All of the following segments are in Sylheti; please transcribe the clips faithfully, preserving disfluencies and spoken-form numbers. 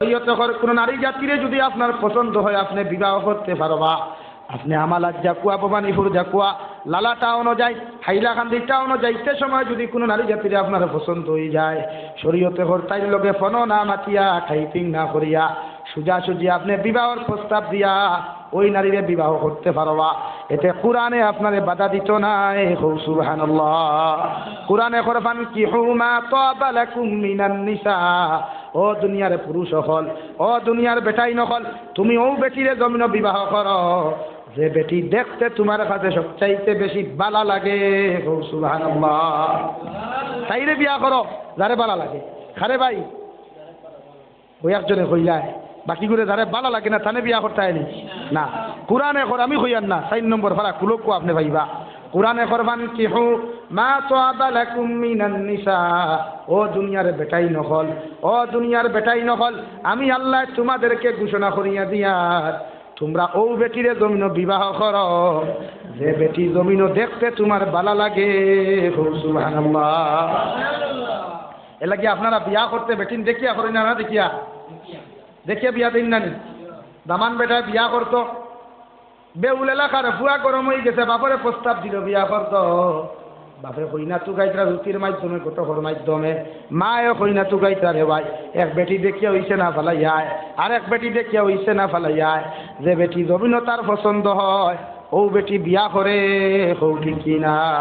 শরীয়তে কর, কোনো নারী জাতিরে যদি আপনার পছন্দ হয়, আপনি বিবাহ করতে পারবা। আপনি আমালাত যাকুয়া, ভবানীপুর যাকুয়া, লালা টাউনো যাই, হাইলাকান্দি টাউনো যাইতে সময় যদি কোনো নারী জাতিরে আপনার পছন্দ হয়ে যায়, শরীয়তে কর তাইর লগে ফোনও না মাতিয়া, টাইপিং না করিয়া, সোজাসুজি আপনি বিবাহর প্রস্তাব দিয়া ওই নারীরে বিবাহ করতে পারবা। এতে কোরআনে আপনারে বাধা দিত নায়। কও সুবহানাল্লাহ। কোরআনে কর, "ফানকিহু মা তাবা লাকুম মিনান নিসা।" ও দুনিয়ার পুরুষ অকল, ও দুনিয়ার বেটাইন অকল, তুমি ও বেটিরে জমিনো বিবাহ করো, যে বেটি দেখতে তোমার কাছে সবচাইতে বেশি বালা লাগে। কও সুবহানাল্লাহ। তাইরে বিয়া করো, যারে বালা লাগে। খারে ভাই, ওই একজনে কইলায়, বাকি করে যারে বালা লাগে না, তানে বিয়া করতায় নি? না। কোরআনে কর, আমি কইয়ার না, চাইর নম্বর পারা খুলউক্কা, আপনি পাইবা। কোরআনে কর, "ফানকিহু মা তাবা লাকুম মিনান নিসা।" ও দুনিয়ার বেটাইন অকল, ও দুনিয়ার বেটাইন অকল, আমি আল্লায় তোমাদেরকে ঘোষণা করিয়া দিয়ার, তোমরা ও বেটিরে জমিনো বিবাহ করো, যে বেটি জমিনো দেখতে তোমার বালা লাগে। কও সুবহানাল্লাহ। এর লাগি আপনারা বিয়া করতে বেটিন দেখিয়া করইন না, না দেখিয়া? দেখিয়া বিয়া দেইন না নি? দামান বেটায় বিয়া করতো, বেউল এলাকার ফুয়া গরম হয়ে গেছে, বাপরে প্রস্তাব দিল বিয়া করতো। বাপে কইনা তুকাইতরা রুটির মাধ্যমে, ঘটকর মাধ্যমে, মায়ে কইনা তুকাইতরা রে ভাই, এক বেটি দেখিয়া হইছে না ফালাইয়ায়, আর এক বেটি দেখিয়া হইছে না ফালাইয়ায়, যে বেটি জমিনো তার পছন্দ হয়, ও বেটি বিয়া করে। কও ঠিক কি না?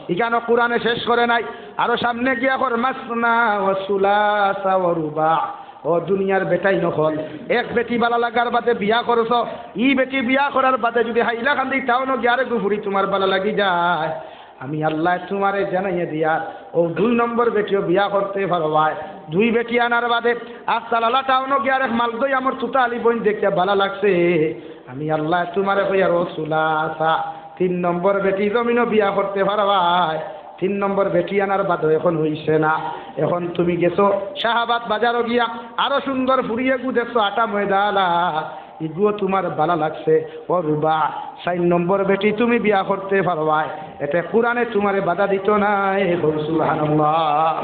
ইখানো কোরআনে শেষ করে নাই, আরো সামনে গিয়া কর, "মাসনা ওয়া সুলাসা ওয়া রুবা।" ও দুনিয়ার বেটাইন অকল, এক বেটি বালা লাগার বাদে বিয়া করছো, ই বেটি বিয়া করার বাদে যদি হাইলাকান্দি টাউনো গিয়া আরেকগু ফুড়ি তোমার বালা লাগি যায়, আমি আল্লায় তোমারে জানাইয়া দিয়ার, ও দুই নম্বর বেটিও বিয়া করতে পারবায়। দুই বেটি আনার বাদে আস্তা লালা টাউনো গিয়া আরেক মালদই আমার তুতা আলী বইন দেখিয়া বালা লাগছে, আমি আল্লায় তোমারে কইয়ার, ও সুলাসা, তিন নম্বর বেটি জমিনো বিয়া করতে পারবায়। তিন নম্বর বেটি আনার বাদে এখন হইছে না, এখন তুমি গেছো শাহবাদ বাজারো গিয়া আরো সুন্দর ফুড়ি এগু দেখছো, আটা ময়দালা, ইগুও তোমার বালা লাগছে, ও রুবা, চাইর নম্বর বেটি তুমি বিয়া করতে পারবায়, এতে কোরআনে তোমারে বাধা দিত নায়। কও সুবহানাল্লাহ।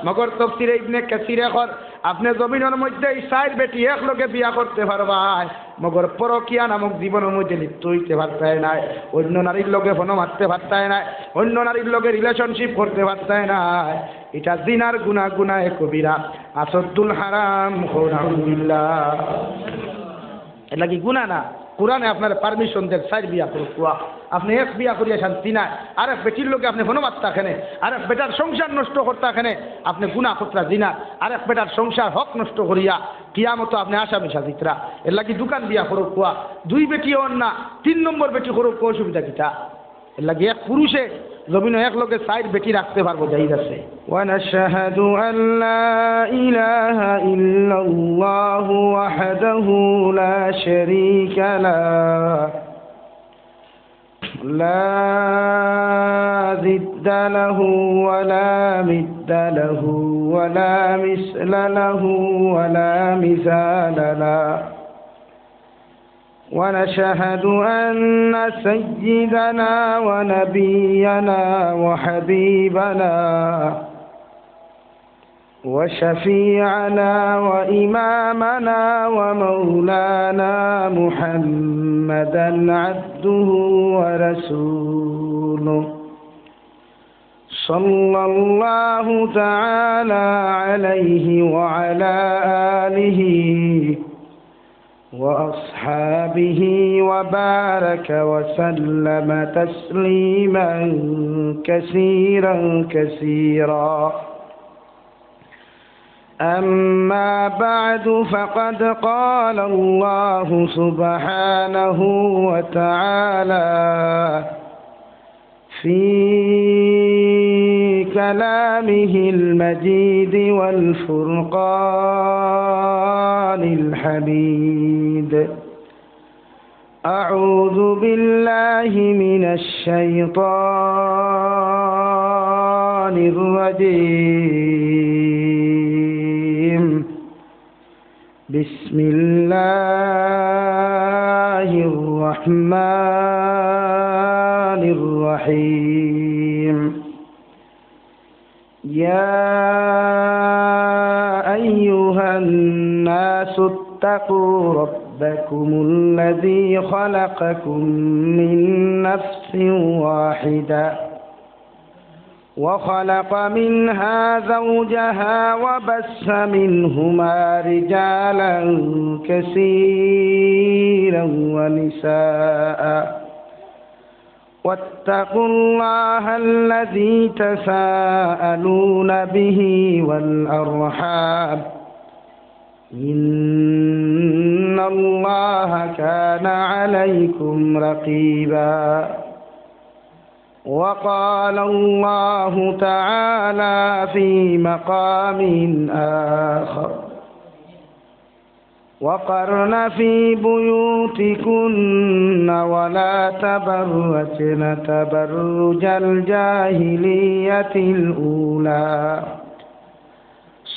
মগর তফসিরে ইবনে কাসিরে কর, আপনে জমিনর মধ্যে ই চাইর বেটি এক লগে বিয়া করতে পারবায়, মগর পরকিয়া নামক জীবনর মধ্যে লিপ্ত হইতে পারতায় নায়, অন্য নারীর লগে ফোনো মারতে পারতায় নায়, অন্য নারীর লগে রিলেশনশিপ করতে পারতায় নায়। ইটা জিনার গুনা, গুনায়ে কবিরা, আসাদ্দুল হারাম, কও নাউজুবিল্লাহ। এর লাগি গুনা না, কোরআনে আপনারে পারমিশন দের চাইর বিয়া করুক্কা। আপনে এক বিয়া করিয়া শান্তি নাই, আরেক বেটির লগে আপনে ফোনো মারতা কেনে, আরেক বেটার সংসার নষ্ট করতা কেনে, আপনে গুনা করতরা জিনা, আরেক বেটার সংসার হক নষ্ট করিয়া কিয়ামতো আপনে আসামি সাজিতরা। এর লাগি দুইখান বিয়া করুক্কা, দুই বেটি অর না, তিন নম্বর বেটি করুক্কা, অসুবিধা কিতা? এর লাগি এক পুরুষে জমিনো এক লগে চাইর বেটি রাখতে পারবো, জায়েজ আছে। ونشهد أن لا إله إلا الله وحده لا شريك له، لا ضد له ولا مثل له ولا مثل له ولا مثال له، ونشهد أن سيدنا ونبينا وحبيبنا وشفيعنا وإمامنا ومولانا محمدا عبده ورسوله، صلى الله تعالى عليه وعلى آله وأصحابه وبارك وسلم تسليما كثيرا كثيرا. أما بعد، فقد قال الله سبحانه وتعالى في كلامه المجيد والفرقان الحميد. أعوذ بالله من الشيطان الرجيم. بسم الله الرحمن الرحيم. يا أيها الناس الناس اتقوا ربكم الذي خلقكم من نفس واحدة وخلق منها زوجها وبث منهما رجالا كثيرا ونساء واتقوا الله الذي تساءلون به والأرحام إن الله كان عليكم رقيبا. وقال الله تعالى في مقام آخر: وقرن في بيوتكن ولا تبرجن تبرج الجاهلية الأولى.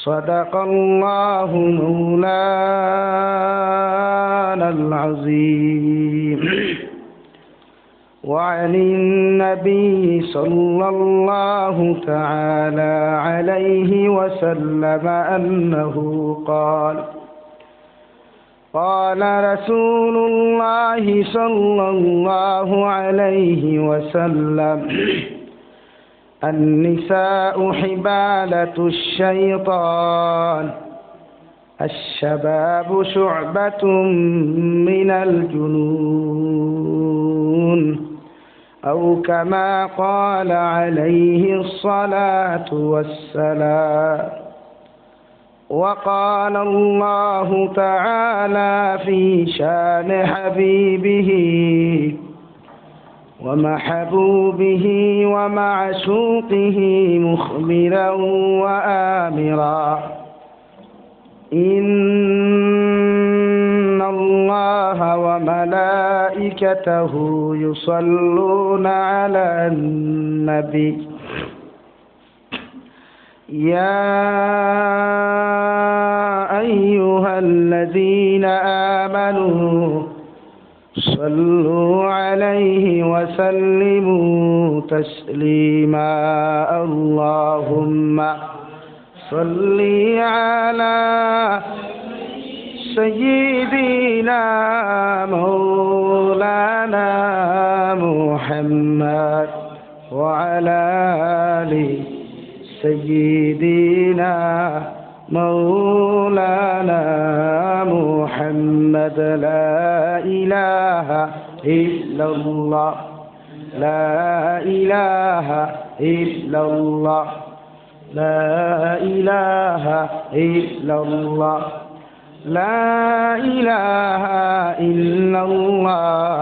صدق الله مولانا العظيم. وعن النبي صلى الله تعالى عليه وسلم أنه قال: قال رسول الله صلى الله عليه وسلم: النساء حبالة الشيطان، الشباب شعبة من الجنون، أو كما قال عليه الصلاة والسلام. وقال الله تعالى في شان حبيبه ومحبوبه ومعشوقه مخبرا وآمرا: إن الله وملائكته يصلون على النبي، يا أيها الذين آمنوا صلوا عليه وسلموا تسليما. اللهم صل على سيدنا مولانا محمد وعلى آل سيدنا مولانا محمد. لا إله إلا الله، لا إله إلا الله، لا إله إلا الله، لا إله إلا الله،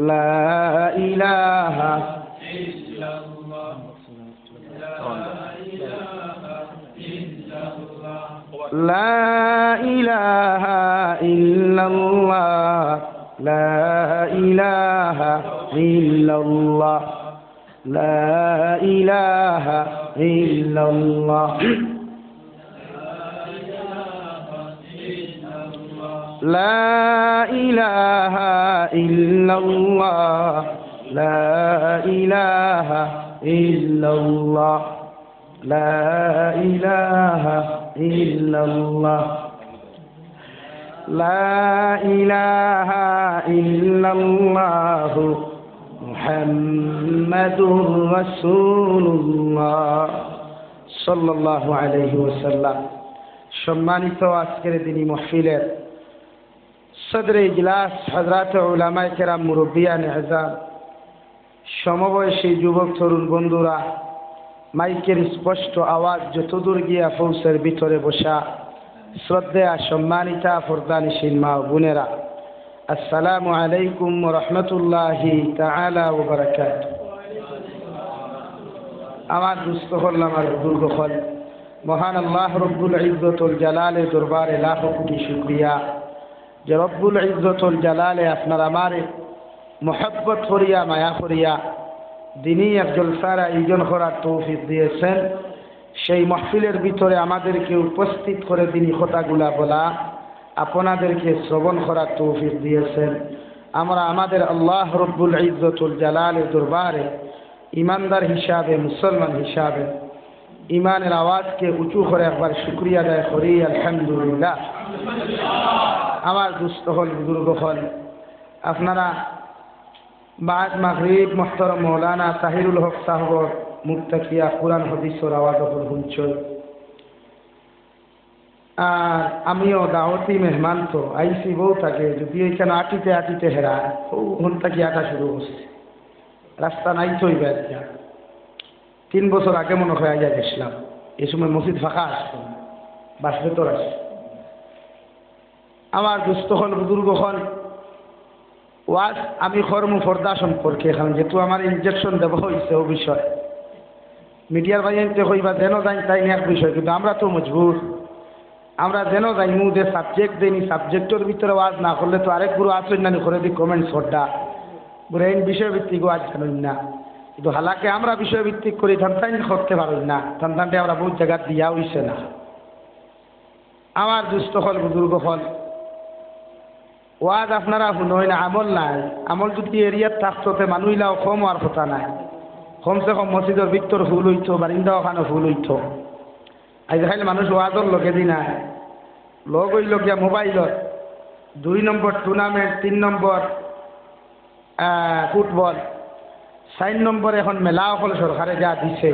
لا إله إلا الله. لا إله إلا الله، لا إله إلا الله، لا إله إلا الله، لا إله إلا الله، لا إله إلا الله، لا إله إلا الله، لا إله إلا الله، محمد رسول الله، صلى الله عليه وسلم। সম্মানিত আজকের দিনী মাহফিলের সদরে ইজলাস, হযরত উলামায়ে কেরাম, মুরব্বিয়ানে এজাম, সমবয়সী যুবক তরুণ বন্ধুরা, মাইকের স্পষ্ট আওয়াজ যতদূর গিয়া পৌঁছের ভিতরে বসা শ্রদ্ধেয়া সম্মানিতা পর্দানিশীন মা ও বোনেরা, আসসালামু আলাইকুম ওয়া রাহমাতুল্লাহি তাআলা ওয়া বারাকাতুহু। আমার দুস্ত অকল, আমার বুজুর্গ অকল, মহান আল্লাহ রব্বুল ইজ্জতুল জালালের দরবারে লাখো কোটি শুকরিয়া যে রব্বুল ইজ্জতুল জালালে আপনার আমারে মহব্বত করিয়া, মায়া করিয়া দিনী এক জলসার আয়োজন করার তৌফিক দিয়েছেন। সেই মাহফিলের ভিতরে আমাদেরকে উপস্থিত করে দিনী কথাগুলা বলা, আপনাদেরকে শ্রবণ করার তৌফিক দিয়েছেন। আমরা আমাদের আল্লাহ রব্বুল ইজ্জতুল জালালের দরবারে ইমানদার হিসাবে, মুসলমান হিসাবে ইমানের আওয়াজকে উঁচু করে একবার শুকরিয়া আদায় করি, আলহামদুলিল্লাহ। আমার দুস্ত অকল, বুজুর্গ অকল, আপনারা বাদ মাগরিব মোহতরম মৌলানা তাহিরুল হক সাহেবর মুখ থাকিয়া কোরআন হাদিসর আওয়াজ অকল হুনছইন। আর আমিও দাওয়াতি মেহমান, তো আইছি বউ থাকে, যদি এইখানে আটিতে আটিতে হেরা, ও হন থাকি আটা শুরু করছে, রাস্তা নাই তো ইবার। তিন বছর আগে মনে হয় আইয়া গেছিলাম, এই সময় মসজিদ ফাঁকা আসতো, বাস ভেতর আছে। আমার দুস্ত অকল, বুজুর্গ অকল, ওয়াজ আমি করমু পর্দা সম্পর্কে, কারণ যেহেতু আমার ইনজেকশন দেওয়া হয়েছে ও বিষয়ে। মিডিয়ার ভাইয়াইন্তে কইবা যেন যাইন তাইন এক বিষয়, কিন্তু আমরা তো মজবুর, আমরা যেন যাইমু, যে সাবজেক্ট দেইন, সাবজেক্টর ভিতরে ওয়াজ না করলে তো আরেক গুরু আছইন নানি করে দি কমেন্টস কররা, বুলে এইন বিষয়ভিত্তিক ওয়াজ জানইন না। কিন্তু হালাকে আমরা বিষয়ভিত্তিক করি, তান তাইন করতে পারইন না, তান তানরে আমরা বহুত জাগাত দিয়া অইছে না। আমার দুস্ত অকল, বুজুর্গ অকল, ওয়াজ আপনারা হুনইন, আমল নাই। আমল যদি এরিয়াত থাকতো, তে মানুষ ইলাও কম অওয়ার কথা নাই। কমসে কম মসজিদর ভিতর ফুল অইতো, বারিন্দা অখানো ফুল অইতো। আইজ কাইল মানুষ ওয়াজর লগে দি নাই, লগ অইলো গিয়া মোবাইলর। দুই নম্বর টুর্নামেন্ট, তিন নম্বর আহ, ফুটবল, চাইর নম্বর এখন মেলা অকল সরকারে যা দিছে,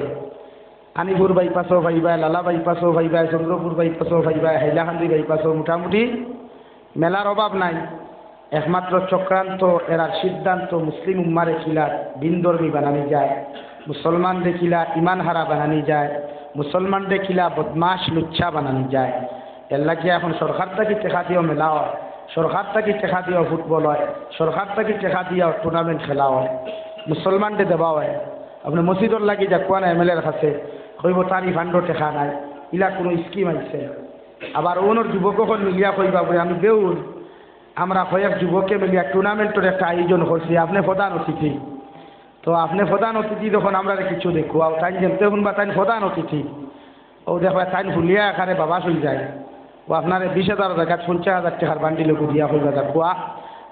আনিপুর বাইপাসও পাইবায়, লালা বাইপাসও পাইবায়, চন্দ্রপুর বাইপাসও পাইবায়, হাইলাকান্দি বাইপাসও, মোটামুটি মেলার অভাব নাই। একমাত্র চক্রান্ত, এরার সিদ্ধান্ত মুসলিম উম্মারে কিলা ভিনধর্মী বানানি যায়, মুসলমানরে কিলা ইমান হারা বানানি যায়, মুসলমানরে কিলা বদমাশ লুচ্চা বানানি যায়। এর লাগিয়া এখন সরকার থাকি টেকা দিয়াও মেলা অয়, সরকার থাকি টেকা দিয়াও ফুটবল অয়, সরকার থাকি টেকা দিয়াও টুর্নামেন্ট খেলা অয়, মুসলমানরে দেওয়া অয়। আপনে মসজিদর লাগি যাউক্কা না এমএলএর কাছে, কইবো তার ই ফান্ডো টেকা নাই, ইলা কুনু স্কিম আইছে? আবার অনর যুবক অকল মিলিয়া কইবা বুলে আমি বেউল, আমরা কয়েক যুবকে মিলিয়া টুর্নামেন্টর একটা আয়োজন করছি, আপনে প্রধান অতিথি। তো আপনে প্রধান অতিথি যখন আমরারে কিছু দেখো, আর তাইন যেমতে হুনবা তাইন প্রধান অতিথি, ও দেখবা তাইন ফুলিয়া এখানে বাবা শুই যায়, ও আপনারে বিশ হাজার জাগাত পঞ্চাশ হাজার টেকার বান্ডিল অগু দিয়া কইবা যাউক্কা,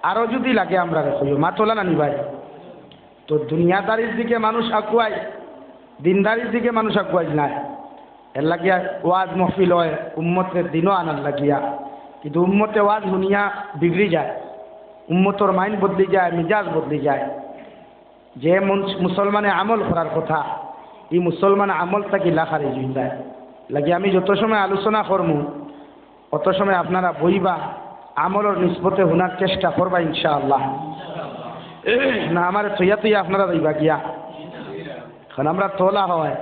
আরো যদি লাগে আমরারে কইও, মাত অলা নানি ভাই? তো দুনিয়াদারির দিকে মানুষ আগুয়ায়, দিনদারির দিকে মানুষ আগুয়ায় নায়। এর লাগিয়া ওয়াজ মহফিল অয় উম্মতরে দিনো আনার লাগিয়া, কিন্তু উম্মতে ওয়াজ হুনিয়া বিগড়ি যায়, উম্মতর মাইন্ড বদলি যায়, মিজাজ বদলি যায়। যে মুন-, মুসলমানে আমল করার কথা, ই মুসলমান আমল থাকি লাখারিজ অই যায়। লাগি আমি যত সময় আলোচনা করমু, অত সময় আপনারা বইবা, আমলর নিসবতে হুনার চেষ্টা করবা ইনশাআল্লাহ। না, আমারে থইয়া থইয়া আপনারা যাইবা গিয়া। কারণ আমরা তোলা হয়,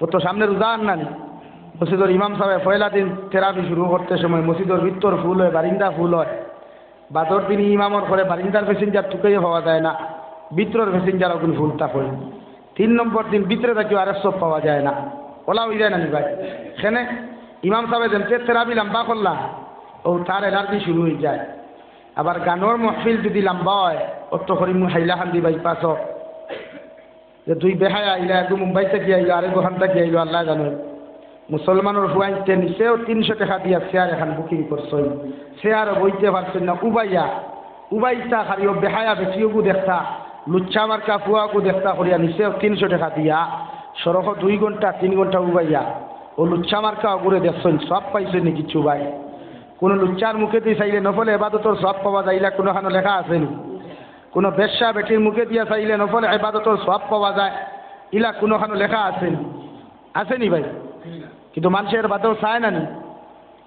ও তো সামনে রোজা আর নানি। মসজিদর ইমাম সাহেব পয়লা দিন তেরাবি শুরু করতে সময় মসজিদর ভিতর ফুল অয়, বারিন্দা ফুল অয়। বাদর দিন ইমামর ঘরে বারিন্দার প্যাসেঞ্জার তুকাইয়া পাওয়া যায় না, ভিতরর প্যাসেঞ্জার অগুন ফুল থাকইন। তিন নম্বর দিন ভিতরে থাকিও আরেক সব পাওয়া যায় না, অলা অই যায় নানি ভাই? কেনে? ইমাম সাহেব যেমতে তেরাবি লম্বা করলা, ও তার এলার্জি শুরু অই যায়। আবার গানর মহফিল যদি লম্বা অয়, অত করি মু হাইলাকান্দি বাইপাস যে দুই বেহায়া আইলা, এগু মুম্বাই থাকি আইলো, আরেগু অখান থাকি আইলো, আল্লায় জানইন। মুসলমানর ফুয়াইন্তে নিচেও তিনশো টেকা দিয়া চেয়ার এখান বুকিং করছইন, চেয়ারও বইতে পারছইন না, উবাইয়া, উবাইতা খালি ও বেহায়া বেটি অগু দেখতা, লুচ্চা মার্কা ফুয়া অগু দেখতা করিয়া নিচেও তিনশো টেকা দিয়া সড়কো দুই ঘন্টা, তিন ঘন্টা উবাইয়া ও লুচ্চা মার্কা অগুরে দেখছইন, সওয়াব পাইছইন নি কিচ্ছু ভাই? কুনু লুচ্চার মুখেদি চাইলে নফল এবাদতর সওয়াব পাওয়া যায়, ইলা কুনুখানো লেখা আছে নি? কুনু বেশ্যা বেটির মুখেদিয়া চাইলে নফল এবাদতর সওয়াব পাওয়া যায়, ইলা কুনুখানো লেখা আছে নি? আছে নি ভাই? কিন্তু মানষে এর বাদেও চায় না নি?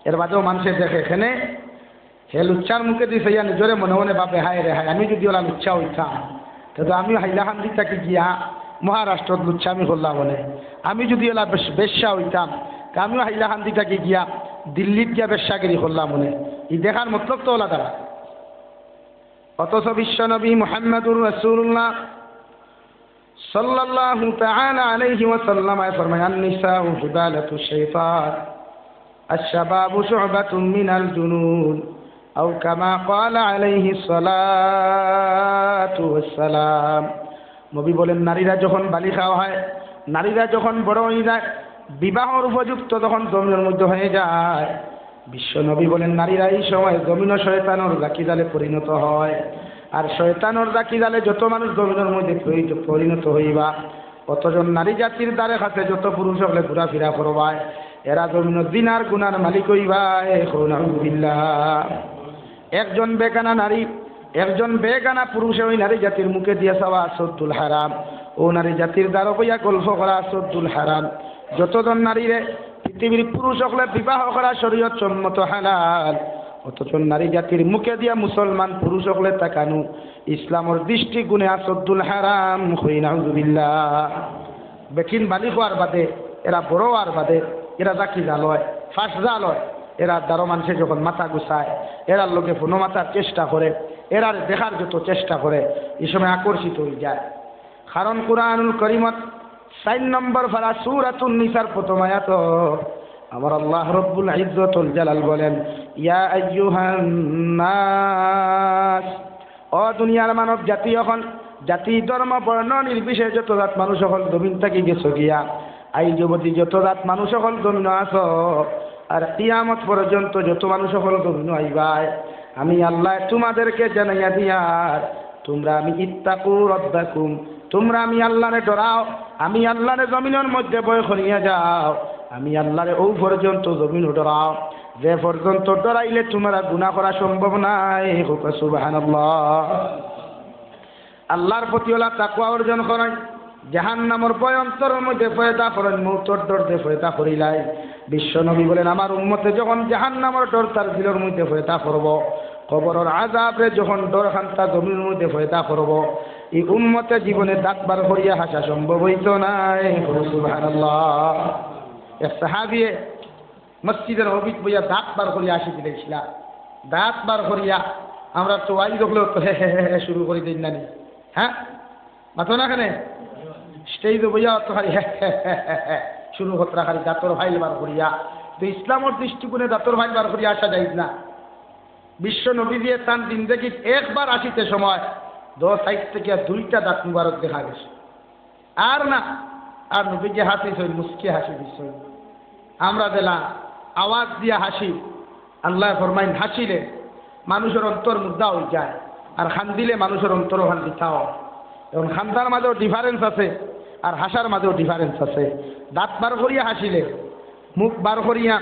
এর বাদেও মানষে দেখে। কেনে? হে লুচ্চার মুখেদি চাইয়া নিজরে মনে মনে ভাবে, "হায় রে হায়, আমি যদি অলা লুচ্চা অইতাম, তে তো আমিও হাইলাকান্দি থাকি গিয়া মহারাষ্ট্রত লুচ্চামি করলাম অনে। আমি যদি অলা বেশ-, বেশ্যা অইতাম, তে আমিও হাইলাকান্দি থাকি গিয়া দিল্লিত গিয়া বেশ্যাগিরি করলাম অনে।" ই দেখার মতলব তো অলা দ্বারা। অথচ বিশ্বনবী মুহাম্মাদুর রাসূলুল্লাহ সাল্লাল্লাহু তাআলা আলাইহি ওয়াসাল্লাম আয় ফরমায়, "আন-নিসাউ হিবালাতু শাইতান, আশ-শাবাবু শুবাতুম মিনাল জুনুন।" আও কামা ক্বালা আলাইহিস সালাতু ওয়াস সালাম। নবী বলেন, নারীরা যখন বালিগা হয়, নারীরা যখন বড় অই যায়, বিবাহর উপযুক্ত যখন জমিনর মধ্যে হয়ে যায়, বিশ্বনবী বলেন, নারীরা এই সময় জমিনো শয়তানর জাকিজালে পরিণত হয়। আর শয়তানর জাকিজালে যত মানুষ জমিনর মধ্যে পরিণত, পরিণত হইবা, অতজন নারী জাতির দ্বারে কাছে যত পুরুষ অকলে ঘুরাফিরা করবায়, এরা জমিনো জিনার গুনার মালিক অইবায়। কও নাউজুবিল্লাহ। একজন বেগানা নারী, একজন বেগানা পুরুষে ওই নারী জাতির মুখে দিয়া চাওয়া সদ্দুল হারাম, ও নারী জাতির দ্বারো বইয়া গল্প করা সদ্দুল হারাম। যতজন নারীরে পৃথিবীর পুরুষ অকলে বিবাহ করা শরীয়ত সম্মত হালাল, অতজন নারী জাতির মুখে দিয়া মুসলমান পুরুষ অকলে তাকানো ইসলামর দৃষ্টিকোণে আসদ্দুল হারাম। কই নাউজুবিল্লাহ। বেটিন বালিগ অওয়ার বাদে, এরা বড় অওয়ার বাদে, এরা জাকি জাল অয়, ফাঁস জাল অয়। এরার দ্বারো মানষে যখন মাথা গুছায়, এরার লগে ফোনো মাতার চেষ্টা করে, এরারে দেখার যত চেষ্টা করে, ই সময় আকর্ষিত অইযায়। কারণ কুরআনুল করিমত চাইর নম্বর পারা সূরাতুন নিসার প্রথম আয়াত, আমার আল্লাহ রব্বুল ইজ্জতুল জালাল বলেন, ইয়া আইয়ুহান নাস, ও দুনিয়ার মানব জাতি অকল, জাতি, ধর্ম, বর্ণ নির্বিশেষে যত জাত মানুষ অকল জমিন থাকি গেছো গিয়া, আইজ অবধি যত জাত মানুষ অকল জমিনো আছো, আর কিয়ামত পর্যন্ত যত মানুষ অকল জমিনো আইবায়, আমি আল্লায় তুমাদেরকে জানাইয়া দিয়ার, তুমরা আমি, ইত্তাকু রাব্বাকুম, তুমরা আমি আল্লারে ডরাও, আমি আল্লারে জমিনর মধ্যে ভয় করিয়া যাও, আমি আল্লারে অউ পর্যন্ত জমিনো ডরাও, যে পর্যন্ত ডরাইলে তুমরা গুনা করা সম্ভব নায়। কও সুবহানাল্লাহ। আল্লার প্রতি অলা তাকওয়া অর্জন করইন, জাহান্নামর ভয় অন্তরর মধ্যে পয়দা করইন, মউতর ডর যে পয়দা করিলাইন। বিশ্ব নবী বলেন, আমার উম্মতে যখন জাহান্নামর ডর তার দিলর মধ্যে পয়দা করবো, কবরর আযাবরে যখন ডর খান্তা জমিনর মধ্যে পয়দা করবো, ই উম্মতে জীবনে দাঁত বার করিয়া হাসা সম্ভব অইতো নায়। কও সুবহানাল্লাহ। এক সাহাবিয়ে মসজিদর নবীত বইয়া দাঁত বার করিয়া হাসি দিলাইছিলা। দাঁত বার করিয়া, আমরা তো ওয়াইজ অকলেও তো হে হে হে হে শুরু করি দেই না নি? হ্যাঁ, মাতো না কেনে? স্টেজো বইয়া তো খালি হে হে হে হে হে শুরু করতরা, খালি দাঁতর ফাইল বার করিয়া। তো ইসলামর দৃষ্টিকোণে দাঁতর ফাইল বার করিয়া হাসা জায়েজ না। বিশ্ব নবীজিয়ে তান জিন্দেগিত একবার হাসিতে সময় দশ সাইড থাকি দুইটা দাঁত মুবারক দেখা গেছে। আর না, আর নবীজি হাসিছইন, মুচকি হাসি দিছইন। আমরা যেলা আওয়াজ দিয়া হাসি, আল্লায় ফরমাইন, হাসিলে মানুষর অন্তর মুর্দা অইযায়, আর কান্দিলে মানুষর অন্তর কান্দিতা অয়। এখন কান্দার মাঝেও difference আছে, আর হাসার মাঝেও difference আছে। দাঁত বার করিয়া হাসিলে, মুখ বার করিয়া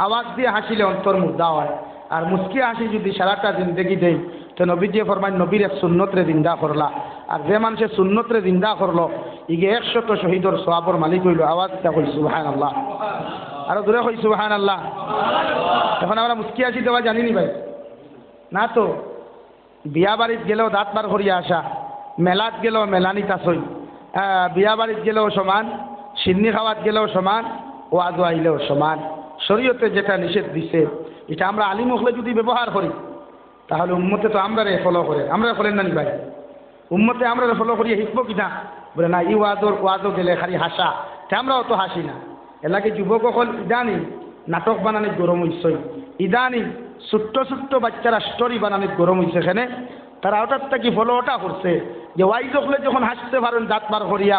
আওয়াজ দিয়া হাসিলে অন্তর মুর্দা অয়। আর মুচকি হাসি যুদি সারাটা জিন্দেগি দেই, তে নবীজিয়ে ফরমাইন, নবীর এক সুন্নতরে জিন্দা করলা। আর যে মানষে সুন্নতরে জিন্দা করলো, ইগে একশত শহীদর সওয়াবর মালিক অইলো। আওয়াজ দিয়া কই সুবহানাল্লাহ। আরো জোরে কই সুবহানাল্লাহ। এখন আমরা মুচকি হাসি দেওয়া জানি নি ভাই? না তো। বিয়া বাড়িত গেলেও দাঁত বার করিয়া আসা, মেলাত গেলেও মেলানিত আছইন, আহ, বিয়া বাড়িত গেলেও সমান, শিন্নি খাওয়াত গেলেও সমান, ওয়াজো আইলেও সমান। শরীয়তে যেটা নিষেধ দিছে, ইটা আমরা আলিম অকলে যুদি ব্যবহার করি, তাহলে উম্মতে তো আমরারে follow করে, আমরারে follow না নি ভাই? উম্মতে আমরারে follow করিয়া হিকবো কিনা? বলে, না, ই ওয়াজর, ওয়াজো গেলে খালি হাসা, তে আমরাও তো হাসি না। এরলাগি যুবক অকল ইদানিং নাটক বানানিত গরম অইছইন, ইদানিং ছোট্ট ছোট্ট বাইচ্চারা story বানানিত গরম অইছে। কেনে? তারা অটার থাকি follow অটা করছে যে ওয়াইজ অকলে যখন হাসতে পারইন দাঁত বার করিয়া,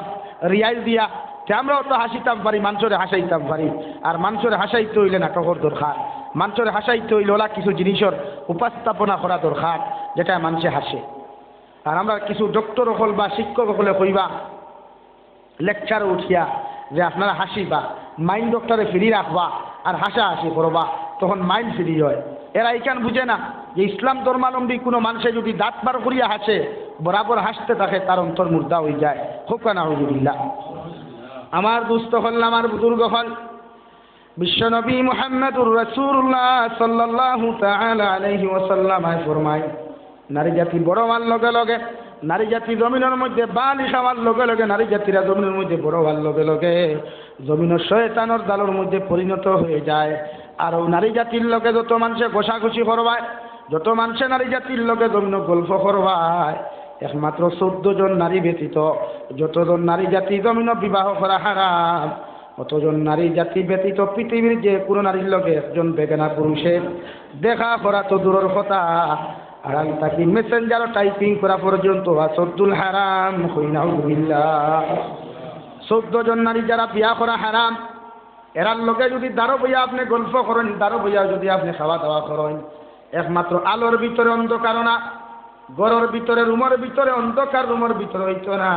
রিয়াইল দিয়া, তে আমরাও তো হাসিতাম পারি, মানষরে হাসাইতাম পারি। আর মানষরে হাসাইতে অইলে নাটকর দরকার, মানষরে হাসাইতে অইলে অলা কিছু জিনিসর উপস্থাপনা করা দরকার, যেটায় মানষে হাসে। আর আমরা কিছু ডক্টর অকল বা শিক্ষক অকলে কইবা, lecture-ও উঠিয়া যে আপনারা হাসিবা, mind অকটারে free রাখবা, আর হাসাহাসি করবা, তখন mind free অয়। এরা ইখান বুঝে না যে ইসলাম ধর্মাবলম্বী কুনু মানষে যুদি দাঁত বার করিয়া হাসে, বরাবর হাসতে থাকে, তার অন্তর মুর্দা অইযায়। কউক্কা নাউজুবিল্লাহ। আমার দোস্ত অকল, আমার বুজুর্গ অকল, বিশ্বনবী মুহাম্মাদুর রাসূলুল্লাহ সাল্লাল্লাহু তাআলা আলাইহি ওয়াসাল্লাম আয় ফরমায়, নারী জাতি বড় অওয়ার লগে লগে, নারী জাতি জমিনর মধ্যে বালিগ অওয়ার লগে লগে, নারী জাতিরা জমিনর মধ্যে বড় অওয়ার লগে লগে জমিনর শয়তানর জালর মধ্যে পরিণত অইযায়। আর অউ নারী জাতির লগে যত মানষে ঘষাঘষি করবায়, যত মানষে নারী জাতির লগে জমিনো গল্প করবায়, একমাত্র চৌদ্দ জন নারী ব্যতীত যতজন নারী জাতি জমিনো বিবাহ করা হারাম, অতজন নারী জাতি ব্যতীত পৃথিবীর যে কুনু নারীর লগে একজন বেগানা পুরুষে দেখা করা তো দূরর কথা, আড়াল থাকি messenger-ও typing করা পর্যন্ত আসদ্দুল হারাম। কই নাউজুবিল্লাহ। চৌদ্দ জন নারী যারা বিয়া করা হারাম, এরার লগে যুদি দারো বইয়া আপনে গল্প করইন, দারো বইয়া যুদি আপনে খাওয়া দাওয়া করইন, একমাত্র আলোর ভিতরে অন্ধকার না, ঘরর ভিতরে, রুমর ভিতরে, অন্ধকার রুমর ভিতরে অইতো না।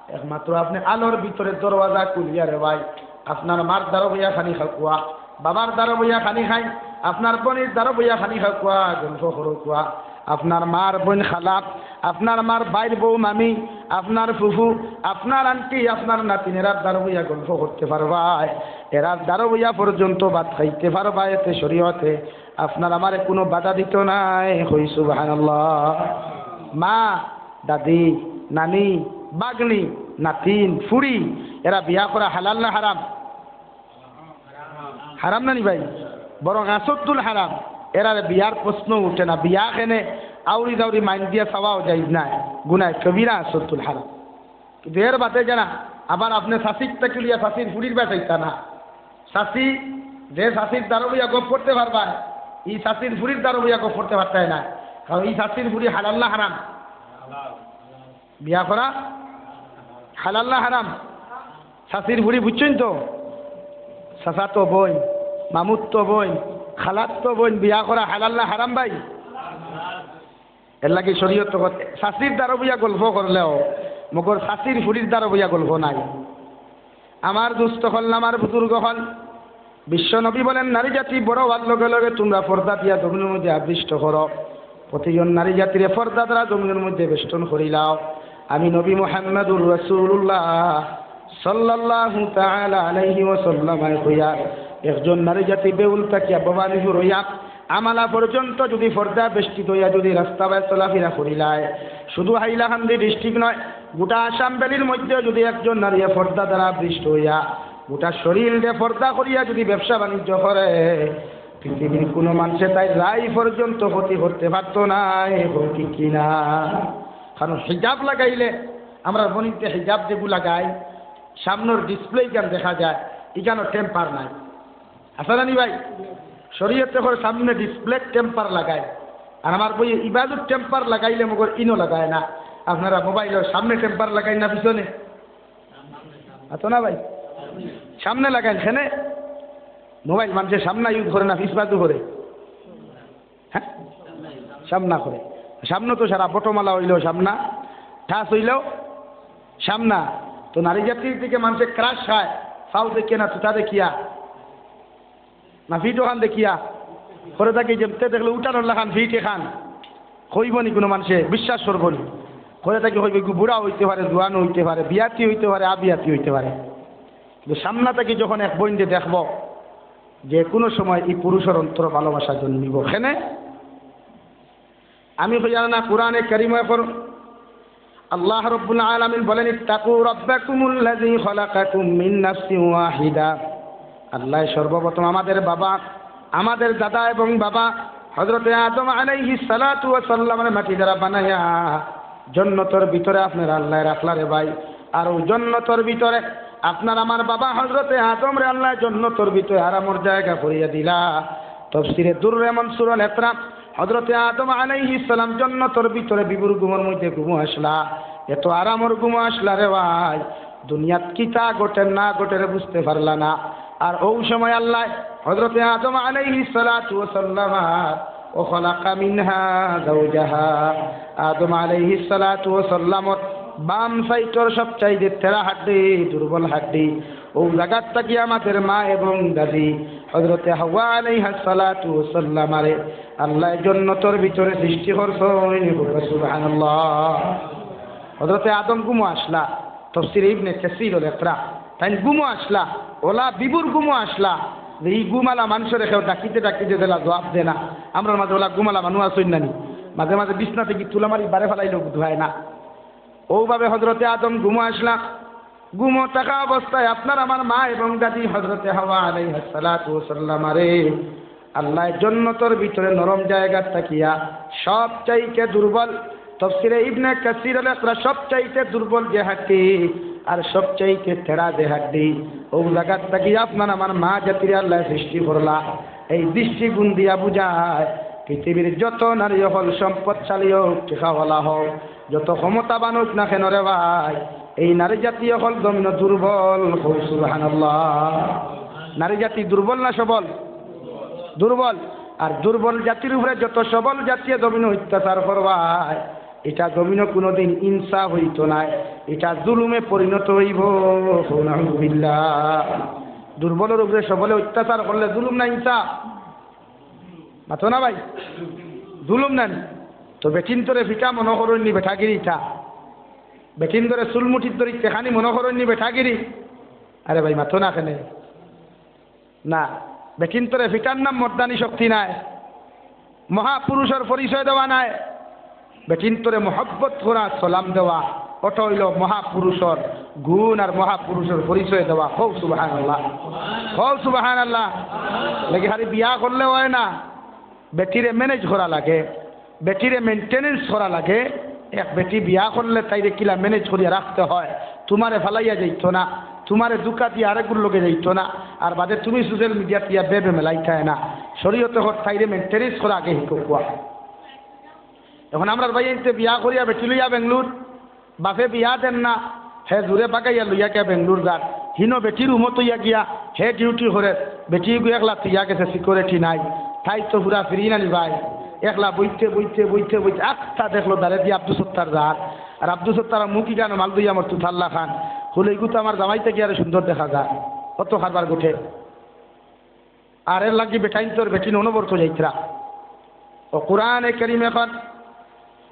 একমাত্র আপনে আলোর ভিতরে দরওয়াজা খুলিয়া রে ভাই, আপনার মার দ্বারো বইয়া খানি খাউক্কা, বাবার দ্বারো বইয়া খানি খাইন, আপনার বইনর দ্বারো বইয়া খানি খাউক্কা, গল্প করউক্কা। আপনার মার বইন খালা, আপনার মার ভাইর বউ মামি, আপনার ফুফু, আপনার আন্টি, আপনার নাতিন, এরার দ্বারো বইয়া গল্প করতে পারবায়। এরার দ্বারো বইয়া পর্যন্ত ভাত খাইতে পারবায়, এতে শরীয়তে আপনার আমারে কুনু বাধা দিতো নায়। কই সুবহানাল্লাহ। মা, দাদি, নানি, ভাগ্নি, নাতিন, ফুড়ি, এরা বিয়া করা হালাল না হারাম? হারাম না নি ভাই? বরং আশাদ্দুল হারাম। এরারে বিয়ার প্রশ্ন উঠে না। বিয়া কেনে আউরি দাউরি মাইন দিয়া চাওয়াও জায়েজ নায়, গুনায় কবিরা, আশাদ্দুল হারাম। কিন্তু এর বাদে জানা, আবার আপনে চাচির থাকি লইয়া চাচির ফুড়ির বায় যাইতা না। চাচি, যে চাচির দ্বারো বইয়া গপ করতে পারবায়, ই চাচির ফুড়ির দ্বারো বইয়া গপ করতে পারতায় না। কারণ ই চাচির ফুড়ি হালাল না হারাম? বিয়া করা হালাল না হারাম? চাচির ফুড়ি বুঝছইন তো? চাচাতো বইন, মামুত্তো বইন, খালাত্তো বইন বিয়া করা হালাল না হারাম ভাই? এর লাগি শরীয়ত তো কত-, চাচির দ্বারো বইয়া গল্প করলেও, মগর চাচির ফুড়ির দ্বারো বইয়া গল্প নাই। আমার দোস্ত অকল, আমার বুজুর্গ অকল, বিশ্ব নবী বলেন, নারী জাতি বড় অওয়ার লগে লগে তুমরা পর্দা দিয়া জমিনর মধ্যে আবিষ্ট করো। প্রতিজন নারী জাতিরে পর্দা দ্বারা জমিনর মধ্যে বেষ্টন করিলাও। আমি নবী মুহাম্মাদুর রাসূলুল্লাহ সাল্লাল্লাহু তাআলা আলাইহি ওয়াসাল্লাম কইয়া, একজন নারী জাতি বেউল থাকিয়া ভবানীপুর অইয়া আমালা পর্যন্ত যদি পর্দা বেষ্টিত অইয়া যদি রাস্তা বায় চলাফিরা করিলায়, শুধু হাইলাকান্দি ডিস্ট্রিক্ট নয়, গোটা আসাম ভ্যালির মধ্যে যদি একজন নারী পর্দা দ্বারা আবৃষ্ট অইয়া গোটা শরীর দে পর্দা করিয়া যদি ব্যবসা বাণিজ্য করে, পৃথিবীর কুনু মানষে তাইর রায় পর্যন্ত ক্ষতি করতে পারতো নায়, ঠিক কি না? কারণ হিজাব লাগাইলে, আমরার বইনতে হিজাব যেগু লাগায়, সামনর ডিসপ্লে ইখান দেখা যায়, ইখানো টেম্পার নাই। আছে না নি ভাই? শরীয়তে কর সামনে ডিসপ্লে টেম্পার লাগায়। আর আমার বইন ইবাদত টেম্পার লাগাইলে মগর ইনো লাগায় না। আপনারা মোবাইলর সামনে টেম্পার লাগাইন না পিছনে? আছে না ভাই? সামনে লাগাইন, কেনে? মোবাইল মানষে সামনা ইউজ করে না পিছ বাজু করে? হ্যাঁ? সামনা করে। সামনে তো সারা বটমালা অইলেও সামনা, ঠাস অইলেও সামনা। তো নারী জাতির দিকে মানষে ক্রাশ খায়, ফাও দেখিয়া না তুতা দেখিয়া, না ফিট অখান দেখিয়া। করে থাকি যেমতে দেখলে উঠানোর লাখান ফিট এখান। কইবো নি কুনু মানষে, বিশ্বাস করবো নি? করে থাকি কইবো, "ইগু বুড়া অইতে পারে, জোয়ান অইতে পারে, বিয়াতি অইতে পারে, আবিয়াতি অইতে পারে।" কিন্তু সামনা থাকি যখন এক বইনরে দেখবো, যে কুনু সময় ই পুরুষর অন্তরো ভালোবাসা জন্মিবো। কেনে? আমি কইয়ার না, কুরআনে কারিমো এখন আল্লাহ রাব্বুল আলামিন বলেন, "ইত্তাকু রাব্বাকুমুল্লাযী খালাকাকুম মিন নাফসিন ওয়াহিদা।" আল্লাহ সর্বপ্রথম আমাদের বাবা, আমাদের দাদা এবং বাবা হযরতে আদম আলাইহিস সালাতু ওয়াস সালামরে মাটি দ্বারা বানাইয়া জন্নতর ভিতরে আপনার আল্লাহ রাখলা রে ভাই। আর অউ জন্নতর ভিতরে আপনার আমার বাবা হযরতে আদমরে আল্লাহ জন্নতর ভিতরে আরামর জায়গা করিয়া দিলা। তফসিরে দুররে মনসুরো লেখরা, হযরতে আদম আলাইহিস সালাম জন্নতর ভিতরে বিবুর ঘুমর মধ্যে ঘুমো আসলা, এত আরামর ঘুমো আসলা রে ভাই, দুনিয়াত কিতা ঘটের না ঘটের বুঝতে পারলা না। আর অউ সময় আল্লাহ হযরতে আদম আলাইহিস সালাতু ওয়াস সালাম আর "ওয়া খালাকা মিনহা যাওজাহা", আদম আলাইহিস সালাতু ওয়াস সালামর বাম সাইডর সবচাইতে তেরা হাড্ডি, দুর্বল হাড্ডি, অউ জাগাত থাকি আমাদের মা এবং দাদি হযরতে হাওয়া আলাইহাস সালাতু ওয়াস সালামারে আল্লাহ জন্নতর ভিতরে সৃষ্টি করছইন। সুবহানাল্লাহ। হযরতে আদম ঘুমো আসলা, তফসিরে ইবনে কাসিরো লেখরা, তাইন ঘুমো আসলা, অলা বিবুর ঘুমো আসলা, যে ই ঘুমালা মানষরে কেউ ডাকিতে ডাকিতে যেলা জবাব দে না। আমরার মাঝে অলা ঘুমালা মানুষ আছইন না নি? মাঝে মাঝে বিছনা থাকি তুলা মারি বারে ফালাইলেও বুধ অয় না। অউ ভাবে হযরতে আদম ঘুমো আসলা, ঘুমো থাকা অবস্থায় আপনার আমার মা এবং দাদি হযরতে হাওয়া আলাইহাস সালাতু ওয়াস সালামারে আল্লাহ জন্নতর ভিতরে নরম জায়গা থাকিয়া সবচাইতে দুর্বল, তফসিরে ইবনে কাসির লেখরা সবচাইতে দুর্বল যে হাড্ডি আর সবচাইতে তেরা যে হাড্ডি, অউ জাগাত থাকি আপনার আমার মা জাতিরে আল্লাহ সৃষ্টি করলা। এই দৃষ্টিগুণ দিয়া বুঝায় পৃথিবীর যত নারী অকল, সম্পদশালী অউক, টেকাওয়ালা অউক, যত ক্ষমতাবান অউক না কেন রে ভাই, এই নারী জাতি অকল জমিনো দুর্বল। কও সুবহানাল্লাহ। নারী জাতি দুর্বল না সবল? দুর্বল। আর দুর্বল জাতির উপরে যত সবল জাতিয়ে জমিনো অত্যাচার করবায়, ইটা জমিনো কুনুদিন ইনসাফ অইতো নায়, ইটা জুলুমে পরিণত অইবো। নাউজুবিল্লাহ। দুর্বলর উপরে সবলে অত্যাচার করলে জুলুম না ইনসাফ? মাতো না ভাই, জুলুম না নি? তো বেটিন্তরে ফিটা মনো করইন নি বেটাগিরি ইটা? বেটিন্তরে চুলমুঠিত ধরি টেকানি মনো করইন নি বেটাগিরি? আরে ভাই, মাতো না কেনে? না, বেটিন্তরে ফিটার নাম মর্দানি শক্তি নায়, মহাপুরুষর পরিচয় দেওয়া নায়। বেটিন্তরে মহব্বত করা, সালাম দেওয়া, ওটা অইলো মহাপুরুষর গুণ আর মহাপুরুষর পরিচয় দেওয়া। কও সুবহানাল্লাহ, কও সুবহানাল্লাহ। লাগি খালি বিয়া করলে অয় না, বেটিরে ম্যানেজ করা লাগে, বেটিরে মেইনটেনেন্স করা লাগে। এক বেটি বিয়া করলে তাইরে কিলা ম্যানেজ করিয়া রাখতে হয়, তুমারে ফালাইয়া যাইতো না, তুমারে ধুকা দিয়া আরেকগুর লগে যাইতো না, আর বাদে তুমি সোশ্যাল মিডিয়াত ইয়া বেবে মেলাইতায় না। শরীয়তে কর তাইরে মেইনটেনেন্স করা আগে হিকো কুয়া। এখন আমরার ভাইয়াইন্তে বিয়া করিয়া বেটি লইয়া বেঙ্গলোর, বাপে বিয়া দেন না, হে জুরে বাগাইয়া লইয়া গিয়া বেঙ্গলোর যার, হিনো বেটি রুমো থইয়া গিয়া হে ডিউটি করের, বেটি গু একলা থইয়া গেছে, সিকিউরিটি নাই, তাই তো পুরা ফিরি না নি ভাই। একলা বইতে বইতে বইতে বইতে আস্তা দেখলো দারে দিয়া আব্দুল সত্তার যার, আর আব্দুল সত্তার মুখ ইখানো মাল দইয়া মরতু থাল্লা খান, হুলে ইগু তো আমার জামাই থাকি আরো সুন্দর দেখা যায়, কত কারবার গুটে। আর এর লাগি বেটাইন্তর বেটিন অনবরত যাইতরা। ও কোরআনে কারিমে কর,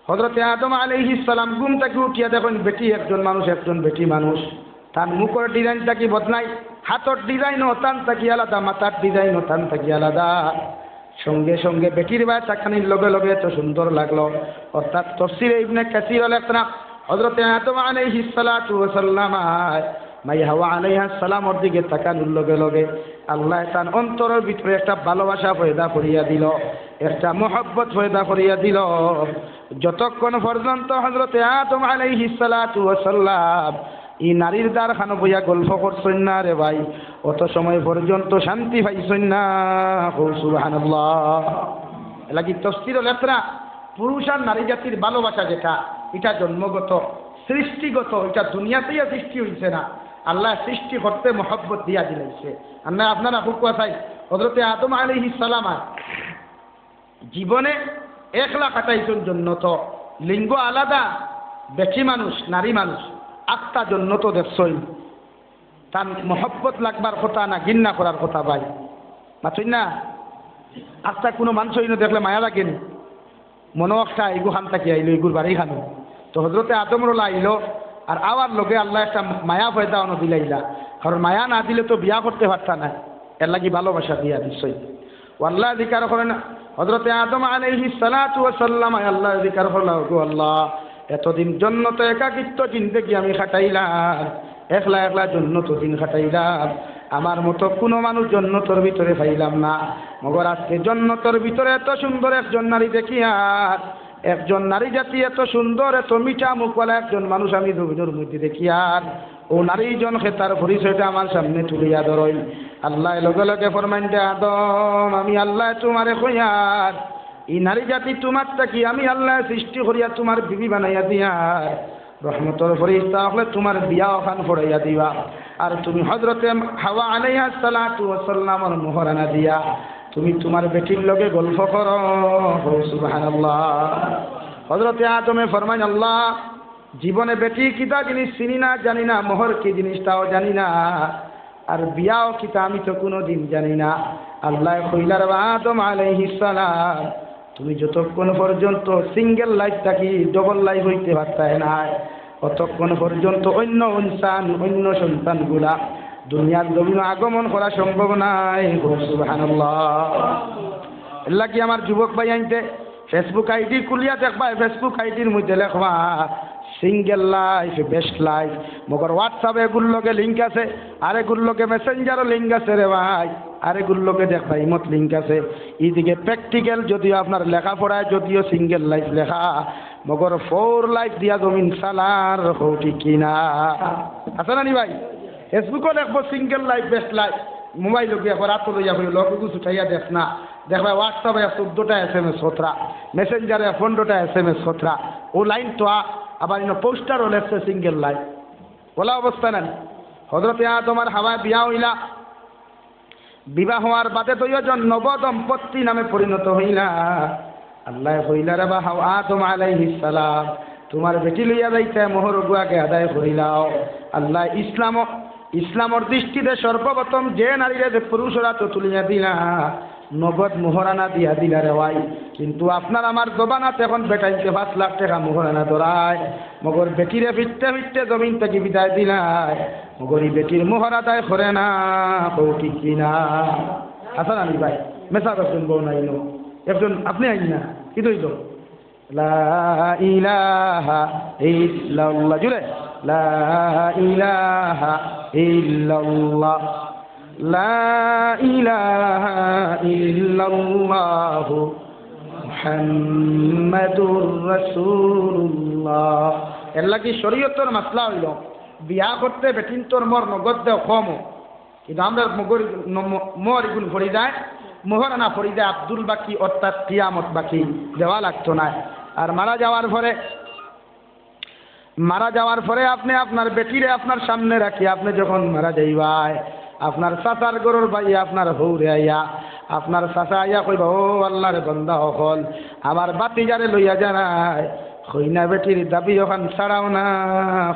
হযরতে আদম আলাইহিস সালাম ঘুম থাকি উঠিয়া দেখইন বেটি একজন মানুষ, একজন বেটি মানুষ। তান মুখর ডিজাইন থাকি বদলাই, হাতর ডিজাইনও তান থাকি আলাদা, মাথার ডিজাইনও তান থাকি আলাদা। সঙ্গে সঙ্গে বেটির বায় তাকানির লগে লগে এত সুন্দর লাগলো। অর্থাৎ তফসিরে ইবনে কাসির লেখরা, হযরতে আদম আলাইহিস সালাতু ওয়াস সালাম মাই হাওয়া আলাইহাস সালামর দিকে তাকানোর লগে লগে আল্লায় তান অন্তরর ভিতরে একটা ভালোবাসা পয়দা করিয়া দিলো, একটা মহব্বত পয়দা করিয়া দিলো। যতক্ষণ পর্যন্ত হযরতে আদম আলাইহিস সালাতু ওয়াস সালাম ই নারীর দ্বার খানো বইয়া গল্প করছইন না রে ভাই, অত সময় পর্যন্ত শান্তি পাইছইন না। কও সুবহানাল্লাহ। এর লাগি তফসির লেখরা, পুরুষ আর নারী জাতির ভালোবাসা যেটা, ইটা জন্মগত, সৃষ্টিগত, ইটা দুনিয়াতেই সৃষ্টি অইছে না, আল্লায় সৃষ্টি করতে মহব্বত দিয়া দিলাইছে। আর না আপনারা হুকুয়া চাই, হযরতে আদম আলাইহিস সালাম আর জীবনে একলা কাটাইছইন জন্নত, লিঙ্গ আলাদা, বেটি মানুষ, নারী মানুষ, আস্তা জন্নত দেখছইন। তান মহব্বত লাগবার কথা না ঘিন্না করার কথা ভাই? মাতইন না? আস্তা কুনু মানুষ অইন্য দেখলে মায়া লাগে নি? মনো একটা ইগু খান থাকি আইলো, ইগুর বাড়ি খানো। তো হযরতে আদমর অলা আইলো, আর আওয়ার লগে আল্লায় একটা মায়া পয়দা অনো দিলাইলা। কারণ মায়া না দিলে তো বিয়া করতে পারতা না, এর লাগি ভালোবাসা দিয়া দিছইন। ও আল্লায় জিকার করইন, হযরতে আদম আলাইহিস সালাতু ওয়াস সালাম, আল্লায় জিকার করলা, "ওগো আল্লাহ, এতদিন জন্নতো একাকিত্ব জিন্দেগি আমি কাটাইলাম, একলা একলা জন্নতো দিন কাটাইলাম, আমার মতো কুনু মানুষ জন্নতর ভিতরে পাইলাম না, মগর আজকে জন্নতর ভিতরে এত সুন্দর একজন নারী দেখিয়ার, একজন নারী জাতি এত সুন্দর, এত মিঠা মুখওয়ালা একজন মানুষ আমি জমিনর মধ্যে দেখিয়ার, অউ নারী জনকে তার পরিচয়টা আমার সামনে তুলিয়া ধরইন।" আল্লায় লগে লগে ফরমাইন দে, "আদম, আমি আল্লায় তুমারে কইয়ার, ই নারী জাতি তুমার থাকি আমি আল্লায় সৃষ্টি করিয়া তুমার বিবি বানাইয়া দিয়ার, রহমতর ফিরিস্তা অকলে তুমার বিয়া অখান পড়াইয়া দিবা, আর তুমি হযরতে হাওয়া আলাইহাস সালাতু ওয়াস সালামর মোহরানা দিয়া তুমি তুমার বেটির লগে গল্প করো।" কও সুবহানাল্লাহ। হযরতে আদমে ফরমাইন, "আল্লাহ, জীবনে বেটি কিতা জিনিস চিনি না, জানি না, মোহর কি জিনিস তাও জানি না, আর বিয়াও কিতা আমি তো কুনুদিন জানি না।" আল্লায় কইলা, "রে আদম আলাইহিস সালাম, তুমি যতক্ষণ পর্যন্ত সিঙ্গেল লাইফ থাকি ডাবল লাইফ অইতে পারতায় নায়, অতক্ষণ পর্যন্ত অইন্য ইনসান, অইন্য সন্তানগুলা দুনিয়ার জমিনো আগমন করা সম্ভব নায়।" কও সুবহানাল্লাহ। এর লাগি আমার যুবক ভাইয়াইন্তে Facebook আইডি খুলিয়া দেখবায়, Facebook আইডির মধ্যে লেখবা সিঙ্গেল লাইফ, বেস্ট লাইফ। মগর WhatsApp এগুর লগে লিংক আছে, আরেগুর লগে মেসেঞ্জারও লিংক আছে রে ভাই, আরেগুর লগে দেখবা ইমোত লিংক আছে। ইদিকে প্র্যাকটিক্যাল যদিও আপনার লেখাপড়ায় যদিও সিঙ্গেল লাইফ লেখা, মগর ফোর লাইফ দিয়া জমিন চালার, কও ঠিক কি না? আছে না নি ভাই? Facebook-ও লেখবো single life, best life. Mobile ওকে একবার আতো লইয়া কইও, লগ ওগু ছুটাইয়া দেখ না। দেখবায় WhatsApp-এ চৌদ্দটা এসএমএস খতরা, মেসেঞ্জারে পনেরোটা এসএমএস খতরা। অউ লাইন তো আ-, আবার ইনো পোস্টারও লেখছে সিঙ্গেল লাইফ। অলা অবস্থা না নি? হযরতে আদম আর হাওয়ায় বিয়া অইলা, বিবাহ হওয়ার বাদে দুইজন নব দম্পতি নামে পরিণত হইলা। আল্লায় কইলা, "রে বা হাও আদম আলাইহিস সালাম, তুমার বেটি লইয়া যাইতায়, মোহর অগু আগে আদায় করিলাও।" আল্লায় ইসলাম, ইসলামর দৃষ্টিতে সর্বপ্রথম যে নারীরে যে পুরুষর আতো তুলিয়া দিলা, নগদ মোহরানা দিয়া দিলা রে ভাই। কিন্তু আপনার আমার জমানাত এখন বেটাইন্তে পাঁচ লাখ টেকা মোহরানা ধরায়, মগর বেটিরে ফিরতে ফিরতে জমিন থাকি বিদায় দিলায়, মগর ই বেটির মোহর আদায় করে না, কও ঠিক কি না? হাসান আলী ভাই, মেসাব একজন বউন আইনো, একজন আপনে আইন না, কিতা অইলো? লা ইলাহা ইল্লাল্লাহ, জুরে, লা ইলাহা ইল্লাল্লাহ, লা ইলাহা ইল্লাল্লাহু মুহাম্মাদুর রাসূলুল্লাহ। এর লাগি শরীয়তর মাসলা অইলো, বিয়া করতে বেটিন্তর মোহর নগদ দেও কম, কিন্তু আমরার মোহর ইগুন পড়ি যায়, মোহরানা পড়ি যায় আব্দুল বাকি, অর্থাৎ কিয়ামত বাকি, দেওয়া লাগতো নায়। আর মারা যাওয়ার পরে, মারা যাওয়ার পরে আপনে আপনার বেটিরে আপনার সামনে রাখি, আপনে যখন মারা যাইবায়, আপনার চাচার ঘরর ভাইয়ে আপনার হউরে আইয়া, আপনার চাচা আইয়া কইবা, "ও আল্লাহর বান্দা অকল, আমার ভাতিজারে লইয়া যারায়, কইনা বেটির দাবি অখান ছাড়াও না,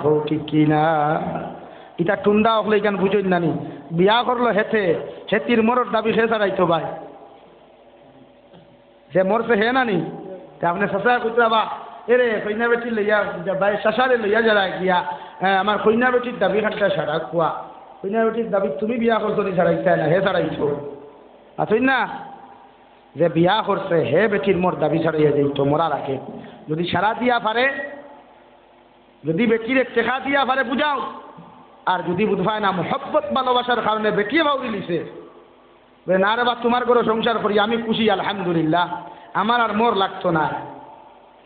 কও ঠিক কি না?" ইতা টুন্ডা অকলে ইখান বুঝইন না নি? বিয়া করলো হেতে, হেতির মোহরর দাবি কে ছাড়াইতো ভাই? যে মরছে হে না নি? তে আপনে চাচায় কইতরা বা, "এরে, কইনা বেটি লইয়া, ভাই চাচারে লইয়া যারায় গিয়া, এ, আমার কইনা বেটির দাবি খানটা ছাড়া কুয়া। কইনা বেটির দাবি তুমি বিয়া করছো নি ছাড়াইতায় না, হে ছাড়াইতো।" আছইন না? যে বিয়া করছে, হে বেটির মোহর দাবি ছাড়াইয়া যাইতো, মরার আগে। যদি সারা দিয়া পারে, যদি বেটিরে টেকা দিয়া পারে বুঝাও, আর যদি বুঝবায় না, মহব্বত ভালোবাসার কারণে বেটিয়ে বাউরি লিছে, বলে, "না রে বা, তুমার ঘরো সংসার করি আমি খুশি, আলহামদুলিল্লাহ, আমার আর মোহর লাগতো না।"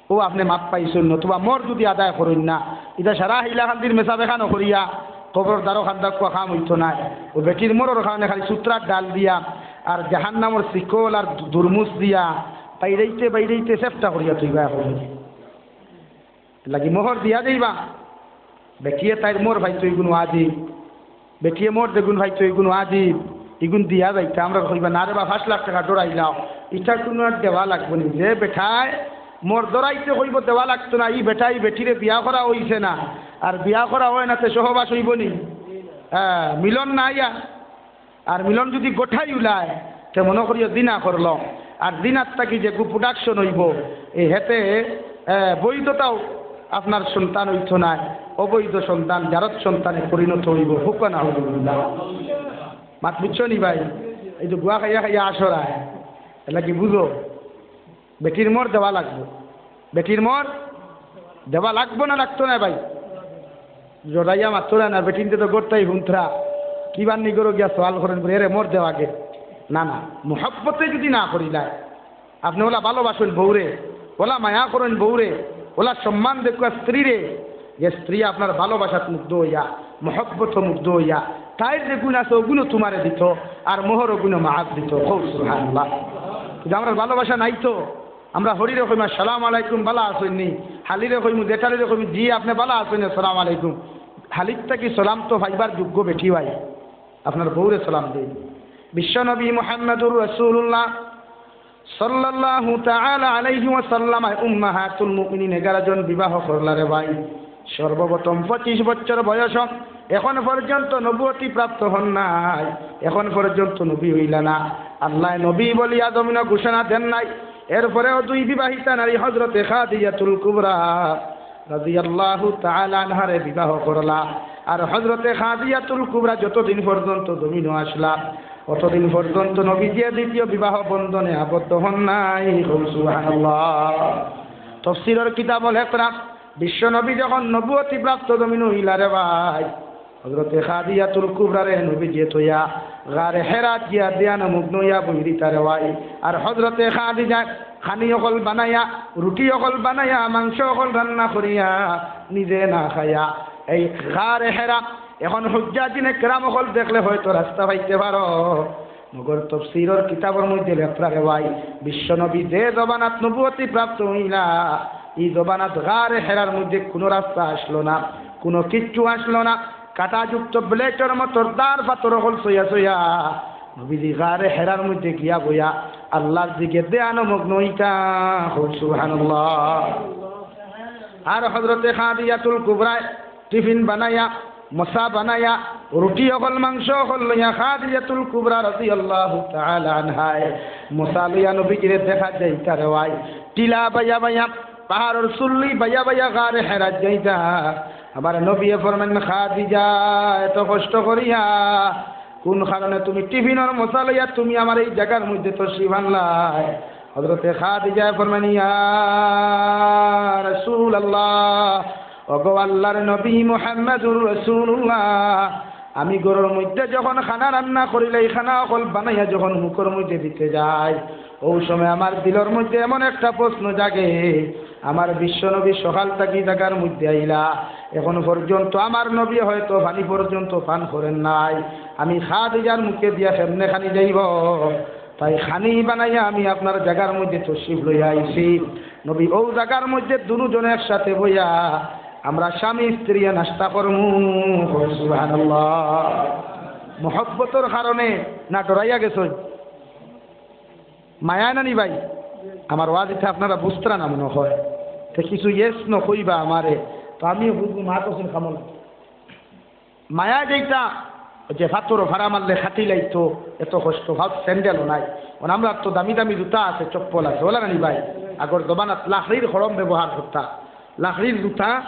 ও আপনে মাফ পাইছইন, নতুবা মোহর যদি আদায় করইন না, ইতা সারা হাইলাকান্দির মেসাব এখানো করিয়া কবরর দারো খান্দা কুয়া কাম অইতো নায়। ও বেটির মোহরর কারণে খালি সুতরার ডাল দিয়া আর জাহান্নামর শিকল আর দুরমুজ দিয়া বাইরাইতে বাইরাইতে চেষ্টা করিয়া তুইবা এখন। লাগি মোহর দিয়া যাইবা। বেটিয়ে তাইর মোহর পাইতো ইগুন ওয়াজিব, বেটিয়ে মোহর যেগুন পাইতো ইগুন ওয়াজিব, ইগুন দিয়া যাইতা। আমরা কইবা, "না রে বা, পাঁচ লাখ টেকা ডরাইলাও, ইটা কুনু আর দেওয়া লাগবো নি।" যে বেটায় মোহর ডরাইতে কইবো দেওয়া লাগতো না, ই বেটায় বেটিরে বিয়া করা অইছে না, আর বিয়া করা অয় না, তে সহবাস অইবো নি? হ্যাঁ, মিলন নাই আর। আর মিলন যদি গোটাই উলায়, তে মনো করিও জিনা করলো। আর জিনার থাকি যেগু production অইবো, এ হেতে, এ, বৈধতাও আপনার সন্তান অইতো নায়, অবৈধ সন্তান, জারত সন্তানে পরিণত অইবো। হুক্কা নাউজুবিল্লাহ। মাত বুঝছো নি ভাই? এই যে গুয়া খাইয়া খাইয়া আসরায়, এলা কি বুঝো? বেটির মোহর দেওয়া লাগবো। বেটির মোহর দেওয়া লাগবো না লাগতো না ভাই? জড়াইয়া মাতরা না, বেটিন্তে তো গড়তাই হুনতরা। কিবার নি ঘরো গিয়া সওয়াল করইন, বলে, "এরে মোহর দেওয়া আগে।" না, না, মহব্বতে যদি না করিলায়, আপনে ওলা ভালোবাসইন বউরে, ওলা মায়া করইন বউরে, ওলা সম্মান দেখুয়া স্ত্রীরে, যে স্ত্রী আপনার ভালোবাসাত মুগ্ধ অইয়া, মহব্বত মুগ্ধ অইয়া, তাইর যেগুন আছে ওগুনও তুমারে দিতো, আর মোহর ওগুনও মাফ দিতো। কও সুবহানাল্লাহ। কিন্তু আমরার ভালোবাসা নাই তো, আমরা হরিরে কইমু, "আসসালামু আলাইকুম, বালা আছইন নি?" হালিরে কইমু, জেঠালিরে কইমু, "জি, আপনে বালা আছইন, আসসালামু আলাইকুম।" হালির থাকি সালাম তো পাইবার যোগ্য বেটি ভাই, আপনার বউরে সালাম দেইন। বিশ্বনবী মুহাম্মাদুর রাসূলুল্লাহ সাল্লাল্লাহু তাআলা আলাইহি ওয়াসাল্লাম উম্মাহাতুল মুমিনিন এগারো জন বিবাহ করলা রে ভাই। সর্বপ্রথম পঁচিশ বছর বয়স, এখন পর্যন্ত নবুয়তি প্রাপ্ত হন নাই, এখন পর্যন্ত নবী হইলা না। আল্লাহ নবী বলিয়া জমিন ঘোষণা দেন নাই। এরপরেও দুই বিবাহিতা নারী হযরতে খাদিজাতুল কুবরা রাদিয়াল্লাহু তাআলা আনহারে বিবাহ করলা। আর হযরতে খাদিজাতুল কুবরা যতদিন পর্যন্ত জমিনো আসলা, অতদিন পর্যন্ত নবীজিয়ে দ্বিতীয় বিবাহ বন্ধনে আবদ্ধ হন নাই। কও সুবহানাল্লাহ। তফসিরর কিতাবো লেখরা, বিশ্ব নবী যখন নবুয়তি প্রাপ্ত জমিনো ইলা রে ভাই, হযরতে খাদিজাতুল কুবরারে নবীজিয়ে থইয়া গারে হেরাত গিয়া ধ্যানমগ্ন হইয়া বই রইতা রে ভাই। আর হযরতে খাদিজায় খানি অকল বানাইয়া, রুটি অকল বানাইয়া, মাংস অকল রান্না করিয়া, নিজে না খাইয়া, এই গারে হেরা, এখন হুজ্জাজিনে কেরাম অকল দেখলে হয়তো রাস্তা পাইতে পারো। মগর তফসিরর কিতাবর মধ্যে লেখরা রে ভাই, বিশ্বনবী যে জমানাত নবুয়তি প্রাপ্ত হইলা, ই জমানাত গারে হেরার মধ্যে কোনো রাস্তা আসলো না, কোনো কিচ্ছু আসলো না। কাঁটাযুক্ত ব্লেডর মতো দার পাথর অকল সইয়া সইয়া নবীজি গারে হেরার মধ্যে গিয়া বইয়া আল্লাহর দিকে ধ্যানমগ্ন হইতা। কও সুবহানাল্লাহ। আর হযরতে খাদিজাতুল কুবরায় টিফিন বানাইয়া, মশা বানাইয়া, রুটি অকল, মাংস অকল লইয়া খাদিজাতুল কুবরা রাদিয়াল্লাহু তাআলা আনহায় মশা লইয়া নবীজিরে দেখা যাইতা রে ভাই। টিলা বাইয়া বাইয়া, পাহাড়র চুল্লি বাইয়া বাইয়া গারে হেরাত যাইতা। আমার নবীয়ে ফরমাইন, "খাদিজা, এত কষ্ট করিয়া কোন কারণে তুমি টিফিনর মশা লইয়া তুমি আমার এই জাগার মধ্যে তশরিফ আনলায়?" হযরতে খাদিজায় ফরমাইন, "ইয়া রাসূলুল্লাহ, ওগো আল্লাহর নবী মুহাম্মাদুর রাসূলুল্লাহ, আমি ঘরর মধ্যে যখন খানা রান্না করিলাই, খানা অকল বানাইয়া যখন মুখর মধ্যে দিতে যাই, অউ সময় আমার দিলর মধ্যে এমন একটা প্রশ্ন জাগে, আমার বিশ্ব নবী সকাল থাকি জাগার মধ্যে আইলা, এখন পর্যন্ত আমার নবী হয়তো পানি পর্যন্ত পান করেন নাই, আমি খাদিজার মুখে দিয়া কেমনে খানি যাইব? তাই খানি বানাইয়া আমি আপনার জাগার মধ্যে তশরিফ লইয়া আইছি।" নবী অউ জাগার মধ্যে দুজনে একসাথে বইয়া আমরা স্বামী স্ত্রীয়ে নাস্তা করমু। কও সুবহানাল্লাহ। মহব্বতর কারণে না ডরাইয়া গেছইন? মায়ায় নানি ভাই? আমার ওয়াজ ইতা আপনারা বুঝতরা না মনে হয়, তে কিছু yes no কইবা আমারে, তো আমি বুঝবো মা কসুর কামল। মায়ায় যেইটা, যে ফাতর ফাড়া মারলে খাটি লাইতো, এত কষ্ট, ভাব স্যান্ডেলও নাই। অখন আমরার তো দামি দামি জুতা আছে, চপ্পল আছে, অলা নানি ভাই? আগর জমানাত লাকড়ির খড়ম ব্যবহার করতা, লাকড়ির জুতা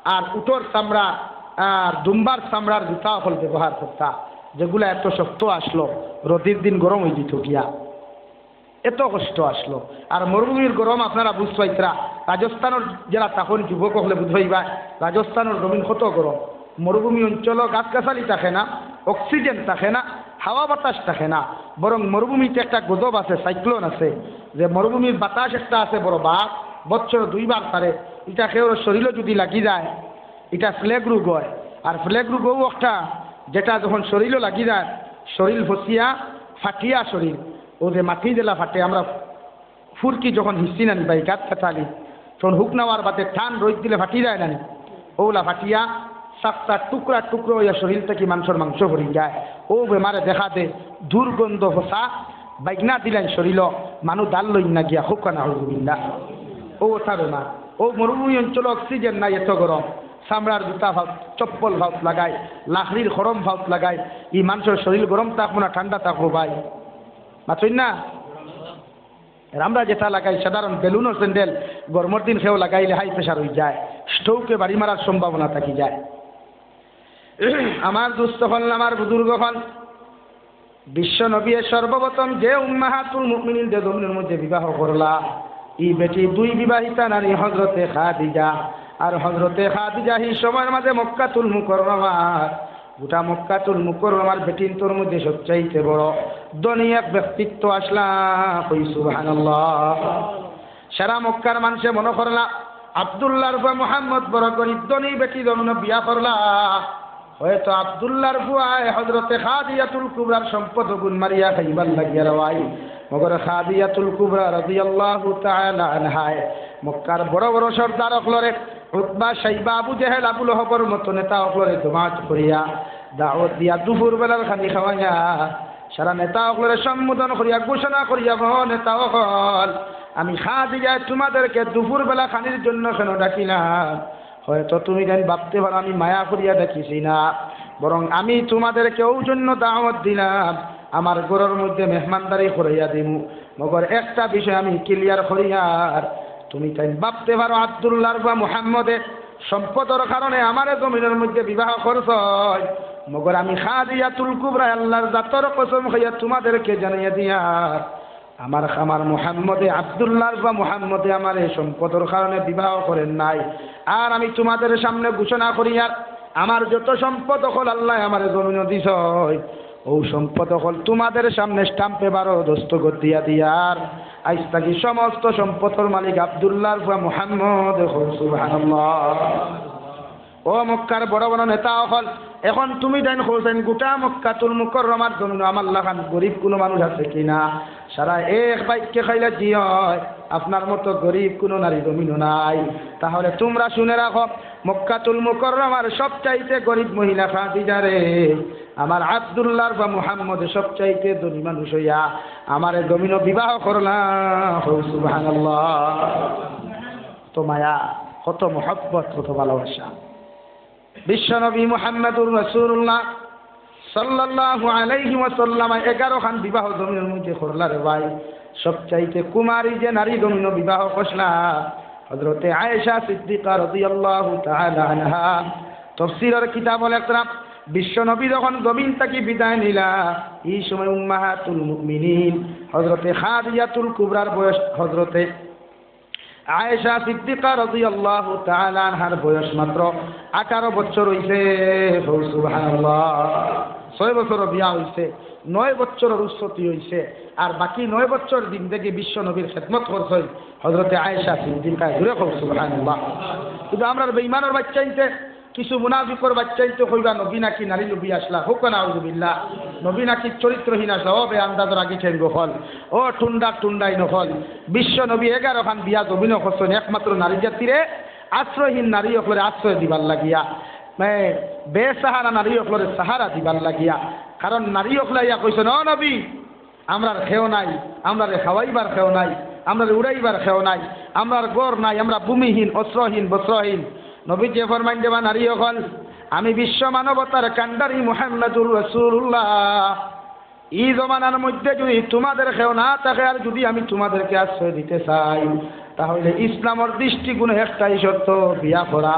আর উটর চামড়া আর দুম্বার চামড়ার জুতা অকল ব্যবহার করতা, যেগুলা এত শক্ত আসলো, রোদির দিন গরম হয়ে যেত গিয়া। এত কষ্ট আসলো। আর মরুভূমির গরম আপনারা বুঝ পাইতরা। রাজস্থানর যারা তখন যুবক অকলে বুঝ পাইবা, রাজস্থানর জমিন কত গরম। মরুভূমি অঞ্চল, গাছ-গাছালি থাকে না, অক্সিজেন থাকে না, হাওয়া বাতাস থাকে না। বরং মরুভূমিতে একটা গজব আছে, সাইক্লোন আছে, যে মরুভূমির বাতাস একটা আছে বড় বাঘ, বছর দুইবার পারে। ইটা কেউর শরীরও যদি লাগি যায়, ইটা প্লেগ রোগ হয়। আর প্লেগ রোগও একটা, যেটা যখন শরীরও লাগি যায়, শরীর ফসিয়া ফাটিয়া শরীর, ও যে মাটি যেলা ফাটে, আমরা ফুরকি যখন হিসি নানি ভাই, গাত কাটালি, তখন হুক নেওয়ার বাদে টান রোদ দিলে ফাটি যায় নানি, ওলা ফাটিয়া সাতটা টুকরা টুকরা হইয়া শরীর থাকি মাংসর মাংস পড়ি যায়। ও বেমারে দেখা দে দুর্গন্ধ ফসা, বাইগনা দিলাইন শরীর, মানু দাল লইন না গিয়া, হুক না হইবিল্লা। ও ওঠা বেমার। ও মরুভূমি অঞ্চল, অক্সিজেন নাই, এত গরম, চামড়ার জুতা ফাউত, চপ্পল ফাউত লাগাই, লাকড়ির খড়ম ফাউত লাগাই, ই মানষর শরীর গরম থাকবো না ঠান্ডা থাকবো ভাই? মাতইন না? আর আমরা যেটা লাগাই সাধারণ বেলুনর স্যান্ডেল, গরমর দিন কেউ লাগাইলে হাই প্রেশার হয়ে যায়, স্ট্রোকে বাড়ি মারার সম্ভাবনা থাকি যায়। আমার দোস্ত অকল, আমার বুজুর্গ অকল, বিশ্ব নবীয়ে সর্বপ্রথম যে উম্মাহাতুল মুমিনিন যে জমিনর মধ্যে বিবাহ করলা, ই বেটি দুই বিবাহিতা নারী হজরতে খাদিজা। আর হজরতে খাদিজা হি সময়র মাঝে মক্কাতুল মুকররমার, গোটা মক্কাতুল মুকররমার বেটিন্তর মধ্যে সবচাইতে বড় ধনী এক ব্যক্তিত্ব আসলা। কই সুবহানাল্লাহ। সারা মক্কার মানষে মনো করলা আব্দুল্লাহর ফুয়া মুহাম্মদ বড় গরিব ধনী বেটি জমিনো বিয়া করলা। হয়তো আব্দুল্লাহর ফুয়ায় হজরতে খাদিজাতুল কুবরার সম্পদ গুণ মারিয়া খাইবার লাগিয়া রওয়াই। মগর খাদিজাতুল কুবরা রাদিয়াল্লাহু তাআলা আনহায় মক্কার বড় বড় সর্দার অকলরে, উতবা, শাইবা, আবু জেহেল, আবু লহবর মতো নেতা অকলরে জমাত করিয়া, দাওয়াত দিয়া, দুপুর বেলার খানি খাওয়াইয়া, সারা নেতা অকলরে সম্বোধন করিয়া, ঘোষণা করিয়া, "ও নেতা অকল, আমি খাদিজায় তোমাদেরকে দুপুর বেলা খানির জন্য কেন ডাকিলাম?" হয়তো তুমি যেন ভাবতে পারো আমি মায়া করিয়া ডাকিছি না, বরং আমি তোমাদেরকে ওই জন্য দাওয়াত দিলাম, আমার ঘরর মধ্যে মেহমানদারি করাইয়া দিমু। মগর একটা বিষয় আমি ক্লিয়ার করিয়ার, তুমি তাইন ভাবতে পারো আব্দুল্লাহর ফুয়া মুহাম্মদে সম্পদর কারণে আমারে জমিনর মধ্যে বিবাহ করছইন, মগর আমি খাদিজাতুল কুবরা আল্লাহর জাতর কসম খাইয়া তোমাদেরকে জানাইয়া দিয়ার, আমার খামার মুহাম্মদে, আব্দুল্লাহর ফুয়া মুহাম্মদে আমারে সম্পদর কারণে বিবাহ করেন নাই। আর আমি তোমাদের সামনে ঘোষণা করিয়ার, আমার যত সম্পদ অকল আল্লায় আমারে জমিনো দিছইন, ও সম্পদ অকল তোমাদের সামনে স্টাম্প পেপারো দস্তখত দিয়া দিয়ার, আইজ থাকি সমস্ত সম্পদর মালিক আব্দুল্লাহর ফুয়া মুহাম্মদ। কও সুবহানাল্লাহ। ও মক্কার বড় বড় নেতা অকল, এখন তুমি তাইন কও চাইন, গোটা মক্কাতুল মুকররমার জমিনো আমার লাখান গরিব কুনু মানুষ আছে কিনা? সারা এক বাক্যে কইলা জি অয়, আপনার মতো গরিব কুনু নারী জমিনো নাই। তাহলে তোমরা শুনে রাখো, মক্কাতুল মুকররমার সবচাইতে গরিব মহিলা খাদিজারে আমার আব্দুল্লাহর বা মুহাম্মদে সবচাইতে ধনী মানুষ অইয়া আমারে জমিনো বিবাহ করলা। কও সুবহানাল্লাহ। কত মায়া, কত মহব্বত, কত ভালোবাসা। বিশ্বনবী মুহাম্মাদুর রাসূলুল্লাহ সাল্লাল্লাহু আলাইহি ওয়াসাল্লাম এগারো খান বিবাহ জমিনর মধ্যে করলা রে ভাই। সবচাইতে কুমারী যে নারী জমিনো বিবাহ করলা, হযরতে আয়েশা সিদ্দিকা রাদিয়াল্লাহু তাআলা আনহা। তফসিরর কিতাব লেখরা, বিশ্বনবী যখন জমিন থাকি বিদায় নিলা, এই সময় উম্মাহাতুল মুমিনিন হযরতে খাদিজাতুল কুবরার বয়স, হযরতে আয়েশা সিদ্দিকা রাদিয়াল্লাহু তাআলা আনহার বয়স মাত্র আঠারো বছর অইছে। কও সুবহানাল্লাহ। ছয় বছর বিয়া অইছে, নয় বছরর উচ্ছতি অইছে, আর বাকি নয় বছর জিন্দেগি বিশ্বনবীর খেদমত করছইন হযরতে আয়েশা সিদ্দিকা। জুরে কও সুবহানাল্লাহ। কিন্তু আমরার বেইমানর বাইচ্চাইন্তে, কিছু মুনাফিকর বাইচ্চাইন্তে কইবা নবী নাকি নারী লুবি আছলা, কউক্কা নাউজুবিল্লাহ। নবী নাকি চরিত্রহীন আছলা, ও বেআন্দাজর আগি ঠেঙ্গো হল, ও টুন্ডা টুন্ডাই নকল। বিশ্বনবী এগারো খান বিয়া জমিনো করছইন, একমাত্র নারী জাতিরে আশ্রয়হীন নারী অকলরে আশ্রয় দিবার লাগিয়া, মানে, বেসাহারা নারী অকলরে সাহারা দিবার লাগিয়া। কারণ নারী অকলে আইয়া কইছইন, ও নবী, আমরার কেউ নাই, আমরারে খাওয়াইবার কেউ নাই, আমরারে উড়াইবার কেউ নাই, আমরার ঘর নাই, আমরা ভূমিহীন, অস্ত্রহীন, বস্ত্রহীন। নবীজিয়ে ফরমাইন দেবা, নারী অকল, আমি বিশ্ব মানবতার কান্ডারি মুহাম্মাদুর রাসূলুল্লাহ। ই জমানার মধ্যে যুদি তোমাদের কেউ না থাকে আর যুদি আমি তোমাদেরকে আশ্রয় দিতে চাই, তাহলে ইসলামর দৃষ্টিকোণে একটাই শর্ত, বিয়া করা।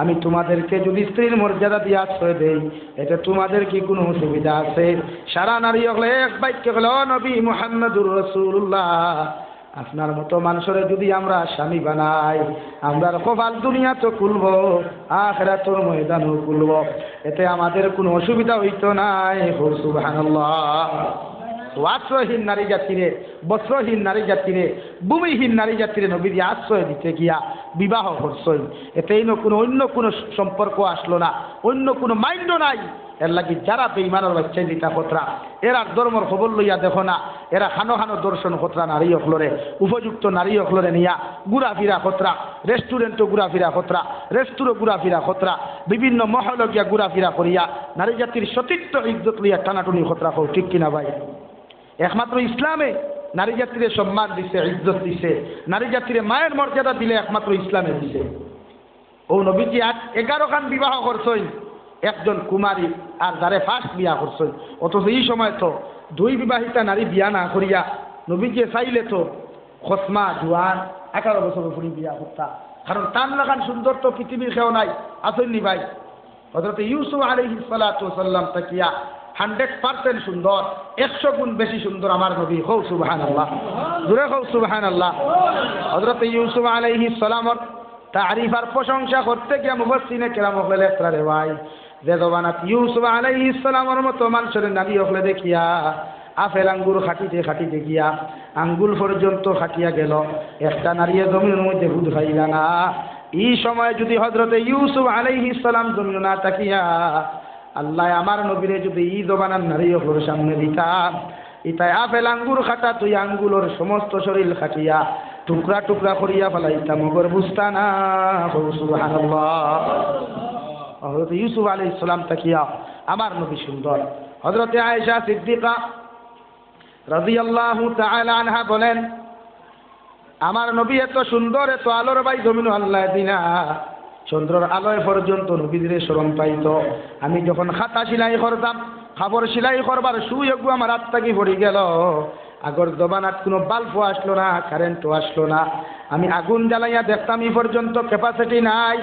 আমি তোমাদেরকে যুদি স্ত্রীর মর্যাদা দিয়া আশ্রয় দেই, এতে তোমাদের কি কোনো অসুবিধা আছে? সারা নারী অকলে এক বাক্যে কইলা, ও নবী মুহাম্মাদুর রাসূলুল্লাহ, আপনার মতো মানুষরে যুদি আমরা স্বামী বানাই, আমরার কপাল দুনিয়াত খুলবো, আখিরাতর ময়দানও খুলবো, এতে আমাদের কোনো অসুবিধা অইতো নায়। কও সুবহানাল্লাহ। তো আশ্রয়হীন নারী জাতিরে, বস্ত্রহীন নারী জাতিরে, ভূমিহীন নারী জাতিরে নবীজিয়ে আশ্রয় দিতে গিয়া বিবাহ করছইন। এতে ইনো কোনো অন্য কোনো সম্পর্ক আসলো না, অন্য কোনো মাইন্ডও নাই। এরলাগি যারা বেইমানর বাইচ্চাইন্তে ইতা করতরা, এরার ধর্মর খবর লইয়া দেখো না, এরা খানো খানো দর্শন করতরা নারী অকলরে, উপযুক্ত নারী অকলরে নিয়া ঘুরাফিরা করতরা, রেস্টুরেন্টো ঘুরাফিরা করতরা, রেস্টুরো ঘুরাফিরা করতরা, বিভিন্ন মহলো গিয়া ঘুরাফিরা করিয়া নারী জাতির সতীত্ব ইজ্জত লইয়া টানাটুনি করতরা। কও ঠিক কিনা ভাই? একমাত্র ইসলামে নারী জাতিরে সম্মান দিছে, ইজ্জত দিছে, নারী জাতিরে মায়ের মর্যাদা দিলে একমাত্র ইসলামে দিছে। ও নবীজিয়ে আট, এগারো খান বিবাহ করছইন, একজন কুমারী আর যারে ফার্স্ট বিয়া করছইন। অথচ ই সময় তো দুই বিবাহিতা নারী বিয়া না করিয়া নবীজিয়ে চাইলে তো খসমা জুয়ান আঠারো বছর ফুড়ি বিয়া করতা, কারণ তান লাখান সুন্দর তো পৃথিবীর কেউ নাই। আছইন নি ভাই? হযরতে ইউসুফ আলাইহিস সালাতু ওয়াস সালাম থাকিয়া হান্ড্রেড পার্সেন্ট সুন্দর, একশো গুণ বেশি সুন্দর আমার নবী। কও সুবহানাল্লাহ, জুরে কও সুবহানাল্লাহ। হযরতে ইউসুফ আলাইহিস সালামর তারিফ আর প্রশংসা করতে গিয়া মুফাসসিরিনে কেরাম অকলে লেখরা রে ভাই, যে জমানাত ইউসুফ আলাইহিস সালামর মতো মানুষরে নারী অকলে দেখিয়া আপেল আঙ্গুর কাটিতে কাটিতে গিয়া আঙ্গুল পর্যন্ত কাটিয়া গেল, একটা নারীয়ে জমিনর মধ্যে হুদ পাইলা না। ই সময় যুদি হযরতে ইউসুফ আলাইহিস সালাম জমিনো না থাকিয়া আল্লায় আমার নবীরে যুদি ই জমানার নারী অকলর সামনে দিতা, ইতায় আপেল আঙ্গুর কাটা থইয়া আঙ্গুলর সমস্ত শরীল কাটিয়া টুকরা টুকরা করিয়া ফালাইতা, মগর বুঝতা না। কও সুবহানাল্লাহ। হযরত ইউসুফ আলাইহিস সালাম থাকিয়া আমার নবী সুন্দর। হযরতে আয়েশা সিদ্দিকা রাদিয়াল্লাহু তাআলা আনহা বলেন, আমার নবী এত সুন্দর, এত আলোর ভাই জমিনো আল্লায় দিলা, চন্দ্রর আলোয় পর্যন্ত নবীজিরে শরম পাইতো। আমি যখন কাতা সিলাই করতাম, কাপড় সিলাই করবার সুই এগু আমার আত থাকি পড়ি গেল। আগর জমানাত কোনো বাল্বও আসলো না, কারেন্টও আসলো না, আমি আগুন জ্বালাইয়া দেখতাম, ই পর্যন্ত ক্যাপাসিটি নাই।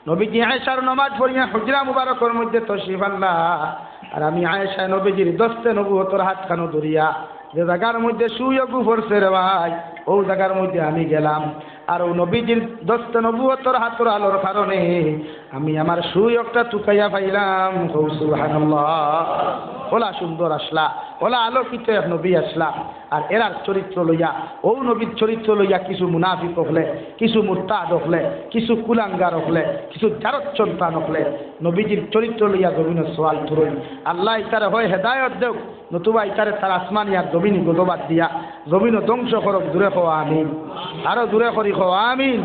নবীজি এশার নমাজ পড়িয়া হুজরা মুবারকর মধ্যে তশরিফ আনলা, আর আমি আয়েশা নবীজির দস্তে নবুয়তর হাতখানো ধরিয়া যে জাগার মধ্যে সুই এগু পড়ছে রে ভাই, অউ জাগার মধ্যে আমি গেলাম। আর অউ নবীজির দস্তে নবুয়তর হাতর আলোর কারণে আমি আমার সুই একটা তুকাইয়া পাইলাম। কও সুবহানাল্লাহ। অলা সুন্দর আছলা, অলা আলোকিত এক নবী আছলা। আর এরার চরিত্র লইয়া, অউ নবীর চরিত্র লইয়া কিছু মুনাফিক অকলে, কিছু মুরতাদ অকলে, কিছু কুলাঙ্গার অকলে, কিছু জারত সন্তান অকলে নবীজির চরিত্র লইয়া জমিনো সওয়াল তুলইন। আল্লায় ইতারে হয় হেদায়ত দেউক, নতুবা ইতারে তার আসমানি আর জমিনি গজবাত দিয়া জমিনো ধ্বংস করউক। জুরে কও আমিন। আরো জুরে করি কও আমিন।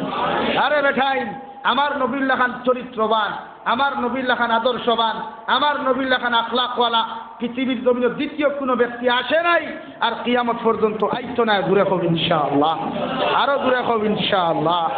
আরে বেটাইন, আমার নবীর লাখান চরিত্রবান, আমার নবীর লাখান আদর্শবান, আমার নবীর লাখান আখলাকওয়ালা পৃথিবীর জমিনে দ্বিতীয় কোনো ব্যক্তি আসে নাই, আর কিয়ামত পর্যন্ত আইতো নায়। জোরে কও ইনশাআল্লাহ, আরো জোরে কও ইনশাআল্লাহ।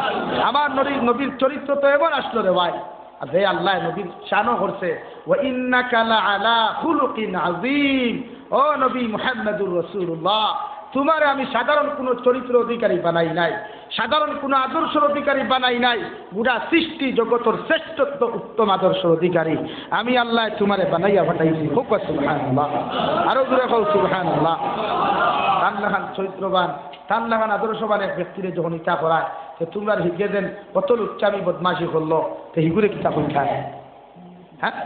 আমার নবীর, নবীর চরিত্র তো এমন আসলো রে ভাই, আর যে আল্লাহ নবীর শানও করছে, "ওয়া ইন্নাকা লা আলা খুলুকিন আযীম।" ও নবী মুহাম্মদুর রাসূলুল্লাহ, তোমারে আমি সাধারণ কোনো চরিত্র অধিকারী বানাই নাই, সাধারণ কোনো আদর্শর অধিকারী বানাই নাই, গোটা সৃষ্টি জগতর শ্রেষ্ঠত্ব উত্তম আদর্শর অধিকারী আমি আল্লাহ তোমারে বানাইয়া পাঠাইছি। কও সুবহানাল্লাহ, আরো জোরে কও সুবহানাল্লাহ। তার লাখান চরিত্রবান, তার লাখান আদর্শবান এক ব্যক্তিরে যখন ইতা করায়, তো তোমরা হিগে যেন কত লুচ্চামি বদমাশি করলো, তো হিগুরে কিতা কইতায়? হ্যাঁ,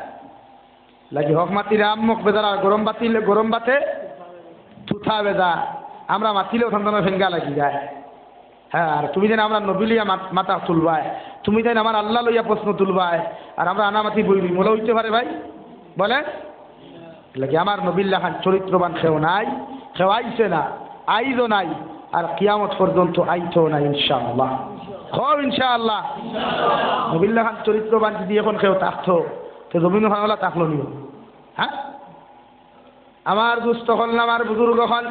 লাগি হক মাতিরে আম্মক বেজার, আর গরম বাতিলে, গরম বাতে তুতা বেজার। আমরা মাতিলেও থানতাম ফেঙ্গা লাগি যায়। হ্যাঁ, আর তুমি যেন আমরা নবী লইয়া মাত-, মাথা তুলবায়, তুমি যেন আমার আল্লাহ লইয়া প্রশ্ন তুলবায়, আর আমরা আনামাতি বইবি, মোলা হইতে পারে ভাই? বলে, লাগি আমার নবীর লাখান চরিত্রবান কেউ নাই, কেউ আইছে না, আইজও নাই, আর কিয়ামত পর্যন্ত আইতো না ইনশাআল্লাহ। কও ইনশাআল্লাহ। নবীর লাখান চরিত্রবান যদি এখন কেউ থাকতো, তো জমিন খানওয়ালা থাকলো নিও? হ্যাঁ, আমার দুস্ত অকল, আমার বুজুর্গ অকল,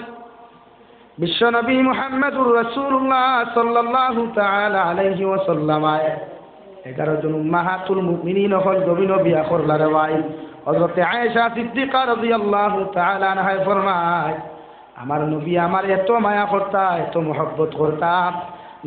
বিশ্বনবী মুহাম্মদুর রাসূলুল্লাহ সাল্লাল্লাহু তাআলা আলাইহি ওয়াসাল্লাম আয় এগারো জন উম্মাহাতুল মুমিনিন অকল জমিনো বিয়া করলা রে ভাই। হযরতে আয়েশা সিদ্দিকা রাদিয়াল্লাহু তাআলা আনহায় ফরমায়, আমার নবী আমার এত মায়া করতা, এত মহব্বত করতা,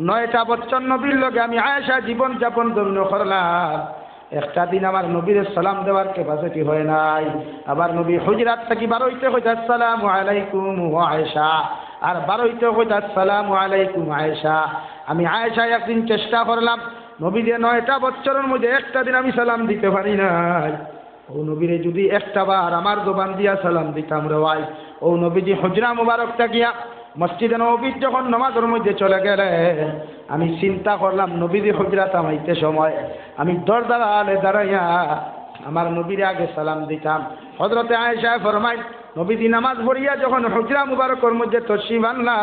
নয়টা বছর নবীর লগে আমি আয়েশা জীবন যাপন জমিনো করলাম। একটা দিন আমার নবীরে সালাম দেওয়ার capacity হয় নাই। আবার নবী হুজরাত থাকি বারইতে কইতা, "আসসালামু আলাইকুম ওয়া আয়েশা।" আর বারইতে কইতা, "আসসালামু আলাইকুম আয়েশা।" আমি আয়েশা একদিন চেষ্টা করলাম, নবীরে নয়টা বছরর মধ্যে একটা দিন আমি সালাম দিতে পারি নাই। ও নবীরে যদি একটা বার আমার জবান দিয়া সালাম দিতাম রে ভাই, ও নবীজি হুজরা মুবারক থাকিয়া মসজিদে নববীত যখন নামাজর মধ্যে চলে গেলেন, আমি চিন্তা করলাম, নবীজি হুজরাত আমাইতে সময় আমি দরজার আড়ালে দাঁড়াইয়া আমার নবীরে আগে সালাম দিতাম। হযরতে আয়েশায় ফরমাইন, নবীজি নামাজ পড়িয়া যখন হুজরা মুবারকর মধ্যে তশরিফ আনলা,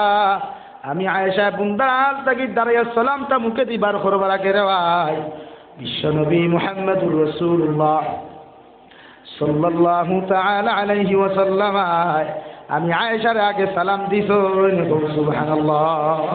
আমি আয়েশায় বুন্দার আড়াল থাকি দাঁড়াইয়া সালামটা মুখে দিবার করবার আগে রে ভাই, বিশ্বনবী মুহাম্মদুর রাসূলুল্লাহ সাল্লাল্লাহু তাআলা আলাইহি ওয়াসাল্লাম, আমি আয়েশারে আগে সালাম দিছইন, কও সুবহানাল্লাহ।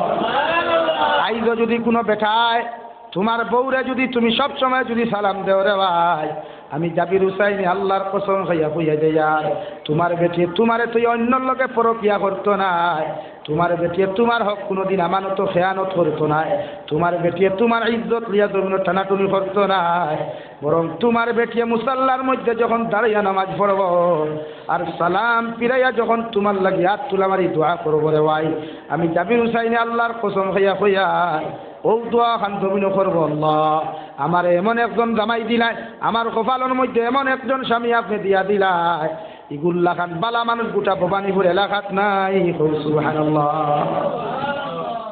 আইজও যদি কোনো বেটায় তোমার বউরে যদি তুমি সব সময় যদি সালাম দেও রে ভাই, আমি জাবির হুসাইনে আল্লাহর কসম খাইয়া কইয়া যাইয়ার, তোমার বেটিয়ে তোমারে তো অন্যর লগে পরকিয়া করতো নায়, তোমার বেটিয়ে তোমার হক কোনোদিন আমানতো খেয়ানত করতো নায়, তোমার বেটিয়ে তোমার ইজ্জত লইয়া জমিনো টানাটুনি করতো নায়। বরং তোমার বেটিয়ে মুসাল্লার মধ্যে যখন দাঁড়াইয়া নামাজ পড়বো আর সালাম ফিরাইয়া যখন তোমার লাগি আত তুলা মারি দোয়া করবো রে ভাই, আমি জাবির হুসাইনে আল্লাহর কসম খাইয়া কইয়ার, ও দোয়া খান জমিনো করবো, "আল্লাহ, আমারে এমন একজন জামাই দিলায়, আমার কপালর মধ্যে এমন একজন স্বামী আপনে দিয়া দিলায়, ইগুর লাখান বালা মানুষ গোটা ভবানীপুর এলাকাত নাই।" কও সুবহানাল্লাহ।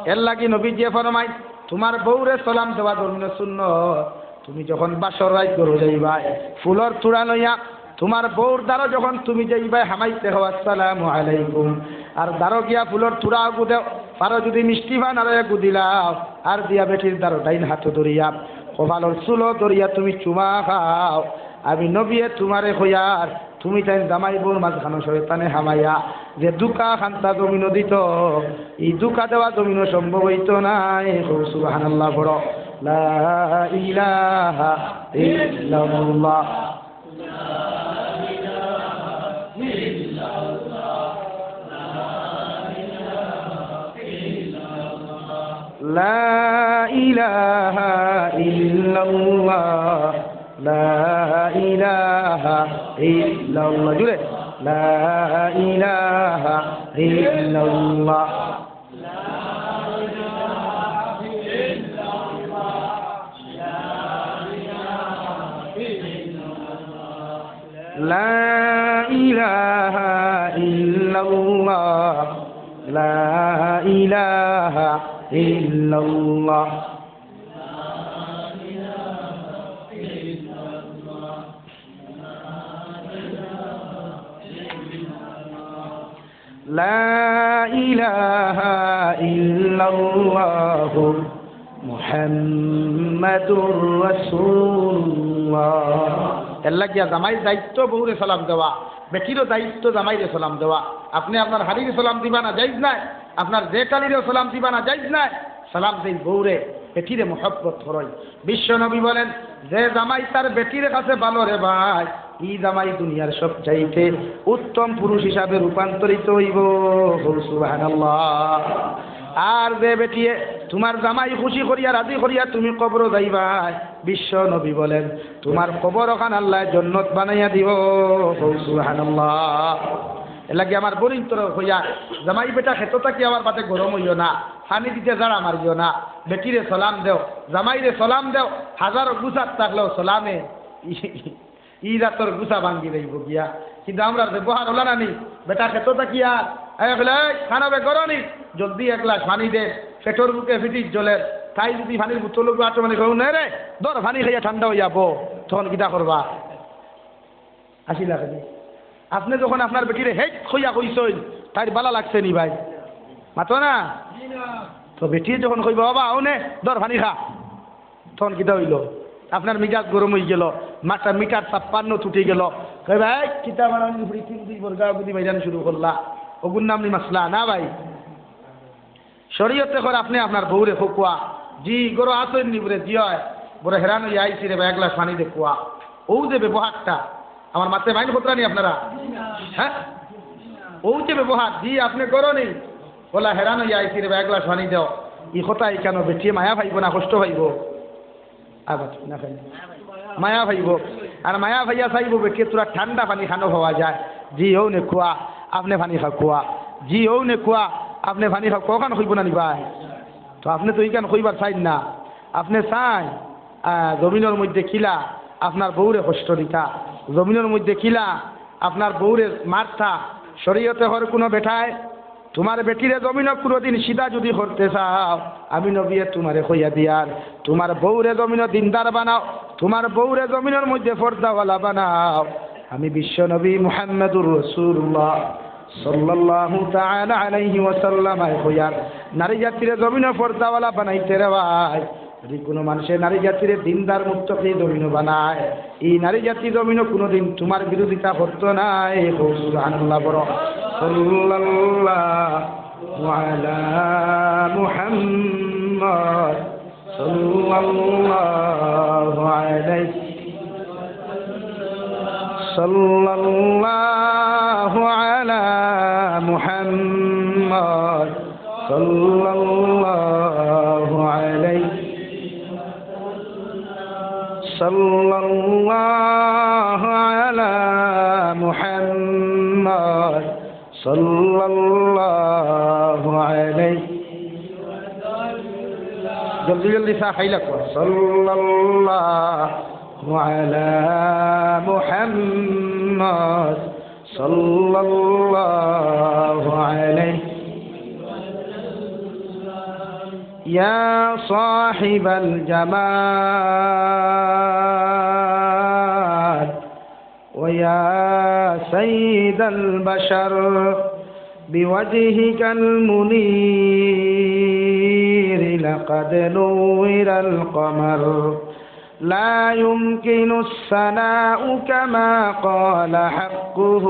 এর লাগি নবীজিয়ে ফরমাইন, তোমার বউরে সালাম দেওয়া জমিনো সুন্নত। তুমি যখন বাসর রাইত ঘরো যাইবায়, ফুলর তুড়া লইয়া তোমার বউর দ্বারো যখন তুমি যাইবায় হামাইতে, কও, "আসসালামু আলাইকুম।" আর দ্বারো গিয়া ফুলর তুড়া আগু দেও, পারো যদি মিষ্টি পান আরো এগু দিলাও, আর দিয়া বেটির দ্বারো ডাইন হাতো ধরিয়া, কপালর চুলো ধরিয়া তুমি চুমা খাও। আমি নবীয়ে তোমারে কইয়ার, তুমি তাইন জামাই বউর মাঝখানো শয়তানে হামাইয়া যে ধুকা খান্তা জমিনো দিত, ই ধুকা দেওয়া জমিনো সম্ভব হইতো নায়। কও সুবহানাল্লাহ পড়ো। লা ইলাহা ইল্লাল্লাহ। লা ইলাহা ইল্লাল্লাহ। লা ইলাহা ইল্লাল্লাহ। জুরে। লা ইলাহা ইল্লাল্লাহ। لا إله إلا الله. لا إله إلا الله. لا إله إلا الله محمد رسول الله. এর লাগিয়া জামাইর দায়িত্ব বউরে সালাম দেওয়া, বেটিরও দায়িত্ব জামাইরে সালাম দেওয়া। আপনে আপনার হাড়িরে সালাম দিবা না, জায়েজ নায়। আপনার জেঠানিরেও সালাম দিবা না, জায়েজ নায়। সালাম দেইন বউরে, বেটিরে মহব্বত করইন। বিশ্ব নবী বলেন, যে জামাই তার বেটির কাছে ভালো রে ভাই, ই জামাই দুনিয়ার সবচাইতে উত্তম পুরুষ হিসাবে রূপান্তরিত হইব। বল সুবহানাল্লাহ। আর যে বেটিয়ে তোমার জামাই খুশি করিয়া, রাজি করিয়া তুমি কবরো যাইবায়, বিশ্ব নবী বলেন, তোমার কবর ওখান আল্লাহ জন্নত বানাইয়া দিব। বল সুবহানাল্লাহ। এর লাগি আমার বইন তোর হইয়া, জামাই বেটা খেতো থাকি আমার বাদে গরম হইও না, পানি দিতে জাড়া মারিও না। বেটিরে সালাম দেও, জামাইরে সালাম দেও, হাজারো গুছাত থাকলেও সালামে ই রাতর গুছা ভাঙ্গি যাইব গিয়া। কিন্তু আমরা ব্যবহার হলা না নি, বেটা খেতো থাকি আর, এই বলে, "এই, খানা বে গরনি, জলদি এক গ্লাস পানি দে, পেটর ভুকে ফিটির জ্বলের।" তাই যদি পানির বোতল আটো মানে কেউ নেই রে, ধর পানি খাইয়া ঠান্ডা হইয়া বো, তখন কিতা করবা? আসি লাগে নি? আপনে যখন আপনার বেটিরে হেট কইয়া কইছইন, তাইর বালা লাগছে নি ভাই? মাতো না? তো বেটিয়ে যখন কইবা, "বাবা, অনে ধর পানি খা", তখন কিতা হইল? আপনার মিজাজ গরম হয়ে গেল, মাথা মিটার ছাপ্পান্ন তুটি গেল। কই, "ভাই, কিতা বানানি উপরে তিন দুই বর্গা গুদি মাইরান শুরু করলা।" ওগুর নাম নি মাসলা, না ভাই? শরীয়তে কর আপনে আপনার বউরে খোকুয়া, "জি, গরো আসইন নি বুরে?" "জি অয়।" "বড় হেরান হইয়া আইছি রে ভাই, এক গ্লাস পানি দে কুয়া।" ও যে ব্যবহারটা, আমার মাতে মাইন খতরা নি আপনারা? হ্যাঁ? ও যে ব্যবহার, "জি, আপনে গরো নি?" "বলা হেরান হইয়া আইছি রে ভাই, এক গ্লাস পানি দেও।" ই কথা ই কেন বেটিয়ে মায়া পাইব না কষ্ট পাইব? আবার না খাই। মায়া পাইব। আর মায়া পাইয়া চাইব বেটিয়ে তোরা ঠান্ডা পানি খানো পাওয়া যায়। "জি, অউ নে কুয়া, আপনে পানি খাও কুয়া। জি, অউ নে কুয়া, আপনে পানি খাও কুয়া", ওখান কইব না নি ভাই? তো আপনে তো ইখান কইবার চাইন না। আপনে চাইন, আহ, জমিনর মধ্যে কিলা আপনার বউরে কষ্ট দিতা, জমিনর মধ্যে কিলা আপনার বউরে মারতা। শরীয়তে কর কোনো বেটায় তোমার বেটিরে জমিনো কোনোদিন সিধা যদি করতে চাও, আমি নবীয়ে তোমারে কইয়া দিয়ার, তোমার বউরে জমিনো দিনদার বানাও, তোমার বউরে জমিনর মধ্যে পর্দাওয়ালা বানাও। আমি বিশ্ব নবী মুহাম্মাদুর রাসূলুল্লাহ সাল্লাল্লাহু তাআলা আলাইহি ওয়াসাল্লাম আয় কইয়ার, নারী জাতিরে জমিনো পর্দাওয়ালা বানাইতে রে ভাই। যদি কোনো মানুষে নারী জাতিরে দিনদার মুত্তাকি জমিনো বানায়, এই নারী জাতি জমিনো কোনোদিন তোমার বিরোধিতা করতো নায়। কও সুবহানাল্লাহ বড়। সাল্লাল্লাহু আলা মুহাম্মদ, সাল্লাল্লাহু আলাইহি, সাল্লাল্লাহু আলা মুহাম্মদ, সাল্লাল্লাহু আলাইহি, সাল্লাল্লাহু আলা মুহাম্মদ, সাল্লাল্লাহু আলাইহি। জলদি জলদি চা খাইলা কুয়া। সাল্লাল্লাহু আলা মুহাম্মদ, সাল্লাল্লাহু আলাইহি। ইয়া সাহিবাল জামাল, ويا سيد البشر، بوجهك المنير لقد نور القمر، لا يمكن الثناء كما قال حقه،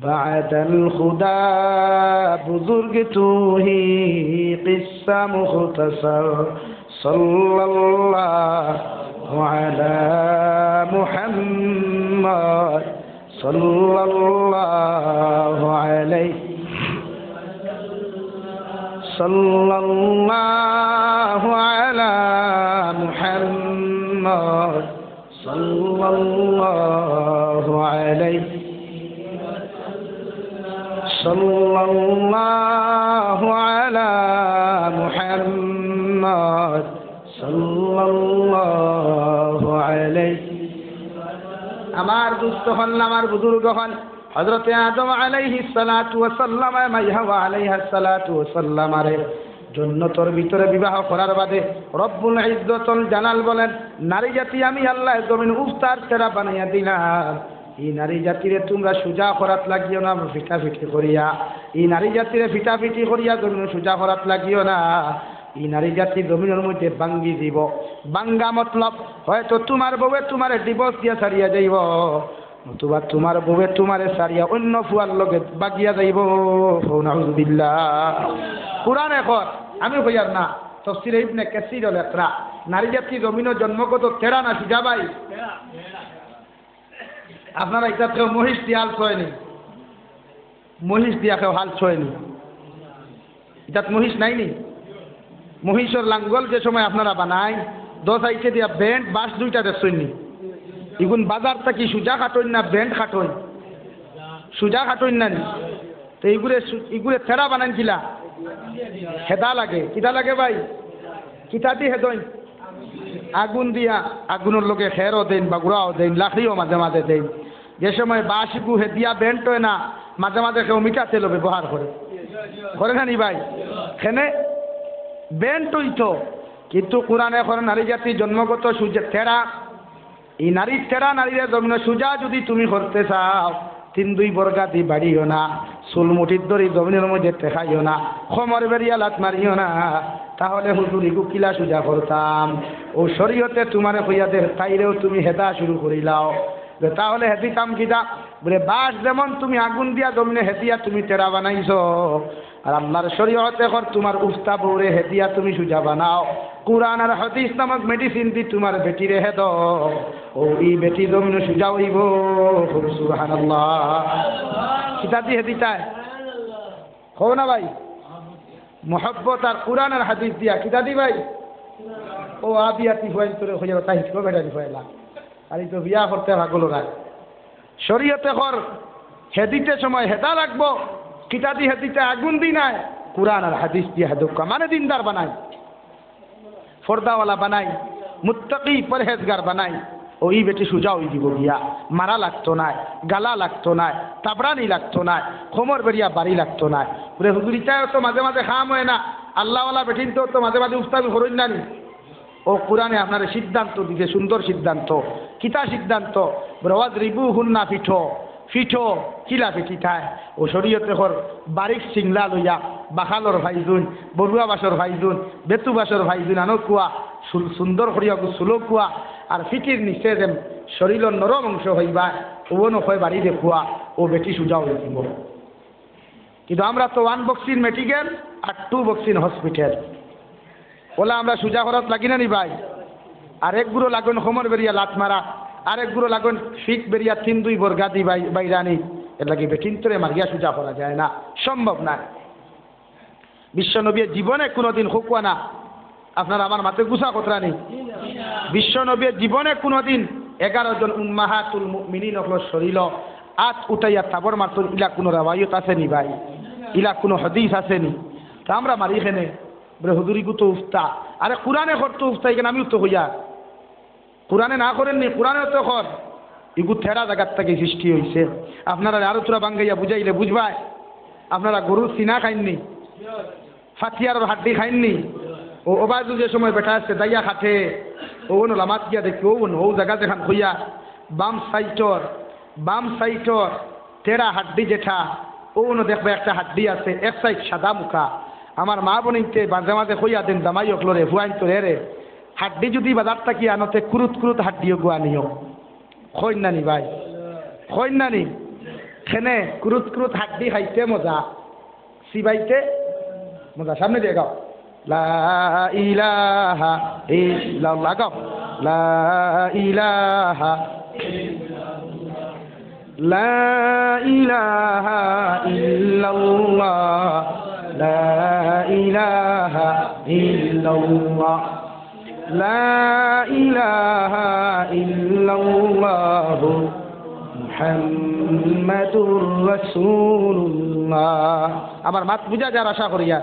بعد الخدا بزرگ تو ہی قصہ مختصر۔ صلى الله على محمد، صلى الله عليه، صلى الله على محمد، صلى الله عليه، صلى الله على محمد، صلى الله عليه। আমার দোস্ত অকল, আমার বুজুর্গ অকল, হযরতে আদম আলাইহিস সালাতু ওয়াস সালাম, মাই হাওয়া আলাইহাস সালাতু ওয়াস সালাম রে জন্নতর ভিতরে বিবাহ করার বাদে রব্বুল ইজ্জতুল জালাল বলেন, নারী জাতি আমি আল্লাহ জমিন উফতার তেরা বানাইয়া দিলাম। এই নারী জাতিরে তোমরা সুজা করাত লাগিও না ফিটাফিটি করিয়া। এই নারী জাতিরে ফিটাফিটি করিয়া জমিন সুজা করাত লাগিও না। ই নারী জাতি জমিনর মধ্যে ভাঙ্গি দিব। ভাঙ্গা মতলব, হয়তো তুমার বউয়ে তুমারে divorce দিয়া ছাড়িয়া যাইব, নতুবা তুমার বউয়ে তুমারে ছাড়িয়া অইন্য ফুয়ার লগে ভাগিয়া যাইব। কও নাউজুবিল্লাহ। কুরআনে কর, আমি কইয়ার না, তফসিরে ইবনে কাসিরো লেখরা, নারী জাতি জমিনো জন্মগত তেড়া না সুজা ভাই? আপনারা ইতাত কেউ মহিষ দিয়া হাল ছয়নি? মহিষ দিয়া কেউ হাল ছয়নি? ইতাত মহিষ নাইনি? মহিষর লাঙ্গল যে সময় আপনারা বানাইন, দশ আইটে দিয়া বেন্ট, বাঁশ দুইটা দেখছইন নি? ইগুন বাজার থাকি সুজা কাটইন না বেন্ট কাটইন? সুজা কাটইন না নি? তো ইগুরে সু-, ইগুরে তেড়া বানাইন কিলা? হেদা লাগে। কিতা লাগে ভাই? কিতা দি হেদইন? আগুন দিয়া, আগুনর লগে খেরও দেইন, বাগুড়াও দেইন, লাকড়িও মাঝে মাঝে দেইন। যে সময় বাঁশ ইগু হেদিয়া বেন্ট অয় না, মাঝে মাঝে কেউ মিঠা তেলও ব্যবহার করে। করে না নি ভাই? খেনে বেন্ট অইতো, কিন্তু কুরআনে কর নারী জাতি জন্মগত সুজা তেড়া। ই নারী তেড়া নারীরে জমিনো সুজা যুদি তুমি করতে চাও, তিন দুই বর্গা দি বাড়িও না, চুল মুঠিত ধরি জমিনর মধ্যে ঠেকাইও না, কমর বেড়িয়া লাত মারিও না, তাহলে হুজুর ইগু কিলা সুজা করতাম? অউ শরীয়তে তুমারে কইয়া দে, তাইরেও তুমি হেদা শুরু করিলাও। যে তাহলে হেদিতাম কিতা? বলে, বাঁশ যেমন তুমি আগুন দিয়া জমিনে হেদিয়া তুমি তেড়া বানাইছো, আর আল্লাহর শরীয়তে কর তুমার উফতা বউরে হেদিয়া তুমি সুজা বানাও। কুরআন আর হাদিস নামক মেডিসিন দি তুমার বেটিরে হেদো, অউ ই বেটি জমিনো সুজা অইবো। কও সুবহানাল্লাহ। কিতা দি হেদিতায়? কও না ভাই, মহব্বত আর কুরআন আর হাদিস দিয়া। কিতা দি ভাই? অউ আবিয়াতি ফুয়াইন্তরে কইয়া তাই হিকো বেটা দি ফুয়াইলা। আর ই তো বিয়া করতে পাগল অরায়। শরীয়তে কর, হেদিতে সময় হেদা লাগবো। কিতা দি হেদিতে? আগুন দি নায়, কুরআন আর হাদিস দি হেদউক্কা, মানে দিনদার বানাই, পর্দাওয়ালা বানাই, মুত্তাকি পরহেজগার বানাই। অউ ই বেটি সুজা অই দিবো গিয়া, মারা লাগতো নায়, গালা লাগতো নায়, তাবড়ানি লাগতো নায়, কমর বেড়িয়া বাড়ি লাগতো নায়। বলে, হুজুর, ইতায়ও তো মাঝে মাঝে কাম অয় না, আল্লাহওয়ালা বেটিন্তও তো মাঝে মাঝে উফতাবি করইন না নি? অউ কুরআনে আপনারে সিদ্ধান্ত দিছে, সুন্দর সিদ্ধান্ত। কিতা সিদ্ধান্ত? বলে, "ওয়াজরিবুহুন্না", পিটো, পিটো, কিলা পিটিতায়? অউ শরীয়তে কর বারিক সিংলা লইয়া, বাখালর ফাইজুন, বড়ুয়া বাসর ফাইজুন, বেতু বাসর ফাইজুন, আনো কুয়া, সুল-, সুন্দর করিয়া অগু সুলো কুয়া, আর পিটির নিচে যেন শরীরর নরম অংশ অইবা, অউ অনো কয় বাড়ি দেখুয়া, অউ বেটি সুজা অই দিবো। কিন্তু আমরা তো one boxing medical আর two boxing hospital। অলা আমরা সুজা করাত লাগি না নি ভাই? আর এক গুরু লাগইন কমর বেড়িয়া লাত মারা, আর এক গুরু লাগইন ফিট বেড়িয়া তিন দুই বর্গা দি বাই-, বাইরানি। এর লাগি বেটিন্তরে মারিয়া সুজা করা যায় না, সম্ভব নায়। বিশ্ব নবীয়ে জীবনে কুনুদিন খুকুয়া না, আপনারা আমার মাতে গুছা কররা নি। বিশ্ব নবীয়ে জীবনে কুনুদিন এগারো জন উম্মাহাতুল মুমিনিন অকলর শরীলো আত উঠাইয়া থাবড় মারছইন, ইলা কুনু রেওয়ায়ত আছে নি ভাই? ইলা কুনু হাদিস আছে নি? তে আমরা মারি কেনে? বলে, "হুজুর, ইগু তো উফতা।" আরে, কুরআনে কর তো উফতা, ইখান আমিও তো কইয়ার। কুরআনে না করের নি, কুরআনেও তো কর। ইগু তেড়া জাগাত থাকি সৃষ্টি অইছে। আপনারারে আরো থুড়া ভাঙ্গাইয়া বুঝাইলে বুঝবায়। আপনারা গরুর সিনা খাইন নি? ফাতিয়ারর হাড্ডি খাইন নি? অউ, অউ বাজু যে সময় বেটা আছে, যাইয়া খাটে, অউ অনো লামাত গিয়া দেখি, অউ অনো, অউ জাগা যেখান কইয়া, বাম সাইটর, বাম সাইটর তেড়া হাড্ডি যেটা, অউ অনো দেখবা একটা হাড্ডি আছে, এক সাইড সাদা মুখা। আমার মা বইনতে মাঝে মাঝে কইয়া দেইন, জামাই অকলরে, ফুয়াইন্তরে, রে, হাড্ডি যুদি বাজার থাকি আনো, তে কুরুত কুরুত হাড্ডি অগু আনিও। কইন না নি ভাই? কইন না নি? কেনে কুরুত কুরুত হাড্ডি খাইতে মজা, চিবাইতে মজা। সামনে দিয়া গাও। লা ইলাহা ইল্লাল্লাহ। গাও। লা ইলাহা, লা ইলাহা ইল্লাল্লাহ, লা ইলাহা ইল্লাল্লাহ। লা ইলাহা ইল্লাল্লাহু মুহাম্মাদুর রাসূলুল্লাহ। আমার মাত বুঝা যার আশা করিয়ার।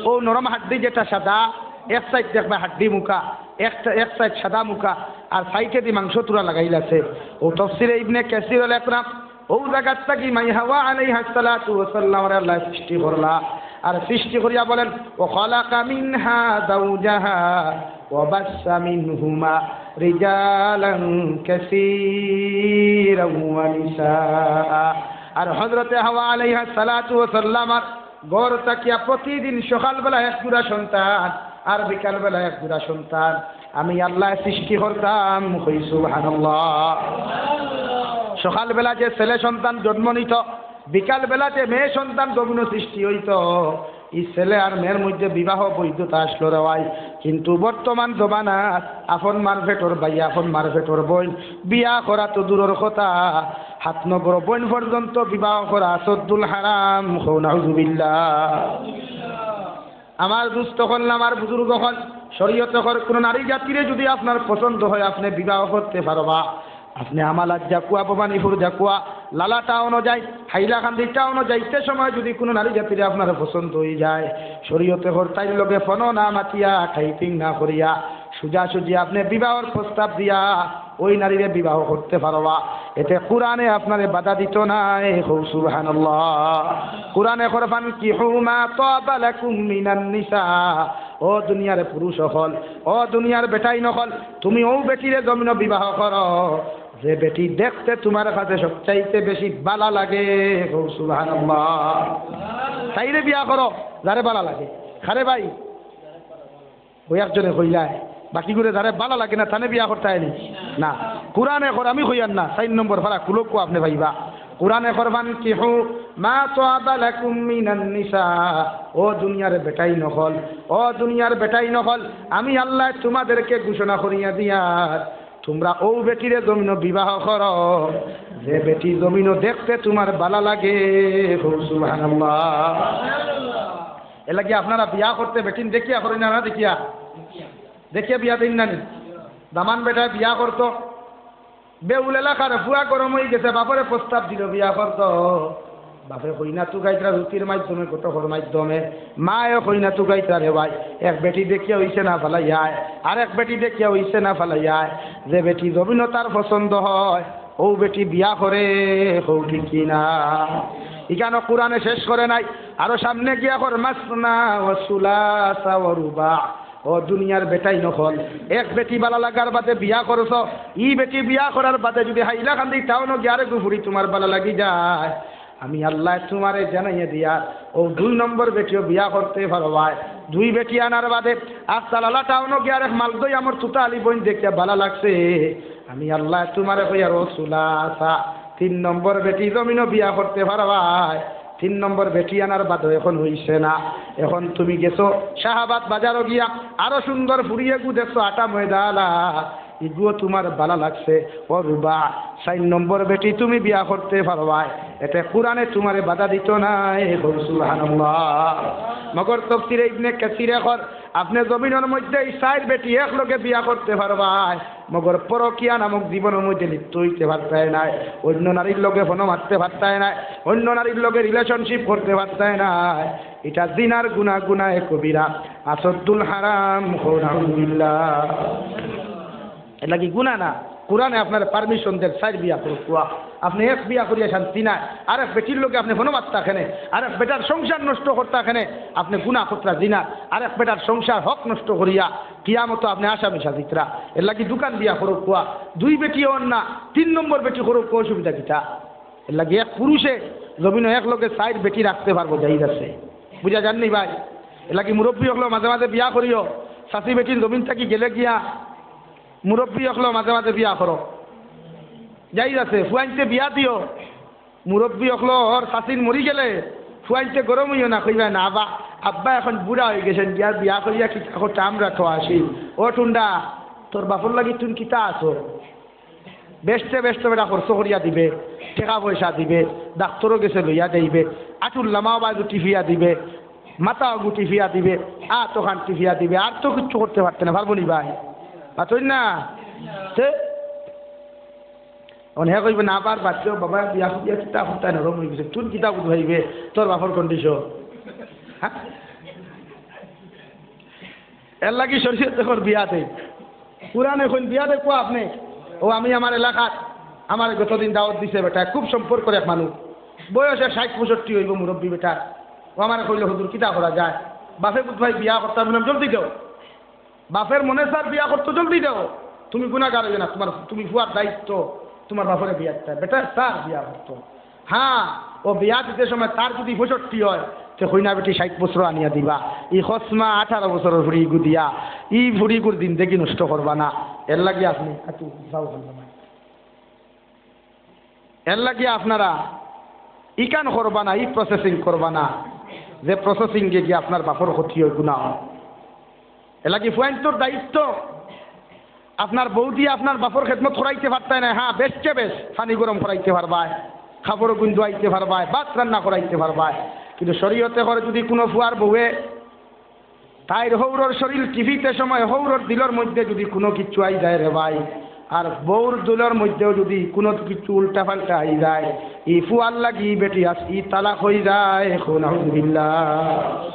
অউ নরম হাড্ডি যেটা সাদা, এক সাইড দেখবা হাড্ডি মুখা, একটা, এক সাইড সাদা মুখা, আর সাইডেদি মাংস থুড়া লাগাইল আছে। অউ তফসিরে ইবনে কাসিরো লেখরা, অউ জাগাত থাকি মাই হাওয়া আলাইহাস সালাতু ওয়াস সালামরে আল্লায় সৃষ্টি করলা। আর সৃষ্টি করিয়া বলেন, "ওয়া খালাকা মিনহা যাওজাহা ওয়া বাসসা মিনহুমা রিজালান কাসীরান ওয়া নিসাআ।" আর হযরতে হাওয়া আলাইহাস সালাতু ওয়াস সালামর ঘর থাকিয়া প্রতিদিন সকালবেলা এক জোড়া সন্তান, আর বিকালবেলা এক জোড়া সন্তান আমি আল্লায় সৃষ্টি করতাম। কই সুবহানাল্লাহ। সকালবেলা যে ছেলে সন্তান জন্ম নিত, বিকালবেলা যে মেয়ে সন্তান জমিনো সৃষ্টি অইতো, ই ছেলে আর মেয়ের মধ্যে বিবাহ বৈধতা আসলো রে ভাই। কিন্তু বর্তমান জমানাত আপন মার পেটর ভাই, আপন মার পেটর বইন বিয়া করা তো দূরর কথা, সাত নম্বর বইন পর্যন্ত বিবাহ করা আসাদ্দুল হারাম। কও নাউজুবিল্লাহ। আমার দুস্ত অকল, আমার বুজুর্গ অকল, শরীয়তে কর, কোনো নারী জাতিরে যদি আপনার পছন্দ হয়, আপনে বিবাহ করতে পারবা। আপনে আমালাত যাউক্কা, ভবানীপুর যাউক্কা, লালা টাউনো যাইন, হাইলাকান্দি টাউনো যাইতে সময় যদি কোনো নারী জাতিরে আপনার পছন্দ অইযায়, শরীয়তে কর তাইর লগে ফোনো না মাতিয়া, টাইপিং না করিয়া, সোজাসুজি আপনে বিবাহর প্রস্তাব দিয়া ওই নারীরে বিবাহ করতে পারবা। এতে কোরআনে আপনারে বাধা দিতো নায়। কও সুবহানাল্লাহ। কোরআনে কর, "ফানকিহু মা তাবা লাকুম মিনান নিসা।" ও দুনিয়ার পুরুষ অকল, ও দুনিয়ার বেটাইন অকল, তুমি অউ বেটিরে জমিনো বিবাহ করো, যে বেটি দেখতে তুমার কাছে সবচাইতে বেশি বালা লাগে। কও সুবহানাল্লাহ। তাইরে বিয়া করো, যারে বালা লাগে। কারে ভাই? অউ একজনে কইলায়, বাকিগুরে যারে বালা লাগে না, তানে বিয়া করতায় নি? না। কোরআনে কর, আমি কইয়ার না, চাইর নম্বর পারা খুলউক্কা, আপনে পাইবা। কোরআনে কর, "ফানকিহু মা তাবা লাকুম মিনান নিসা।" ও দুনিয়ার বেটাইন অকল, ও দুনিয়ার বেটাইন অকল, আমি আল্লায় তুমাদেরকে ঘোষণা করিয়া দিয়ার, তুমরা অউ বেটিরে জমিনো বিবাহ করো, যে বেটি জমিনো দেখতে তুমার বালা লাগে। কও সুবহানাল্লাহ। এরলাগি আপনারা বিয়া করতে বেটিন দেখিয়া করইন না, না দেখিয়া? দেখিয়া বিয়া দেইন না নি? দামান বেটায় বিয়া করতো, বেউল এলাকার ফুয়া গরম অইগেছে, বাপরে প্রস্তাব দিলো বিয়া করতো। বাপে কইনা তুকাইতরা রুটির মাধ্যমে, ঘটকর মাধ্যমে, মায়ে কইনা তুকাইতরা রে ভাই। এক বেটি দেখিয়া অইছে না ফালাইয়ায়, আরেক বেটি দেখিয়া অইছে না ফালাইয়ায়। যে বেটি জমিনো তার পছন্দ হয়, অউ বেটি বিয়া করে। কও ঠিক কি না? ইখানো কোরআনে শেষ করে নাই, আরো সামনে গিয়া কর, "মাসনা ওয়া সুলাসা ওয়া রুবা।" ও দুনিয়ার বেটাইন অকল, এক বেটি বালা লাগার বাদে বিয়া করছো, ই বেটি বিয়া করার বাদে যদি হাইলাকান্দি টাউনো গিয়া আরেকগু ফুড়ি তুমার বালা লাগি যায়, আমি আল্লায় তুমারে জানাইয়া দিয়ার, অউ দুই নম্বর বেটিও বিয়া করতে পারবায়। দুই বেটি আনার বাদে আস্তা লালা টাউনো গিয়া আরেক মালদই আমর তুতা আলী বইন দেখিয়া বালা লাগছে, আমি আল্লায় তুমারে কইয়ার, ও সুলাসা, তিন নম্বর বেটি জমিনো বিয়া করতে পারবায়। তিন নম্বর বেটি আনার বাদে অখন অইছে না, অখন তুমি গেছো শাহবাদ বাজারো গিয়া আরো সুন্দর ফুড়ি এগু দেখছো, আটা ময়দাআলা, ইগুও তুমার বালা লাগছে, ও রুবা, চাইর নম্বর বেটি তুমি বিয়া করতে পারবায়। এতে কোরআনে তুমারে বাধা দিতো নায়। কও সুবহানাল্লাহ। মগর তফসিরে ইবনে কাসিরে কর, আপনে জমিনর মধ্যে ই চাইর বেটি একলগে বিয়া করতে পারবায়, মগর পরকিয়া নামক জীবনর মধ্যে লিপ্ত অইতে পারতায় নায়, অইন্য নারীর লগে ফোনো মাততে পারতায় নায়, অইন্য নারীর লগে রিলেশনশিপ করতে পারতায় নায়। ইটা জিনার গুনা, গুনায়ে কবিরা, আসাদ্দুল হারাম। কও নাউজুবিল্লাহ। এরলাগি গুনা না, কোরআনে আপনারে পারমিশন দের, চাইর বিয়া করউক্কা। আপনে এক বিয়া করিয়া শান্তি নাই, আরেক বেটির লগে আপনে ফোনো মাততা কেনে, আরেক বেটার সংসার নষ্ট করতা কেনে, আপনে গুনা করতরা জিনার, আরেক বেটার সংসার হক নষ্ট করিয়া কিয়ামতো আপনে আসামি সাজিতরা। এরলাগি দুইখান বিয়া করউক্কা, দুই বেটি অর না, তিন নম্বর বেটি করউক্কা, অসুবিধা কিতা? এরলাগি এক পুরুষে জমিনো একলগে চাইর বেটি রাখতে পারবো, জায়েজ আছে, বুঝা যার নি ভাই? এরলাগি মুরব্বি অকলো মাঝে মাঝে বিয়া করিও, চাচি বেটিন জমিন থাকি গেলে গিয়া মুরব্বি অকলো মাঝে মাঝে বিয়া করো, জায়েজ আছে। ফুয়াইন্তে বিয়া দিও, মুরব্বি অকলর চাচিন মরি গেলে ফুয়াইন্তে গরম অইও না, কইবা, "না বা, আব্বা অখন বুড়া অইগেছইন, গিয়া বিয়া করিয়া কিতা করতাম, আমরা তো আছি।" ও টুন্ডা, তোর বাপর লাগি তুই কিতা আছো? বেচতে বেচতে বেটা খরচ করিয়া দিবে, টেকা পয়সা দিবে, ডাক্তরর গেছে লইয়া যাইবে, আটুর লামাও বায়ু টিপিয়া দিবে, মাথাও গু টিপিয়া দিবে, আত অখান টিপিয়া দিবে, আর তো কিচ্ছু করতে পারতে না, পারবো নি ভাই? পারতই না? তে অনে কইবে, "না পার বাচ্চা, বাবা বিয়া করিয়া কিতা করতা নরম অইগেছে, তুই কিতা বুঝাইবে তোর বাপর কন্ডিশন?" হ্যাঁ? এরলাগি শরীয়তে কর বিয়া দেই। কোরআনে কইন বিয়া দেখবো আপনে। ও আমি আমার এলাকাত, আমার গতদিন দাওয়াত দিছে বেটা, খুব সম্পর্কর এক মানুষ, বয়সে ষাইট পঁয়ষট্টি অইবো, মুরব্বি বেটা। ও আমারে কইলো, "হুজুর, কিতা করা যায়? বাপে বুঝ ভাই বিয়া করতাম।" বললাম, "জলদি দেও।" বাপের মনে চার বিয়া করতো, জলদি দেও। তুমি গুনাগার অইও না, তুমার, তুমি ফুয়ার দায়িত্ব, তুমার বাপরে বিয়া দিতায়। বেটা চার বিয়া করতো। হ্যাঁ, ও বিয়া দিতে সময় তার যদি পঁয়ষট্টি অয়, তে কইনা বেটি ষাইট বছর আনিয়া দিবা, ই খসমা আঠারো বছরর ফুড়ি ইগু দিয়া, ই ফুড়ি ইগুর জিন্দেগি নষ্ট করবা না। এর লাগি আপনে, আচ্ছা, যাও, ভালো না। এর লাগি আপনারা ইখান করবা না, ই প্রসেসিং করবা না, যে প্রসেসিং এ গিয়া আপনার বাপর ক্ষতি অয়, গুনা অয়। এর লাগি ফুয়াইন্তর দায়িত্ব, আপনার বউ দিয়া আপনার বাপর খেদমত করাইতে পারতায় না, হ্যাঁ, বেশকে বেশ পানি গরম করাইতে পারবায়, কাপড় গুন ধোয়াইতে পারবায়, ভাত রান্না করাইতে পারবায়, কিন্তু শরীয়তে কয় যদি কুনু ফুয়ার বউয়ে তাইর হউরর শরীর টিপিতে সময় হউরর দিলর মধ্যে যদি কুনু কিচ্ছু আই যায় রে ভাই, আর বউর দিলর মধ্যেও যদি কুনু কিচ্ছু উল্টা পাল্টা আই যায়, ই ফুয়ার লাগি বেটি আজ ই তালাক অই যায়। কও নাউজুবিল্লাহ।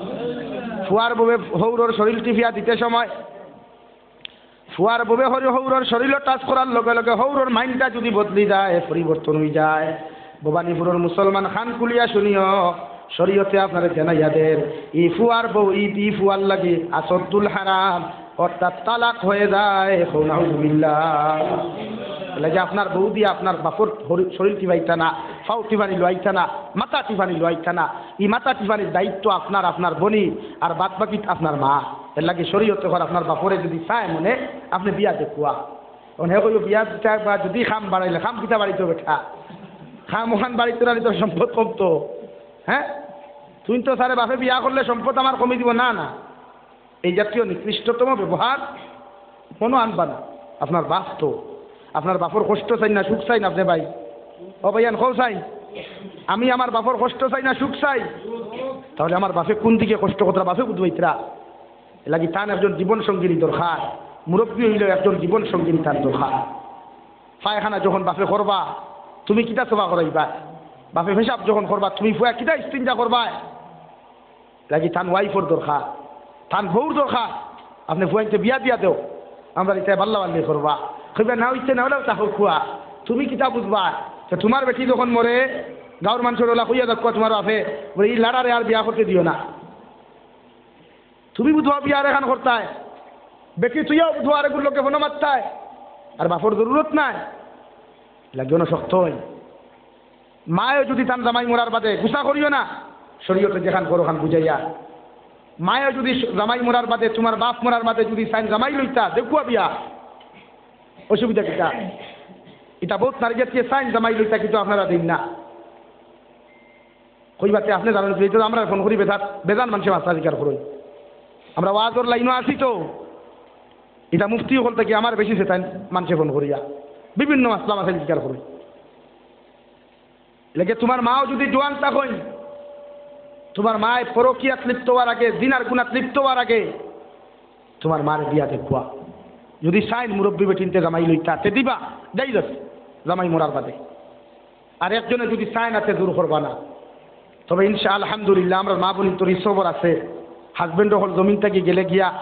ফুয়ার বউয়ে হউরর শরীর টিপিয়া দিতে সময়, ফুয়ার বউয়ে হরি হউরর শরীরও টাচ করার লগে লগে হউরর মাইন্ডটা যদি বদলি যায়, পরিবর্তন অই যায়, ভবানীপুরর মুসলমান, কান খুলিয়া শুনিও, শরীয়তে আপনারে জানাইয়া দের, ই ফুয়ার বউ, ই, ই ফুয়ার লাগি আসদ্দুল হারাম, অর্থাৎ তালাক অই যায়। কও নাউজুবিল্লাহ। তাইলে যে আপনার বউ দিয়া আপনার বাপর হরি-, শরীর টিপাইতা না, পাও টিপানি লওয়াইতা না, মাথা টিপানি লওয়াইতা না, ই মাথা টিপানির দায়িত্ব আপনার, আপনার বইন, আর বাদ বাকিত আপনার মা। এর লাগি শরীয়তে কয় আপনার বাপরে যদি চায় মনে, আপনে বিয়া দেখুয়া। অখন হে কইও বিয়া দিতা বা যদি কাম বাড়াইলে, কাম কিতা বাড়িতো বেটা? কাম অখান বাড়িতো না, তোর সম্পদ কমতো। হ্যাঁ? তুই তো সারে বাপে বিয়া করলে সম্পদ আমার কমি দিব, না, না। এই জাতীয় নিকৃষ্টতম ব্যবহার মনো আনবা না। আপনার বাপ তো, আপনার বাপর কষ্ট চাইন না, সুখ চাইন আপনে ভাই? ও ভাইয়ান, কও চাইন? আমি আমার বাপর কষ্ট চাই না সুখ চাই? তাহলে আমার বাপে কুন দিকে কষ্ট করতরা, বাপে বুঝবাইতরা। এর লাগি তান একজন জীবন সঙ্গিনী দরকার, মুরব্বী অইলেও একজন জীবন সঙ্গিনী তান দরকার। পায়খানা যখন বাপে করবা, তুমি কিতা সবা করাইবা? বাপে পেশাব যখন করবা, তুমি ফুয়া কিতা ইস্তিঞ্জা করবা? লাগি তান ওয়াইফর দরকার, তান বউর দরকার। আপনে ফুয়াইনতে বিয়া দিয়া দেও, আমরা ইতায় বাল্লা বাল্লি করবা। কইবা না অইতে না অইলেও তা হোক ফুয়া, তুমি কিতা বুঝবা? তে তুমার বেটি যখন মরে, গাউর মানষর অলা কইয়া দেখবা তুমার বাপে, বলে, "ই লাড়ারে আর বিয়া করতে দিও না।" তুমি বুঝবা বিয়া আরেকখান করতায়, বেটি তুইয়াও বুঝবা আরেকগুর লগে ফোনো মারতায়, আর বাপর জরুরত নাই। লাগিও না শক্ত অই। মায়ও যদি তান জামাই মরার বাদে গুসা করিও না, শরীয়তে যেখান করো খান বুঝাইয়া। মায়ও যদি স-, জামাই মরার বাদে, তুমার বাপ মরার বাদে যদি চাইন জামাই লইতা, দেখুয়া বিয়া, অসুবিধা কিতা? ইতা বউত নারী জাতিয়ে চাইন জামাই লইতা, কিন্তু আপনারা দেইন না। কইবা তে আপনে জানইন, এই তো আমরা ফোন করি বেজান, বেজান মানষে মাসলা জিকার করইন। আমরা ওয়াজর লাইনো আছি তো, ইতা মুফতি অকল থাকি আমার বেশি চেতাইন মানষে ফোন করিয়া, বিভিন্ন মাসলা মাসাইল জিকার করইন। এর লাগি তুমার মাও যদি জোয়ান থাকইন, তুমার মায় পরকিয়াত লিপ্ত অওয়ার আগে, জিনার গুনাত লিপ্ত অওয়ার আগে, তুমার মারে বিয়া দেখুয়া। যদি চাইন মুরব্বী বেটিন্তে জামাই লইতা, তে দিবা, জাইজ আছে, জামাই মরার বাদে। আর একজনে যদি চায় না, তে জোর করবা না। তবে ইনশা আলহামদুলিল্লাহ, আমরার মা বইনতর ই সবর আছে। হাজব্যান্ড অকল জমিন থাকি গেলে গিয়া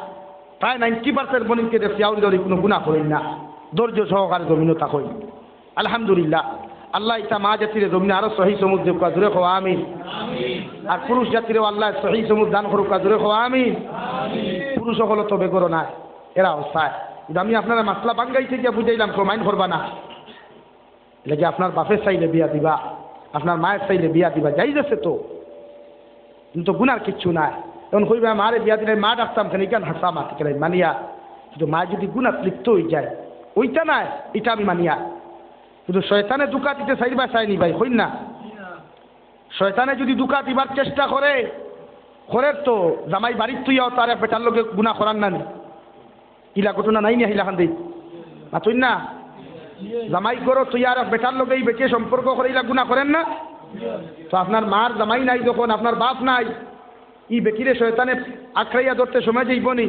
প্রায় নাইনটি পার্সেন্ট বইনতে দেখছি আউরি দাউরি কুনু গুনা করইন না, ধৈর্য সহকারে জমিনো থাকইন। আলহামদুলিল্লাহ, আল্লায় ইতা মা জাতিরে জমিনো আরো সহি সমুজ দেউক্কা, জোরে কও আমিন। আর পুরুষ জাতিরেও আল্লায় সহি সমুজ দান করউক্কা, জোরে কও আমিন। পুরুষ অকল তো বেগরো নায়, এরাও চায়। কিন্তু আমি আপনারে মাসলা ভাঙ্গাইতে গিয়া বুঝাইলাম, কেউ মাইন্ড করবা না। এর লাগি আপনার বাপে চাইলে বিয়া দিবা, আপনার মায়ে চাইলে বিয়া দিবা, জাইজ আছে তো, কিন্তু গুনার কিচ্ছু নাই। অখন কইবা, "মারে বিয়া দিলে মা ডাকতাম কেনে, ইখান হাছা মাত কেনে মানিয়া।" কিন্তু মায় যদি গুনাত লিপ্ত অই যায়, অইতা নায়, ইটা আমি মানিয়া। কিন্তু শয়তানে ধুকা দিতে চাইরবায় চায়নি ভাই, কইন না? শয়তানে যদি ধুকা দিবার চেষ্টা করে, করের তো, জামাই বাড়িত থুইয়াও তো আরেক বেটার লগে গুনা করার না নি? ইলা ঘটনা নাই নি, ইলা খান দেই? মাতইন না? জামাই ঘরো থুইয়া আরেক বেটার লগে ই বেটিয়ে সম্পর্ক করে, ইলা গুনা করের না? তো আপনার মার জামাই নাই যখন, আপনার বাপ নাই, ই বেটিরে শয়তানে আঁকড়াইয়া ধরতে সময় যাইবো নি?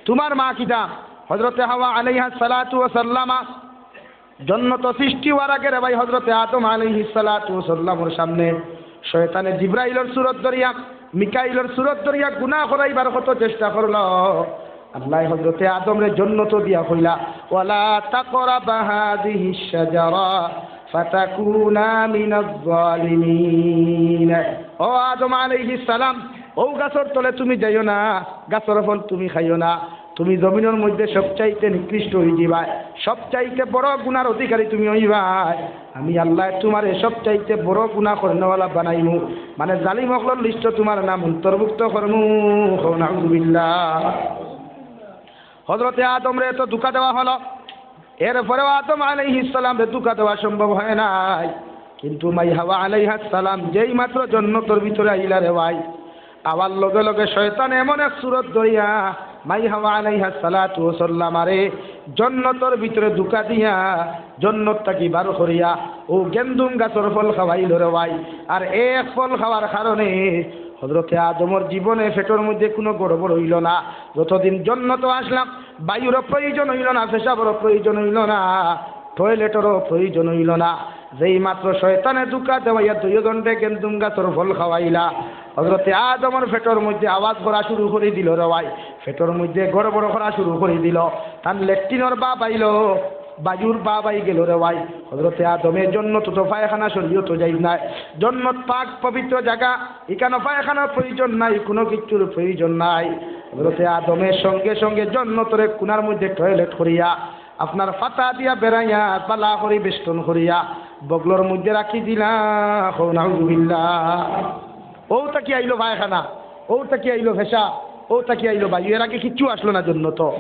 তুমার মা কিতা? হযরতে হাওয়া আলাইহাস সালাতু ওয়াস সালামা জন্নত সৃষ্টি অওয়ার আগে রে ভাই, হযরতে আদম আলাইহিস সালাতু ওয়াস সালামর সামনে শয়তানে জিব্রাইলর সুরত ধরিয়া, মিকাইলর সুরত ধরিয়া গুনা করাইবার কত চেষ্টা করলো। আল্লায় হযরতে আদমরে জন্নত দিয়া কইলা, "ওয়ালা তাকরাবা হাযিহিশ শাজারা ফাতাকুনা মিনাজ জালিমিন।" ও আদম আলাইহিস সালাম, অউ গাছর তলে তুমি যাইও না, গাছর ফল তুমি খাইও না। তুমি জমিনর মধ্যে সবচাইতে নিকৃষ্ট অইযিবায়, সবচাইতে বড় গুনার অধিকারী তুমি অইবায়। আমি আল্লায় তুমারে সবচাইতে বড় গুনা করনেওয়ালা বানাইমু, মানে জালিম অকলর লিস্টো তুমার নাম অন্তর্ভুক্ত করমু। কও নাউজুবিল্লাহ। হযরতে আদমরে তো ধুকা দেওয়া হলো, এরপরেও আদম আলাইহিস সালামরে ধুকা দেওয়া সম্ভব হয় নাই। কিন্তু মাই হাওয়া আলাইহাস সালাম যেই মাত্র জন্নতর ভিতরে আইলা রে ভাই, আওয়ার লগে লগে শয়তানে এমন এক সুরত ধরিয়া মাই হাওয়া আলাইহাস সালাতু ওয়াস সালামারে জন্নতর ভিতরে ধুকা দিয়া জন্নত থাকি বার করিয়া অউ গেন্দুম গাছর ফল খাওয়াইলো রে ভাই। আর এক ফল খাওয়ার কারণে হযরতে আদমর জীবনে পেটর মধ্যে কুনু গড়বড় অইলো না। যতদিন জন্নতো আসলাম, বায়ুরও প্রয়োজন অইলো না, পেশাবরও প্রয়োজন অইলো না, টয়লেটরও প্রয়োজন অইলো না। যেই মাত্র শয়তানে ধুকা দেওয়াইয়া দুইওজনরে গেন্দুম গাছর ফল খাওয়াইলা, হযরতে আদমর পেটর মধ্যে আওয়াজ করা শুরু করি দিলো রে ভাই, পেটর মধ্যে গড়বড় করা শুরু করি দিলো। তান লেট্রিনর ভাব আইলো, বায়ুর ভাব আই গেলো রে ভাই। হযরতে আদমে জন্নত তো পায়খানা শরীয়তো জায়েজ নাই, জন্নত পাক পবিত্র জাগা, ইখানো পায়খানার প্রয়োজন নাই, কুনু কিচ্ছুর প্রয়োজন নাই। হযরতে আদমে সঙ্গে সঙ্গে জন্নতর এক কুনার মধ্যে টয়লেট করিয়া আপনার ফাতা দিয়া বেড়াইয়া বালা করি বেষ্টন করিয়া বগলর মধ্যে রাখি দিলা। কও নাউজুবিল্লাহ। অউ থাকি আইলো পায়খানা, অউ থাকি আইলো পেশা, অউ থাকি আইলো বায়ু, এর আগে কিচ্ছু আসলো না জন্নতো।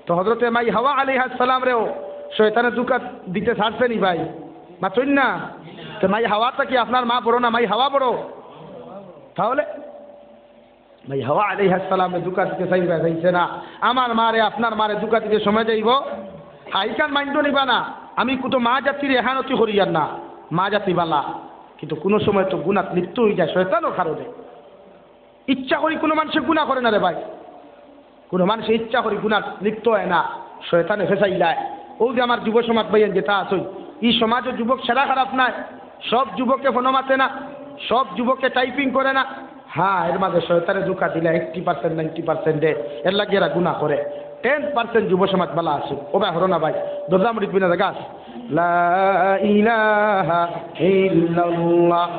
তো হযরতে মাই হাওয়া আলাইহাস সালামরেও শয়তানে ধুকা দিতে ছাড়ছে নি ভাই? মাতইন না? তো মাই হাওয়া থাকি আপনার মা বড় না মাই হাওয়া বড়? তাহলে মাই হাওয়া আলাইহাস সালামরে ধুকা দিতে চাইবা, চাইছে না। আমার মারে, আপনার মারে ধুকা দিতে সময় যাইবো? হ্যাঁ, ইখান মাইন্ডো নিবা না। আমি কুতো মা জাতির এহানতি করিয়ার না, মা জাতি বালা, কিন্তু কুনু সময় তো গুনাত লিপ্ত অইযায় শয়তানর কারণে। ইচ্ছা করি কুনু মানষে গুনা করে না রে ভাই, কুনু মানষে ইচ্ছা করি গুনাত লিপ্ত অয় না, শয়তানে ফেসাইলায়। অউ যে আমার যুব সমাজ ভাইয়াইন যেতা আছইন, ই সমাজো যুবক সেরা খারাপ নায়, সব যুবকে ফোনো মাতে না, সব যুবকে টাইপিং করে না। হ্যাঁ, এর মাঝে শয়তানে ধুকা দিলে এইট্টি পার্সেন্ট, নাইনটি পার্সেন্টে এর লাগি এরা গুনা করে। টেন পার্সেন্ট যুব সমাজ বালা আছে। ও ভাই, হরো না ভাই, দরজা মুড়ি বিনা জায়গা আছে। লা ইলাহা ইল্লাল্লাহ,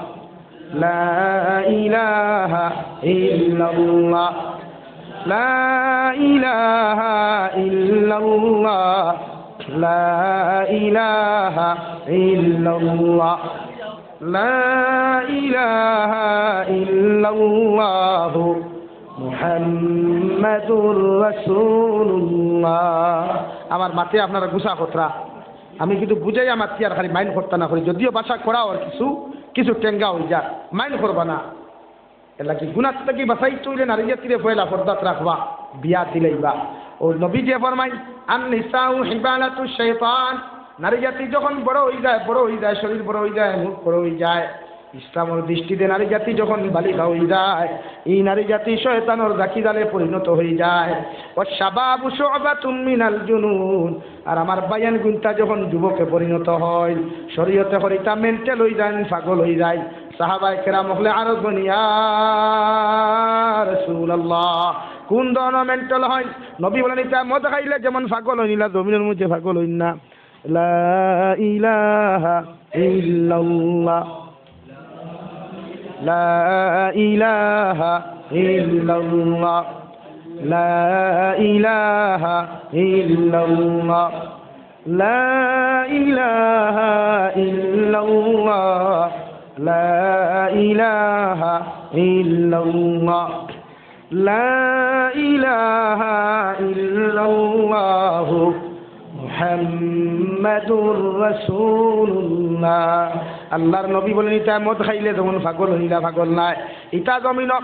লা ইলাহা ইল্লাল্লাহ, লা ইলাহা ইল্লাল্লাহ, লা ইলাহা ইল্লাল্লাহ। লা ইলাহা ইল্লাল্লাহু মুহাম্মাদুর রাসূলুল্লাহ। আমার মাতে আপনারা গুছা খতরা, আমি কিন্তু বুঝাইয়া মাতি আর খালি মাইন্ড করতা না করি, যদিও ভাষা কড়া আর কিছু, কিছু টেঙ্গা অইযার, মাইন্ড করবা না। এর লাগি গুনাত থাকি বাঁচাইতে অইলে নারী জাতিরে পয়লা পর্দাত রাখবা, বিয়া দিলাইবা। ও নবী যে ফরমাইন, "আন নিসাউ হিবালাতু শাইতান", নারী জাতি যখন বড় অইযায়, বড় অইযায়, শরীর বড় অইযায়, মুখ বড় অইযায়, ইসলামর দৃষ্টিতে নারী জাতি যখন বালিগা অইযায়, ই নারী জাতি শয়তানর জাকিজালে পরিণত অইযায়। "ওয়াশ শাবাবু শুবাতুম মিনাল জুনুন", আর আমার ভাইয়াইন গুনতা যখন যুবকে পরিণত অইন, শরীয়তে কইরা ইতা মেন্টাল অইযাইন, পাগল অইযাইন। সাহাবায়ে কেরাম অকলে আরজ কইন, "ইয়া রাসূলুল্লাহ, কুন ধরনর মেন্টাল অইন?" নবী বলেন, "ইতা মদ খাইলে যেমন পাগল অইন, ইলা জমিনর মধ্যে পাগল অইন না।" লা ইলাহা ইল্লাল্লাহ। لا إله إلا الله، لا إله إلا الله، لا إله إلا الله، لا إله إلا الله، لا إله إلا الله محمد رسول الله। আল্লাহর নবী বলেন, ইতা মদ খাইলে যেমন পাগল অইন ইলা পাগল নায়, ইতা জমিনো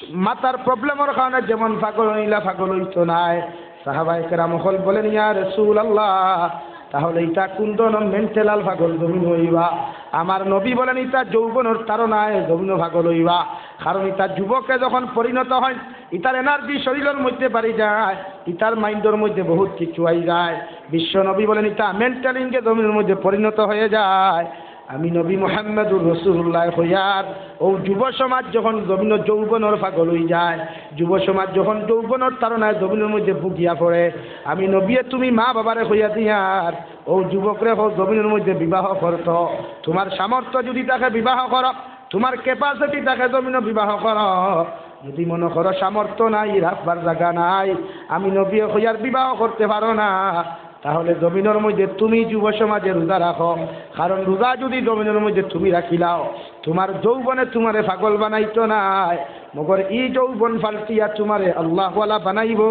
মাথার প্রবলেমর কারণে যেমন পাগল অইন ইলা পাগল অইতো নায়। সাহাবায়ে কেরাম অকল বলেন, ইয়া রাসূলুল্লাহ, তাহলে ইতা কুন ধরনর মেন্টাল পাগল জমিনো অইবা? আমার নবী বলেন, ইতা যৌবনর তাড়নায় জমিনো পাগল অইবা। কারণ ইতা যুবকে যখন পরিণত অইন, ইতার এনার্জি শরীরর মধ্যে বাড়ি যায়, ইতার মাইন্ডর মধ্যে বহুত কিছু আই যায়। বিশ্ব নবী বলেন, ইতা মেন্টাল ইনগে জমিনর মধ্যে পরিণত অইয়া যায়। আমি নবী মুহাম্মাদুর রাসূলুল্লাহ কইয়ার, অউ যুব সমাজ যখন জমিনো যৌবনর পাগল অই যায়, যুব সমাজ যখন যৌবনর তাড়নায় জমিনর মধ্যে ভুগিয়া পড়ে, আমি নবীয়ে তুমি মা বাবারে কইয়া দিয়ার, অউ যুবকরে কও জমিনর মধ্যে বিবাহ করতো। তুমার সামর্থ্য যুদি থাকে বিবাহ করো, তুমার ক্যাপাসিটি থাকে জমিনো বিবাহ করো। যদি মনো করো সামর্থ্য নাই, রাখবার জাগা নাই, আমি নবীয়ে কইয়ার বিবাহ করতে পারো না, তাহলে জমিনর মধ্যে তুমি যুব সমাজে রোজা রাখো। কারণ রোজা যদি জমিনর মধ্যে তুমি রাখিলাও, তুমার যৌবনে তুমারে পাগল বানাইতো নায়, মগর ই যৌবন পাল্টিয়া তুমারে আল্লাহওয়ালা বানাইবো।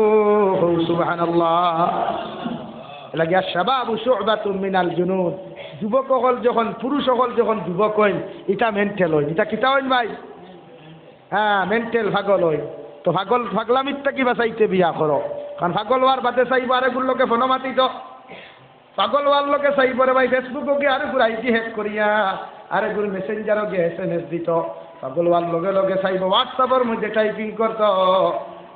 সুবহানাল্লাহ। এর লাগি আশ-শাবাবু শুবাতুম মিনাল জুনুন। যুবক অকল যখন, পুরুষ অকল যখন যুবক অইন, ইটা মেন্টাল অইন। ইটা কিতা অইন ভাই? হ্যাঁ, মেন্টাল, পাগল অইন। তো পাগল, পাগলামির থাকি বাঁচাইতে বিয়া করো। কারণ পাগল অওয়ার বাদে চাইবো আরেকগুর লগে ফোনো মাতিতো। পাগল অওয়ার লগে চাইবো রে ভাই, Facebook-ও গিয়া আরেকগুর আইডি হ্যাক করিয়া, আরেকগুর মেসেঞ্জারো গিয়া এসএমএস দিতো। পাগল অওয়ার লগে লগে চাইবো WhatsApp-অর মধ্যে টাইপিং করতো।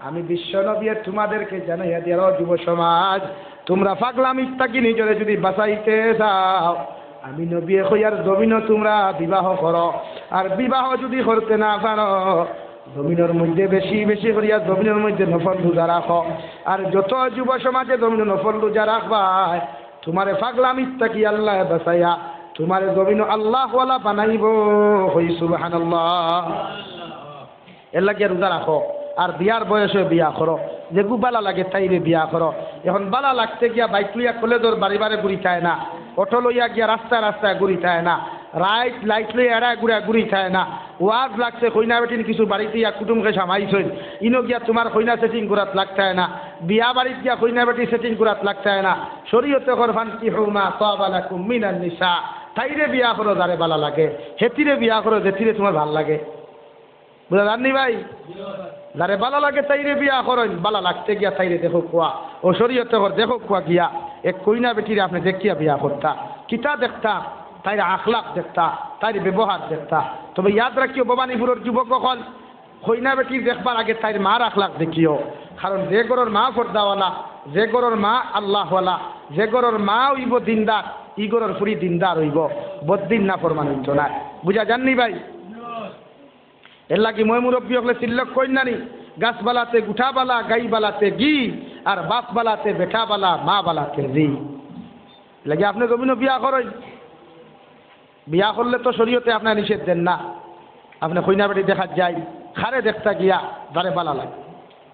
আমি বিশ্ব নবীয়ে তুমাদেরকে জানাইয়া দিয়ার, ও যুব সমাজ, তুমরা পাগলামির থাকি নিজরে যদি বাঁচাইতে চাও, আমি নবীয়ে কইয়ার জমিনো তুমরা বিবাহ করো। আর বিবাহ যদি করতে না পারো, জমিনর মধ্যে বেশি বেশি করিয়া জমিনর মধ্যে নফল রোজা রাখো। আর যত যুব সমাজে জমিনো নফল রোজা রাখবায়, তুমারে পাগলামির থাকি আল্লায় বাঁচাইয়া, তুমারে জমিনো আল্লাহওয়ালা বানাইবো। কই সুবহানাল্লাহ। এর লাগি রোজা রাখো, আর বিয়ার বয়সে বিয়া করো, যেগু বালা লাগে তাইরে বিয়া করো। এখন বালা লাগতে গিয়া বাইক লইয়া কলেজর বাড়ি বাড়ি ঘুরিতায় না, অটো লইয়া গিয়া রাস্তায় রাস্তায় ঘুরিতায় না, রাইত লাইট লইয়া এরা ঘুরা ঘুরিতায় না। ওয়াজ লাগছে, কইনা বেটিন কিছু বাড়িত ইয়া কুটুমকে সামাইছইন, ইনো গিয়া তুমার কইনা সেটিং করাত লাগতায় না, বিয়া বাড়িত গিয়া কইনা বেটি সেটিং করাত লাগতায় না। শরীয়তে কর, "ফানকিহু মা তাবা লাকুম মিনান নিসা", তাইরে বিয়া করো যারে বালা লাগে, হেতিরে বিয়া করো যেতিরে তুমার ভালা লাগে। বুঝা যার নি ভাই? যারে বালা লাগে তাইরে বিয়া করইন, বালা লাগতে গিয়া তাইরে দেখউক্কা। ও শরীয়তে কর দেখউক্কা গিয়া, এক কইনা বেটিরে আপনে দেখিয়া বিয়া করতা। কিতা দেখতা? তাইর আখলাক দেখতা, তাইর ব্যবহার দেখতা। তবে ইয়াদ রাখিও ভবানীপুরর যুবক অকল, কইনা বেটির দেখবার আগে তাইর মার আখলাক দেখিও। কারণ যে ঘরর মা পর্দাওয়ালা, যে ঘরর মা আল্লাহওয়ালা, যে ঘরর মা অইবো দিনদার, ই ঘরর ফুরি দিনদার অইবো, বদ্দিন নাফরমান অইতো নায়। বুঝা যার নি ভাই? এর লাগি ময় মুরব্বি অকলে তিলক কইন না নি, "গাছ বালাতে গুঠা বালা, গাই বালাতে ঘি, আর বাপ বালাতে বেটা বালা, মা বালাতে জি।" এর লাগি আপনে জমিনো বিয়া করইন, বিয়া করলে তো শরীয়তে আপনারে নিষেধ দেন না। আপনে কইনা বেটি দেখাত যাইন, কারে দেখতা গিয়া, যারে বালা লাগে।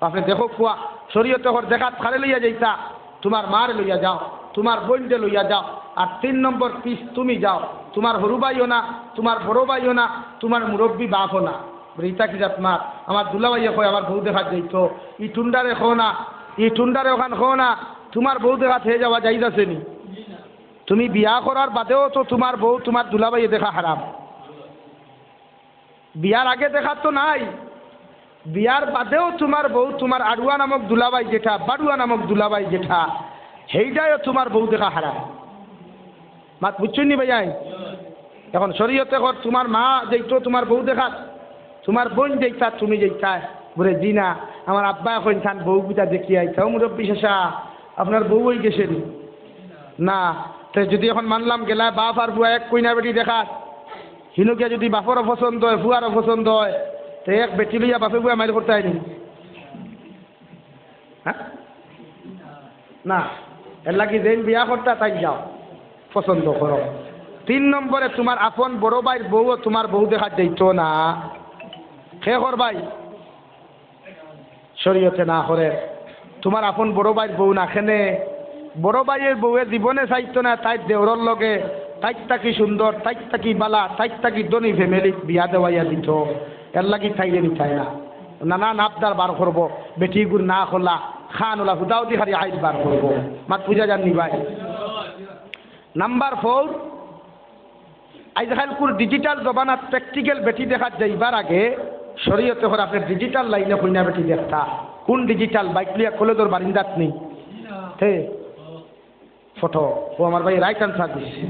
আপনে দেখউক্কা, শরীয়তে কর দেখাত কারে লইয়া যাইতা, তুমার মারে লইয়া যাও, তুমার বইনরে লইয়া যাও, আর তিন নম্বর পিস তুমি যাও, তুমার হুরু ভাইও না, তুমার বড় ভাইও না, তুমার মুরব্বি বাপও না। বুলে, "ইতা কি জাত মাত? আমার দুলাভাইয়ে কয় আমার বউ দেখাত যাইতো।" ই টুন্ডারে কও না, ই টুন্ডারে অখান কও না, তুমার বউ দেখাত হে যাওয়া জাইজ আছে নি? তুমি বিয়া করার বাদেও তো তুমার বউ তুমার দুলাভাইয়ে দেখা হারাম। বিয়ার আগে দেখা তো নাই, বিয়ার বাদেও তুমার বউ, তুমার আড়ুয়া নামক দুলাভাই যেটা, বাড়ুয়া নামক দুলাভাই যেটা, হেইটাও তুমার বউ দেখা হারাম। মাত বুঝছইন নি ভাইয়াইন? এখন শরীয়তে কর তুমার মা যাইতো তুমার বউ দেখাত, তুমার বইন যাইতা, তুমি যাইতায়? বুলে, "জি না, আমার আব্বায় কইন তান বউ কিতা দেখিয়া আইতা।" ও মুরব্বি চাচা, আপনার বউ অই গেছে নি? না। তে যদি এখন মানলাম গেলায় বাপ আর ফুয়া এক কইনা বেটি দেখাত, হিনো গিয়া যদি বাপরও পছন্দ অয়, ফুয়ারও পছন্দ অয়, তে এক বেটি লইয়া বাপে ফুয়া মাইর করতায় নি? হ্যাঁ? না। এর লাগি যেইন বিয়া করতা তাইন যাও, পছন্দ করো। তিন নম্বরে তুমার আপন বড় ভাইর বউও তুমার বউ দেখাত যাইতো না। কে কর ভাই? শরীয়তে না করে। তুমার আপন বড় ভাইর বউ না, কেনে? বড় ভাইর বউয়ে জীবনে চাইতো না তাইর দেওরর লগে তাইর থাকি সুন্দর, তাইর থাকি বালা, তাইর থাকি ধনী ফ্যামিলিত বিয়া দেওয়াইয়া দিতো। এর লাগি তাইরে নিতায় না। নানান আবদার বার করবো, বেটিগুর না খোলা, খান ওলা হুদাহুদি খালি আইব বার করবো। মাত বুঝা যার নি ভাই? নাম্বার ফোর, আইজকাইলকুর ডিজিটাল জমানাত প্র্যাকটিক্যাল বেটি দেখাত যাইবার আগে শরীয়তে কর আপনে ডিজিটাল লাইনে কইনা বেটি দেখতা। কোন ডিজিটাল? বাইক লইয়া কলেজর বারিন্দাত নি? তে ফটো। ও আমার ভাই রাইট আনসার দিছে।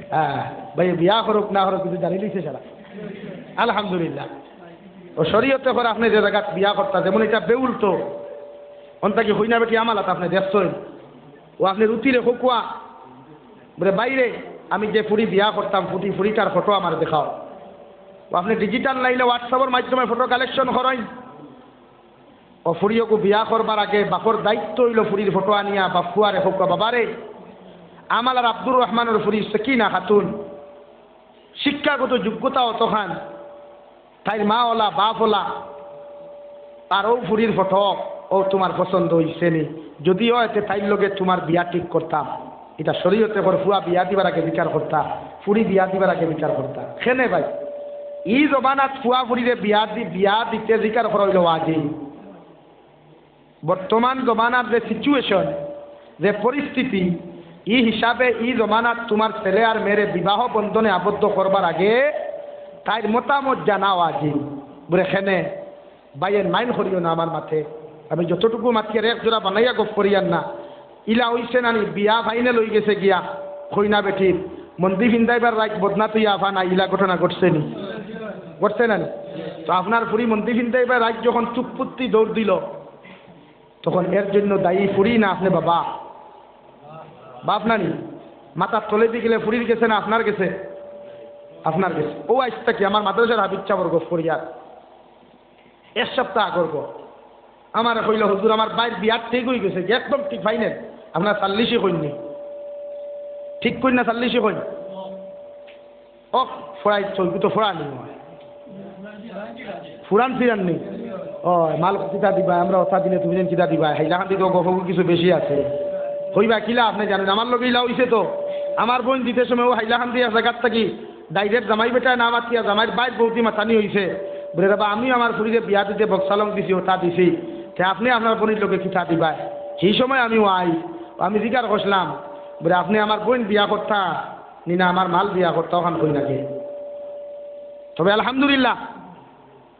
হ্যাঁ, ভাই বিয়া করুক না করুক কিন্তু জানি দিছে সারা। আলহামদুলিল্লাহ। ও শরীয়তে কর আপনে যে জাগাত বিয়া করতা, যেমন ইটা বেউল তো, অন থাকি কইনা বেটি আমালাত আপনে দেখছইন। ও আপনে রুতিরে কউক্কা, বুলে, "বাইরে, আমি যে ফুড়ি বিয়া করতাম, ফুটি, ফুড়িটার ফটো আমারে দেখাও।" ও আপনে ডিজিটাল লাইনে WhatsApp-অর মাধ্যমে ফটো কালেকশন করইন। ও ফুড়ি অগু বিয়া করবার আগে বাপর দায়িত্ব অইলো ফুড়ির ফটো আনিয়া বাপ ফুয়ারে কউক্কা, "বাবারে, আমালার আব্দুর রহমানর ফুড়ি সকিনা খাতুন, শিক্ষাগত যোগ্যতা অতখান, তাইর মা ওলা, বাপ ওলা, আর অউ ফুড়ির ফটো, অউ তুমার পছন্দ অইছে নি? যুদি অয়, তে তাইর লগে তুমার বিয়া ঠিক করতাম। ইটা শরীয়তে কর, ফুয়া বিয়া দিবার আগে বিচার করতা, ফুড়ি বিয়া দিবার আগে বিচার করতা। কেনে ভাই, ই জমানাত ফুয়া ফুড়িরে বিয়া দি-, বিয়া দিতে জিকার করা অইলো ওয়াজিব। বর্তমান জমানার যে situation, যে পরিস্থিতি, ই হিসাবে ই জমানাত তুমার ছেলে আর মেয়েরে বিবাহ বন্ধনে আবদ্ধ করবার আগে তাইর মতামত জানা ওয়াজিব। বুলে কেনে, ভাইয়াইন mind করিও না আমার মাতে। আমি যতটুকু মাতিয়ার এক জোড়া বানাইয়া গফ করিয়ার না। ইলা অইছে না নি, বিয়া final অইগেছে গিয়া, কইনা বেটির মন্দি ফিন্দাইবার রাইত বদনা তুই আফা না, ইলা ঘটনা ঘটছে নি? ঘটছে না নি? তো আপনার ফুড়ি মন্দি ফিন্দাইবার রাইত যখন চুপপুত্তি দৌড় দিল, তখন এর জন্য দায়ী ফুড়ি না আপনে বাবা? বাপ না নি? মাথার তলেদি গেলে ফুড়ির গেছে না আপনার গেছে? আপনার গেছে। অউ আইজ থাকি আমার মাদ্রাসার হাফিজ সাবর গফ করিয়ার এক সপ্তাহ আগর গফ। আমারে কইলো, "হুজুর, আমার ভাইর বিয়া ঠিক অইগেছে, একদম ঠিক final।" আপনারা চল্লিশই কইন নি? ঠিক কইন না চল্লিশই কইন? ও, ফড়াই তো, তো ফড়া নি। ফুরান ফিরান নি। ও, মাল কিতা দিবা, আমরা অতা দিলে তুমি যেন কিতা দিবা, হাইলাকান্দি তো গফ কিছু বেশি আছে। কইবা কিলা আপনে জানইন, আমার লগে ইলা অইছে তো। আমার বইন দিতে সময় অউ হাইলাকান্দি এক জাগাত থাকি direct জামাই বেটায় না মাতিয়া জামাইর ভাইর বউদি মাতানি অইছে। বুলে, "রেবা, আমিও আমার ফুড়িরে বিয়া দিতে বক্সালং দিছি, অতা দিছি। তে আপনে আপনার বইনর লগে কিতা দিবা?" সেই সময় আমি ওয়াই, আমি জিকার করছিলাম, বুলে, "আপনে আমার বইন বিয়া করতা, নি না আমার মাল বিয়া করতা, অখান কইন আগে।" তবে আলহামদুলিল্লাহ,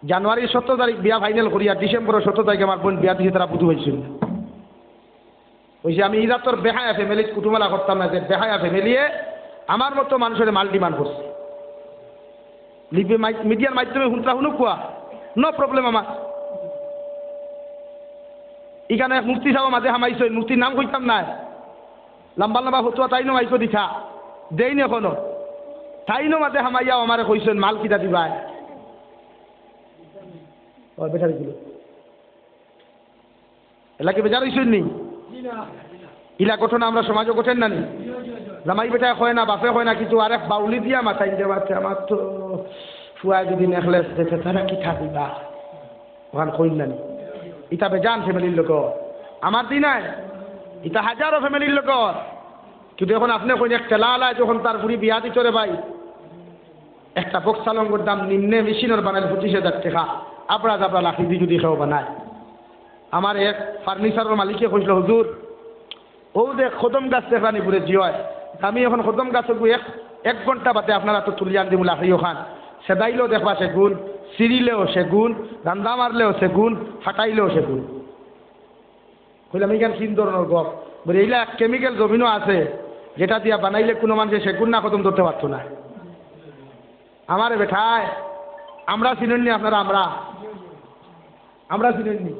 জানুয়ারির সতেরো তারিখ বিয়া final করিয়া ডিসেম্বরর সতেরো তারিখ আমার বইন বিয়া দিছে, তারা বুঝু পাইছইন। অইছে আমি ইজাতর বেহায়া family-ত কুটুমালা করতাম না, যে বেহায়া family-এ আমার মতো মানুষরে মাল demand করছে। লিপি মাই-, মিডিয়ার মাধ্যমে হুনতরা হুনুক কুয়া, no problem আমার। ইখানো এক মুফতি সাব মাঝে হামাইছইন, মুফতির নাম কইতাম নায়, লম্বা লম্বা ফতুয়া তাইনও মাইকো দিতা, দেইন এখনো। তাইনও মাঝে হামাইয়াও আমারে কইছইন, "মাল কিতা দিবায়?" ও, বেটা দিল। এলা কি বেজার অইছইন নি? ইলা ঘটনা আমরা সমাজো ঘটের না নি? জামাই বেটায় কয় না, বাপে কয় না, কিন্তু আরেক বাউলি দিয়া মাতাইন দেওয়াতে আমার তো ফুয়ায় যদি necklace দিতে, তারা কিতা দিবা? অখান কইন না নি? ইতা বেজান family-র লোক। আমার দি নায়, ইতা হাজারো family-র লোক। কিন্তু এখন আপনে কইন, এক ঠেলা আলায় যখন তার ফুড়ি বিয়া দিতো রে ভাই, একটা বক্সালংর দাম নিম্নে মেশিনর বানাইল পঁচিশ হাজার টেকা, আবড়া জাবড়া লাকড়ি দি যদি কেউ বানায়। আমার এক furniture-র মালিকে কইছিল, "হুজুর, অউ যে কদম গাছ দেখরা নি বুলে?" "জি অয়।" "আমি এখন কদম গাছগু এক, এক ঘন্টা বাদে আপনার আতো তুলিয়া আন দিমু লাকড়ি অখান। সেদাইলেও দেখবা সেগুন, ছিড়িলেও সেগুন, ডান্ডা মারলেও সেগুন, ফাটাইলেও সেগুন।" কইলাম, "ইখান কিন ধরনর গফ?" বুলে, "ইলা chemical জমিনো আছে, যেটা দিয়া বানাইলে কুনু মানষে সেগুন না কদম ধরতে পারতো না।" আমারে বেটায়, আমরা চিনইন নি আপনারা, আমরা, আমরা চিনইন নি?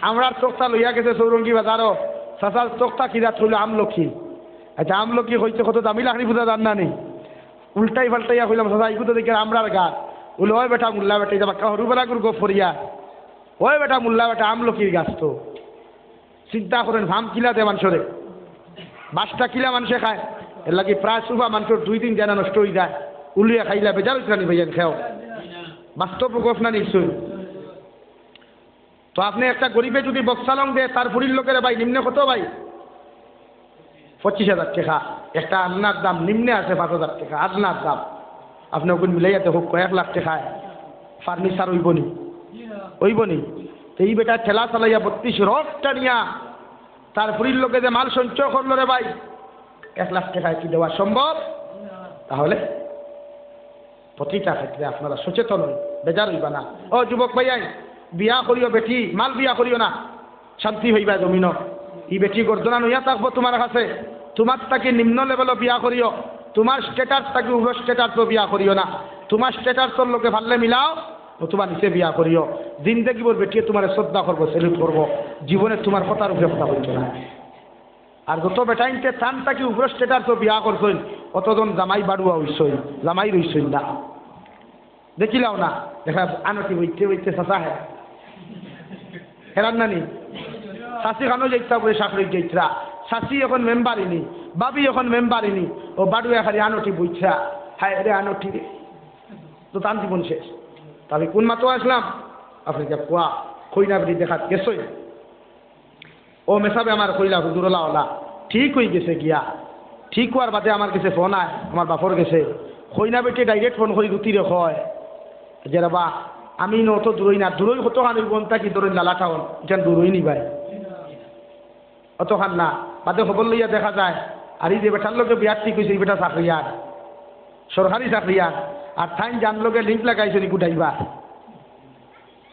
আমরার তক্তা লইয়া গেছে চৌরঙ্গি বাজারো, চাচার তক্তা কিতা থইল আমলকি। আচ্ছা, আমলকি কইতে কত দামি লাকড়ি বুঝা যার না নি? উল্টাই পাল্টাইয়া কইলাম, "চাচা, ইগু তো দেখি আমরার গাছ।" বুলে, "ওই বেটা, মোল্লা বেটা, ইতা বাক্কা হুরু বেড়াগুর গফ করিয়া।" ওই বেটা, মোল্লা বেটা, আমলকির গাছ তো। চিন্তা করইন, ফাম কিলা দে মানষরে, বাসটা কিলা মানষে খায়। এরলাগি প্রায় সুফা মানষর দুই দিন জানা নষ্ট অইযায়, উলিয়া খাইলা বেজার অইতরা নি ভাইয়াইন, খেও। বাস্তব গফ না নিশ্চয়। তো আপনে একটা গরিবে যদি বক্সালং দে, তার ফুড়ির লোকেরে ভাই, নিম্নে কত ভাই? পঁচিশ হাজার টেকা। একটা আদনার দাম, নিম্নে আছে পাঁচ হাজার টেকা, আদনার দাম। আপনে অগুন মিলাইয়া দেখউক্কা, কয়েক লাখ টেকায় furniture অইবো নি? অইবো নি? তে ই বেটা ঠেলা চালাইয়া বত্রিশ রড টানিয়া তার ফুড়ির লগে যে মাল সঞ্চয় করলো রে ভাই, এক লাখ টেকায় কি দেওয়া সম্ভব? তাহলে প্রতিটা ক্ষেত্রে আপনারা সচেতন অইন, বেজার অইবা না। ও যুবক ভাইয়াইন, বিয়া করিও বেটি, মাল বিয়া করিও না, শান্তি পাইবা জমিনো। ই বেটি গর্দনা নইয়া থাকবো তুমার কাছে, তুমার থাকি নিম্ন level-ও বিয়া করিও, তুমার status থাকি উপর status-ও বিয়া করিও না। তুমার status-র লগে পারলে মিলাও, অথবা নিচে বিয়া করিও। জিন্দেগি ভর বেটিয়ে তুমারে শ্রদ্ধা করবো, salute করবো, জীবনে তুমার কথার উপরে কথা বলতো না। আর যত বেটাইন্তে তান থাকি উপরে status-ও বিয়া করছইন, অতজন জামাই বাড়ুয়া অইছইন, জামাই রইছইন না। দেখিলাও না, দেখা আনটি বইতে বইতে চাচা হে। হেরান নানি? চাচি খানো যাইতা বলে শাশুড়ি যাইতরা। চাচি এখন মেম্বারিনি, ভাবি এখন মেম্বারিনি, ও বাড়ুয়া খালি আনটি বইতরা। হায় রে আনটি রে। তো তান জীবন শেষ। তবে কোন মাতো আসলাম? আফ্রিকা কুয়া। কইনা বেটি দেখাত গেছইন। অউ মেসাবে আমারে কইলা, "হুজুর, অলা অলা ঠিক অইগেছে গিয়া।" ঠিক অওয়ার বাদে আমার গেছে ফোন আয়, আমার বাপর গেছে। কইনা বেটিয়ে direct ফোন করি গুতিরে কয় যে, "রেবা, আমি ইনো অত দূরই না, দূরই কতখান অইবো, অন থাকি ধরইন লালা টাউন, ইখান দূরই নি ভাই।" অতখান না। বাদে খবর লইয়া দেখা যায়, আর ই যে বেটার লগে বিয়া ঠিক অইছে, ই বেটা চাকরিয়ান, সরকারি চাকরিয়ান, আর তাইন যান লগে link লাগাইছইন, ইগু driver।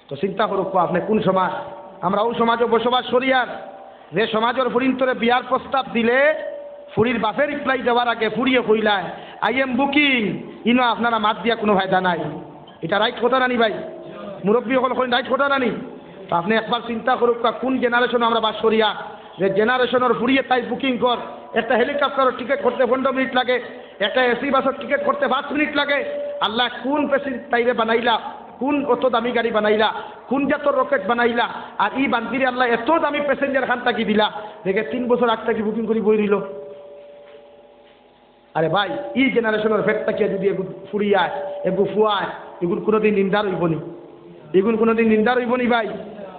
তো চিন্তা করউক্কা, আপনে কুন সমাজ? আমরা অউ সমাজো বসবাস করিয়ার, যে সমাজর ফুড়িন্তরে বিয়ার প্রস্তাব দিলে, ফুড়ির বাপে reply দেওয়ার আগে ফুড়িয়ে কইলায়, "I am booking, ইনো আপনারা মাত দিয়া কুনু ফায়দা নাই।" ইটা right কথা না নি ভাই? মুরব্বি অকল কইন, right কথা না নি? তো আপনে একবার চিন্তা করউক্কা, কুন generation-ও আমরা বাস করিয়ার, যে generation-অর ফুড়িয়ে তাই booking কর, একটা helicopter-অর ticket করতে পনরো মিনিট লাগে, একটা AC বাসর ticket করতে পাঁচ মিনিট লাগে। আল্লায় কুন পেসিন তাইরে বানাইলা, কুন অত দামি গাড়ি বানাইলা, কুন জাতর rocket বানাইলা, আর ই বান্দিরে আল্লায় এত দামি passenger খান থাকি দিলা, দেখে তিন বছর আগ থাকি booking করি বই রইলো। আরে ভাই, ই generation-অর পেট থাকিয়া যুদি এগু ফুড়ি আয়, এগু ফুয়া আয়, ইগুর কুনুদিন নিন্দার অইবো নি? ইগুর কুনুদিন নিন্দার অইবো নি ভাই?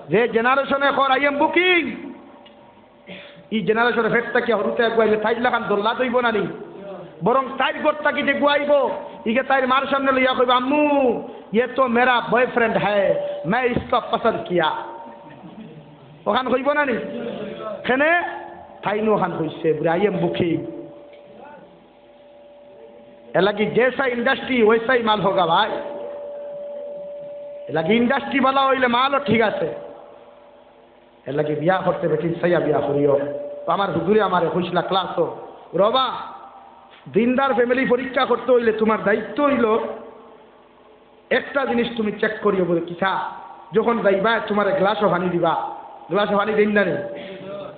যে generation-এ কর, "I am booking", ই generation-অর পেট থাকিয়া হুরুতে এগু আইলে তাইর লাখান জল্লাদ অইবো না নি? বরং তাইর ঘর থাকি যেগু আইবো, ইগে তাইর মার সামনে লইয়া কইবো, "আম্মু, ইয়ে তো মেরা boyfriend হ্যায়, मैं इसको पसंद किया।" অখান কইবো না নি? কেনে? তাইনও অখান কইছে, বুলে, "I am booking।" এরলাগি যেসা industry, ওইসাই মাল হোগা ভাই। এরলাগি industry ভালা অইলে মালও ঠিক আছে। এরলাগি বিয়া করতে বেটিন চাইয়া বিয়া করিও। তো আমার হুজুরে আমারে কইছলা class-ও, "রবা, দিনদার family পরীক্ষা করতে অইলে তুমার দায়িত্ব অইলো একটা জিনিস তুমি check করিও।" বুলে, "কিতা?" "যখন যাইবা, তুমারে গ্লাসো পানি দিবা, গ্লাসো পানি দেইন না নি,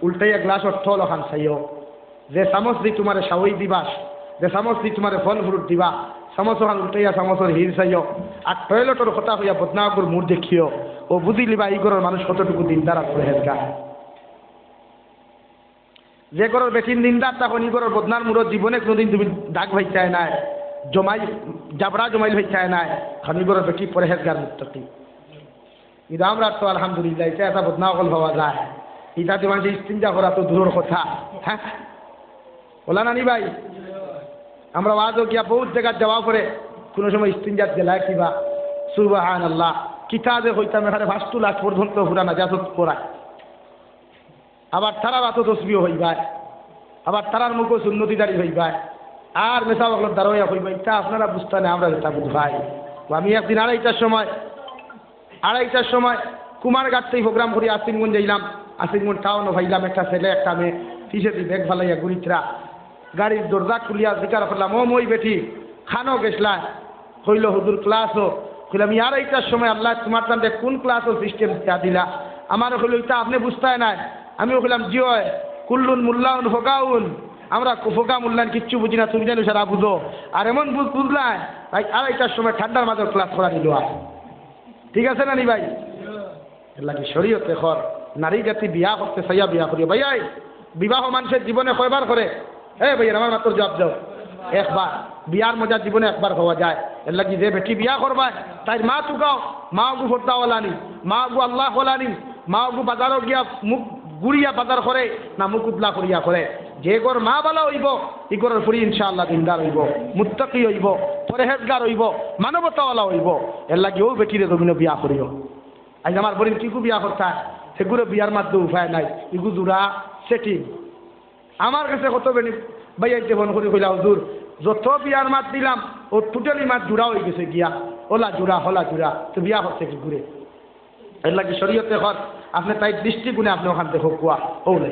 উল্টাইয়া গ্লাসর তল অখান চাইও। যে চামচ দি তুমারে সাওয়াই দিবা, যে চামচ দি তুমারে ফল fruit দিবা, চামচ অখান উল্টাইয়া চামচর হির চাইও। আর toilet-অর কথা কইয়া বদনাগুর মুখ দেখিও। অউ বুঝিলিবা ই ঘরর মানুষ কতটুকু দিনদার আর পরহেজগার।" যে ঘরর বেটির নিন্দা, তখন ই ঘরর বদনার মুড়ো জীবনে কুনুদিন তুমি দাগ পাইতায় নায়, জমাই, জাবরা জমাইল পাইতায় নায়, কারণ ই ঘরর বেটি পরহেজগার মুত্তাকি। কিন্তু আমরা তো আলহামদুলিল্লাহ, ইতা এতা বদনা অকল পাওয়া যায়, ইতা দি মানষে ইস্তিঞ্জা করা তো দূরর কথা, হ্যাঁ? অলা না নি ভাই? আমরা ওয়াজো গিয়া বউত জাগাত যাওয়া পরে কুনু সময় ইস্তিঞ্জাত গেলায় কিবা, সুবহানাল্লাহ, কিতা যে কইতাম, এখানে ফার্স্ট টু লাস্ট পর্যন্ত পুরা নাজাসত করায়। আবার তারার আতো তসবিহ অইবায়, আবার তারার মুখো সুন্নতি দাড়ি অইবায়, আর মেসাব অকলর দাড়ি অইয়া কইবা, "ইতা আপনারা বুঝতা নায়, আমরা যেতা বুঝি ভাই।" তো আমি একদিন আড়াইটার সময়, আড়াইটার সময় কুমারঘাট থাকি program করি আসিমগঞ্জ যাইলাম, আসিমগঞ্জ টাউনো পাইলাম একটা ছেলে একটা মেয়ে, পিছেদি ব্যাগ ফালাইয়া ঘুরিত্রা। গাড়ির দরজা খুলিয়া জিকার করলাম, "ও মই বেটি, খানো গেছলায়?" কইলো, "হুজুর, ক্লাসো।" কইলাম, "ই আড়াইটার সময় আল্লায় তুমার তানরে কুন ক্লাসো system দিয়া দিলা?" আমারে কইলো, "ইতা আপনে বুঝতায় নায়।" আমিও কইলাম, "জি অয়, কুল্লুন মুল্লাউন ফোগাউন।" আমরা কু-, ফোগা মুল্লান কিচ্ছু বুঝি না, তুমি জানো সারা বুঝো। আর এমন বুঝ-, বুঝলায়, তাই আড়াইটার সময় ঠান্ডার মাঝে ক্লাস করা নিল আর। ঠিক আছে না নি ভাই? এরলাগি শরীয়তে কর, নারী জাতি বিয়া করতে চাইয়া বিয়া করিও। ভাইয়াই, বিবাহ মানষে জীবনে কয়বার করে? এ ভাইয়াই, আমার মাতর জুয়াব দেও। একবার। বিয়ার মজা জীবনে একবার পাওয়া যায়। এরলাগি যে বেটি বিয়া করবায়, তাইর মা তুকাও, মা অগু পর্দাওয়ালা নি, মা অগু আল্লাহওয়ালা নি, মা অগু বাজারো গিয়া মুখ ঘুরিয়া বাজার করে, না মুখ উদলা করিয়া করে। যে ঘর মা বালা অইবো, ই ঘরর ফুড়ি ইনশাআল্লাহ দিনদার অইবো, মুত্তাকি অইবো, পরহেজগার অইবো, মানবতাওয়ালা অইবো। এরলাগি অউ বেটিরে জমিনো বিয়া করিও। আইজ আমার বইন কিগু বিয়া করতা, হেগুরে বিয়ার মাত দেও উপায় নাই, ইগু জুড়া setting। আমার গেছে কত বেটি ভাইয়াইন্তে ফোন করি কইলা, "হুজুর, যত বিয়ার মাত দিলাম, অউ totally মাত জুড়া অইগেছে গিয়া, অলা জুড়া, হলা জুড়া, তে বিয়া করছে কিগুরে?" এরলাগি শরীয়তে কর, আপনে তাইর দৃষ্টিগুণে আপনে অখান দেখউক্কা, অউ নাই।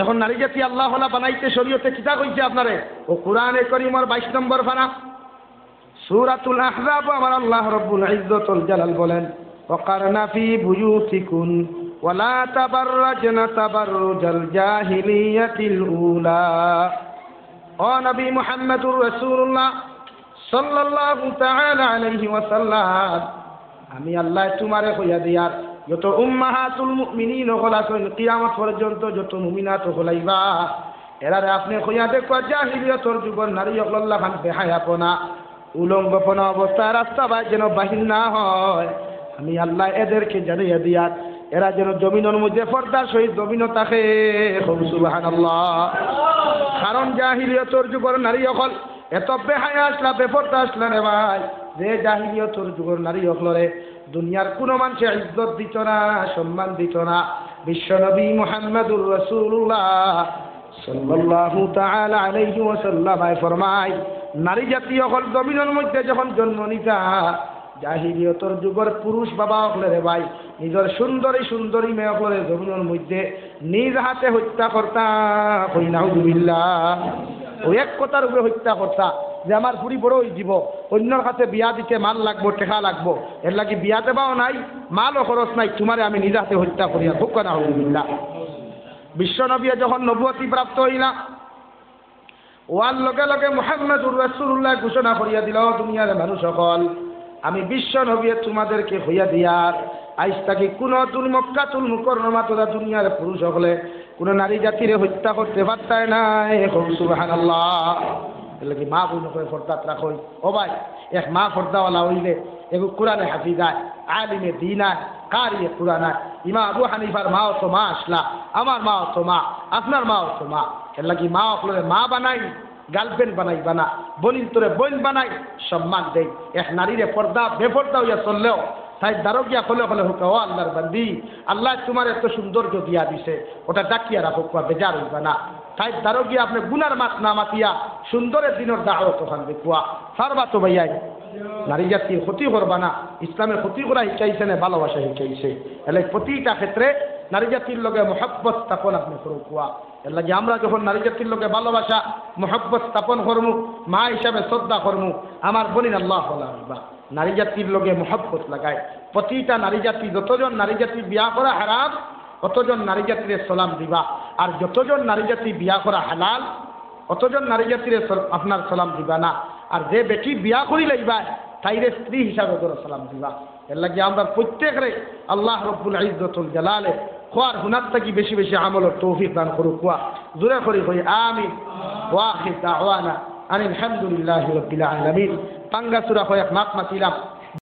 অখন নারী জাতি আল্লাহওয়ালা বানাইতে শরীয়তে কিতা কইছে আপনারে? অউ কোরআনে করিমর বাইশ নম্বর পারা, সূরাতুল আহজাব, আমার আল্লাহ রব্বুল ইজ্জতুল জালাল বলেন, "ওয়াকারনা ফি বুয়ুতিকুন ওয়ালা তাবাররাজনা তাবাররুজাল জাহিলিয়াতিল উলা।" ও নবী মুহাম্মদুর রাসূলুল্লাহ সাল্লাল্লাহু তাআলা আলাইহি ওয়াসাল্লাম, আমি আল্লায় তুমারে কইয়া দিয়ার, যত উম্মাহাতুল মুমিনিন অকল আছইন, কিয়ামত পর্যন্ত যত মুমিনাত অকল আইবা, এরারে আপনে কইয়া দেখউক্কা, জাহিলিয়তর যুগর নারী অকলর লাখান বেহায়াপনা, উলঙ্গপনা অবস্থায় রাস্তা বায় যেন বাহির না হয়। আমি আল্লায় এদেরকে জানাইয়া দিয়ার, এরা যেন জমিনর মধ্যে পর্দার সহিত জমিনো থাকে। কও সুবহানাল্লাহ। কারণ জাহিলিয়তর যুগর নারী অকল এত বেহায়া আছলা, বেপর্দা আছলা রে ভাই, যে জাহিলিয়তর যুগর নারী অকলরে দুনিয়ার কুনু মানষে ইজ্জত দিত না, সম্মান দিত না। বিশ্বনবী মুহাম্মাদুর রাসূলুল্লাহ সাল্লাল্লাহু তাআলা আলাইহি ওয়াসাল্লাম আয় ফরমায়, নারী জাতি অকল জমিনর মধ্যে যখন জন্ম নিতা, জাহিলিয়তর যুগর পুরুষ বাবা অকলে রে ভাই, নিজর সুন্দরী সুন্দরী মেয়ে অকলরে জমিনর মধ্যে নিজ হাতে হত্যা করতা। কই নাউজুবিল্লাহ। অউ এক কথার উপরে হত্যা করতা যে আমার ফুড়ি বড় অইযিবো, অইন্যর কাছে বিয়া দিতে মাল লাগবো, টেকা লাগবো, এরলাগি বিয়া দেবাও নাই, মালও খরচ নাই, তুমারে আমি নিজ হাতে হত্যা করিয়ার। কউক্কা নাউজুবিল্লাহ। বিশ্বনবী যখন নবুয়তি প্রাপ্ত অইলা, অওয়ার লগে লগে মুহাম্মাদুর রাসূলুল্লাহ ঘোষণা করিয়া দিলা, "ও দুনিয়ার মানুষ অকল, আমি বিশ্বনবীয়ে তুমাদেরকে কইয়া দিয়ার, আইজ থাকি কুনু দিন মক্কাতুল মুকাররমাত অতা দুনিয়ার পুরুষ অকলে কুনু নারী জাতিরে হত্যা করতে পারতায় নায়।" কও সুবহানাল্লাহ। এরলাগি মা বইন অকলে পর্দাত রাখইন। ও ভাই, এক মা পর্দাওয়ালা অইলে এগু কুরআনে হাফিজ আয়, আলিমে দ্বীন আয়, কারিয়ে কুরআন আয়। ইমাম আবু হানিফার মাও তো মা আছলা, আমার মাও তো মা, আপনার মাও তো মা। এরলাগি মা অকলরে মা বানাই, গার্লফ্রেন্ড বানাইবা না, বইনতরে বইন বানাই সম্মান দেই। এক নারীরে পর্দা, বেপর্দা অইয়া চললেও, তাইর দ্বারো গিয়া কলে কলে কউক্কা, "ও আল্লার বান্দি, আল্লায় তুমারে এত সৌন্দর্য দিয়া দিছে, অটা ঢাকিয়া রাখউক্কা, বেজার অইবা না।" তাইর দ্বারো গিয়া আপনে গুনার মাত না মাতিয়া সুন্দরে দ্বীনর দাওয়াত অখান দেউক্কা। পারবা তো ভাইয়াইন? নারী জাতির ক্ষতি করবা না, ইসলামে ক্ষতি করা শিখাইছে না, ভালোবাসা শিখাইছে। এরলাগি প্রতিটা ক্ষেত্রে নারী জাতির লগে মহব্বত স্থাপন আপনে করউক্কা। এরলাগি আমরা যখন নারী জাতির লগে ভালোবাসা, মহব্বত স্থাপন করমু, মা হিসাবে শ্রদ্ধা করমু, আমার বইন আল্লাহ বলা হইবা। নারী জাতির লগে মহব্বত লাগায়। প্রতিটা নারী জাতি, যতজন নারী জাতি বিয়া করা হারাম, অতজন নারী জাতিরে সালাম দিবা। আর যতজন নারী জাতি বিয়া করা হালাল, অতজন নারী জাতিরে সল-, আপনার সালাম দিবা না। আর যে বেটি বিয়া করি লাইবা, তাইরে স্ত্রী হিসাবে ধরো সালাম দিবা। এরলাগি আমরা প্রত্যেকরে আল্লাহ রব্বুল ইজ্জতুল জালালে কওয়ার হুনার থাকি বেশি বেশি আমলর তৌফিক দান করউক্কা। জোরে করি কই আমিন। ওয়া আখির দাওয়ানা আনিল হামদুলিল্লাহি রাব্বিল আলামিন। পাঙ্গাসুরা কয়েক মাত মাতিলাম।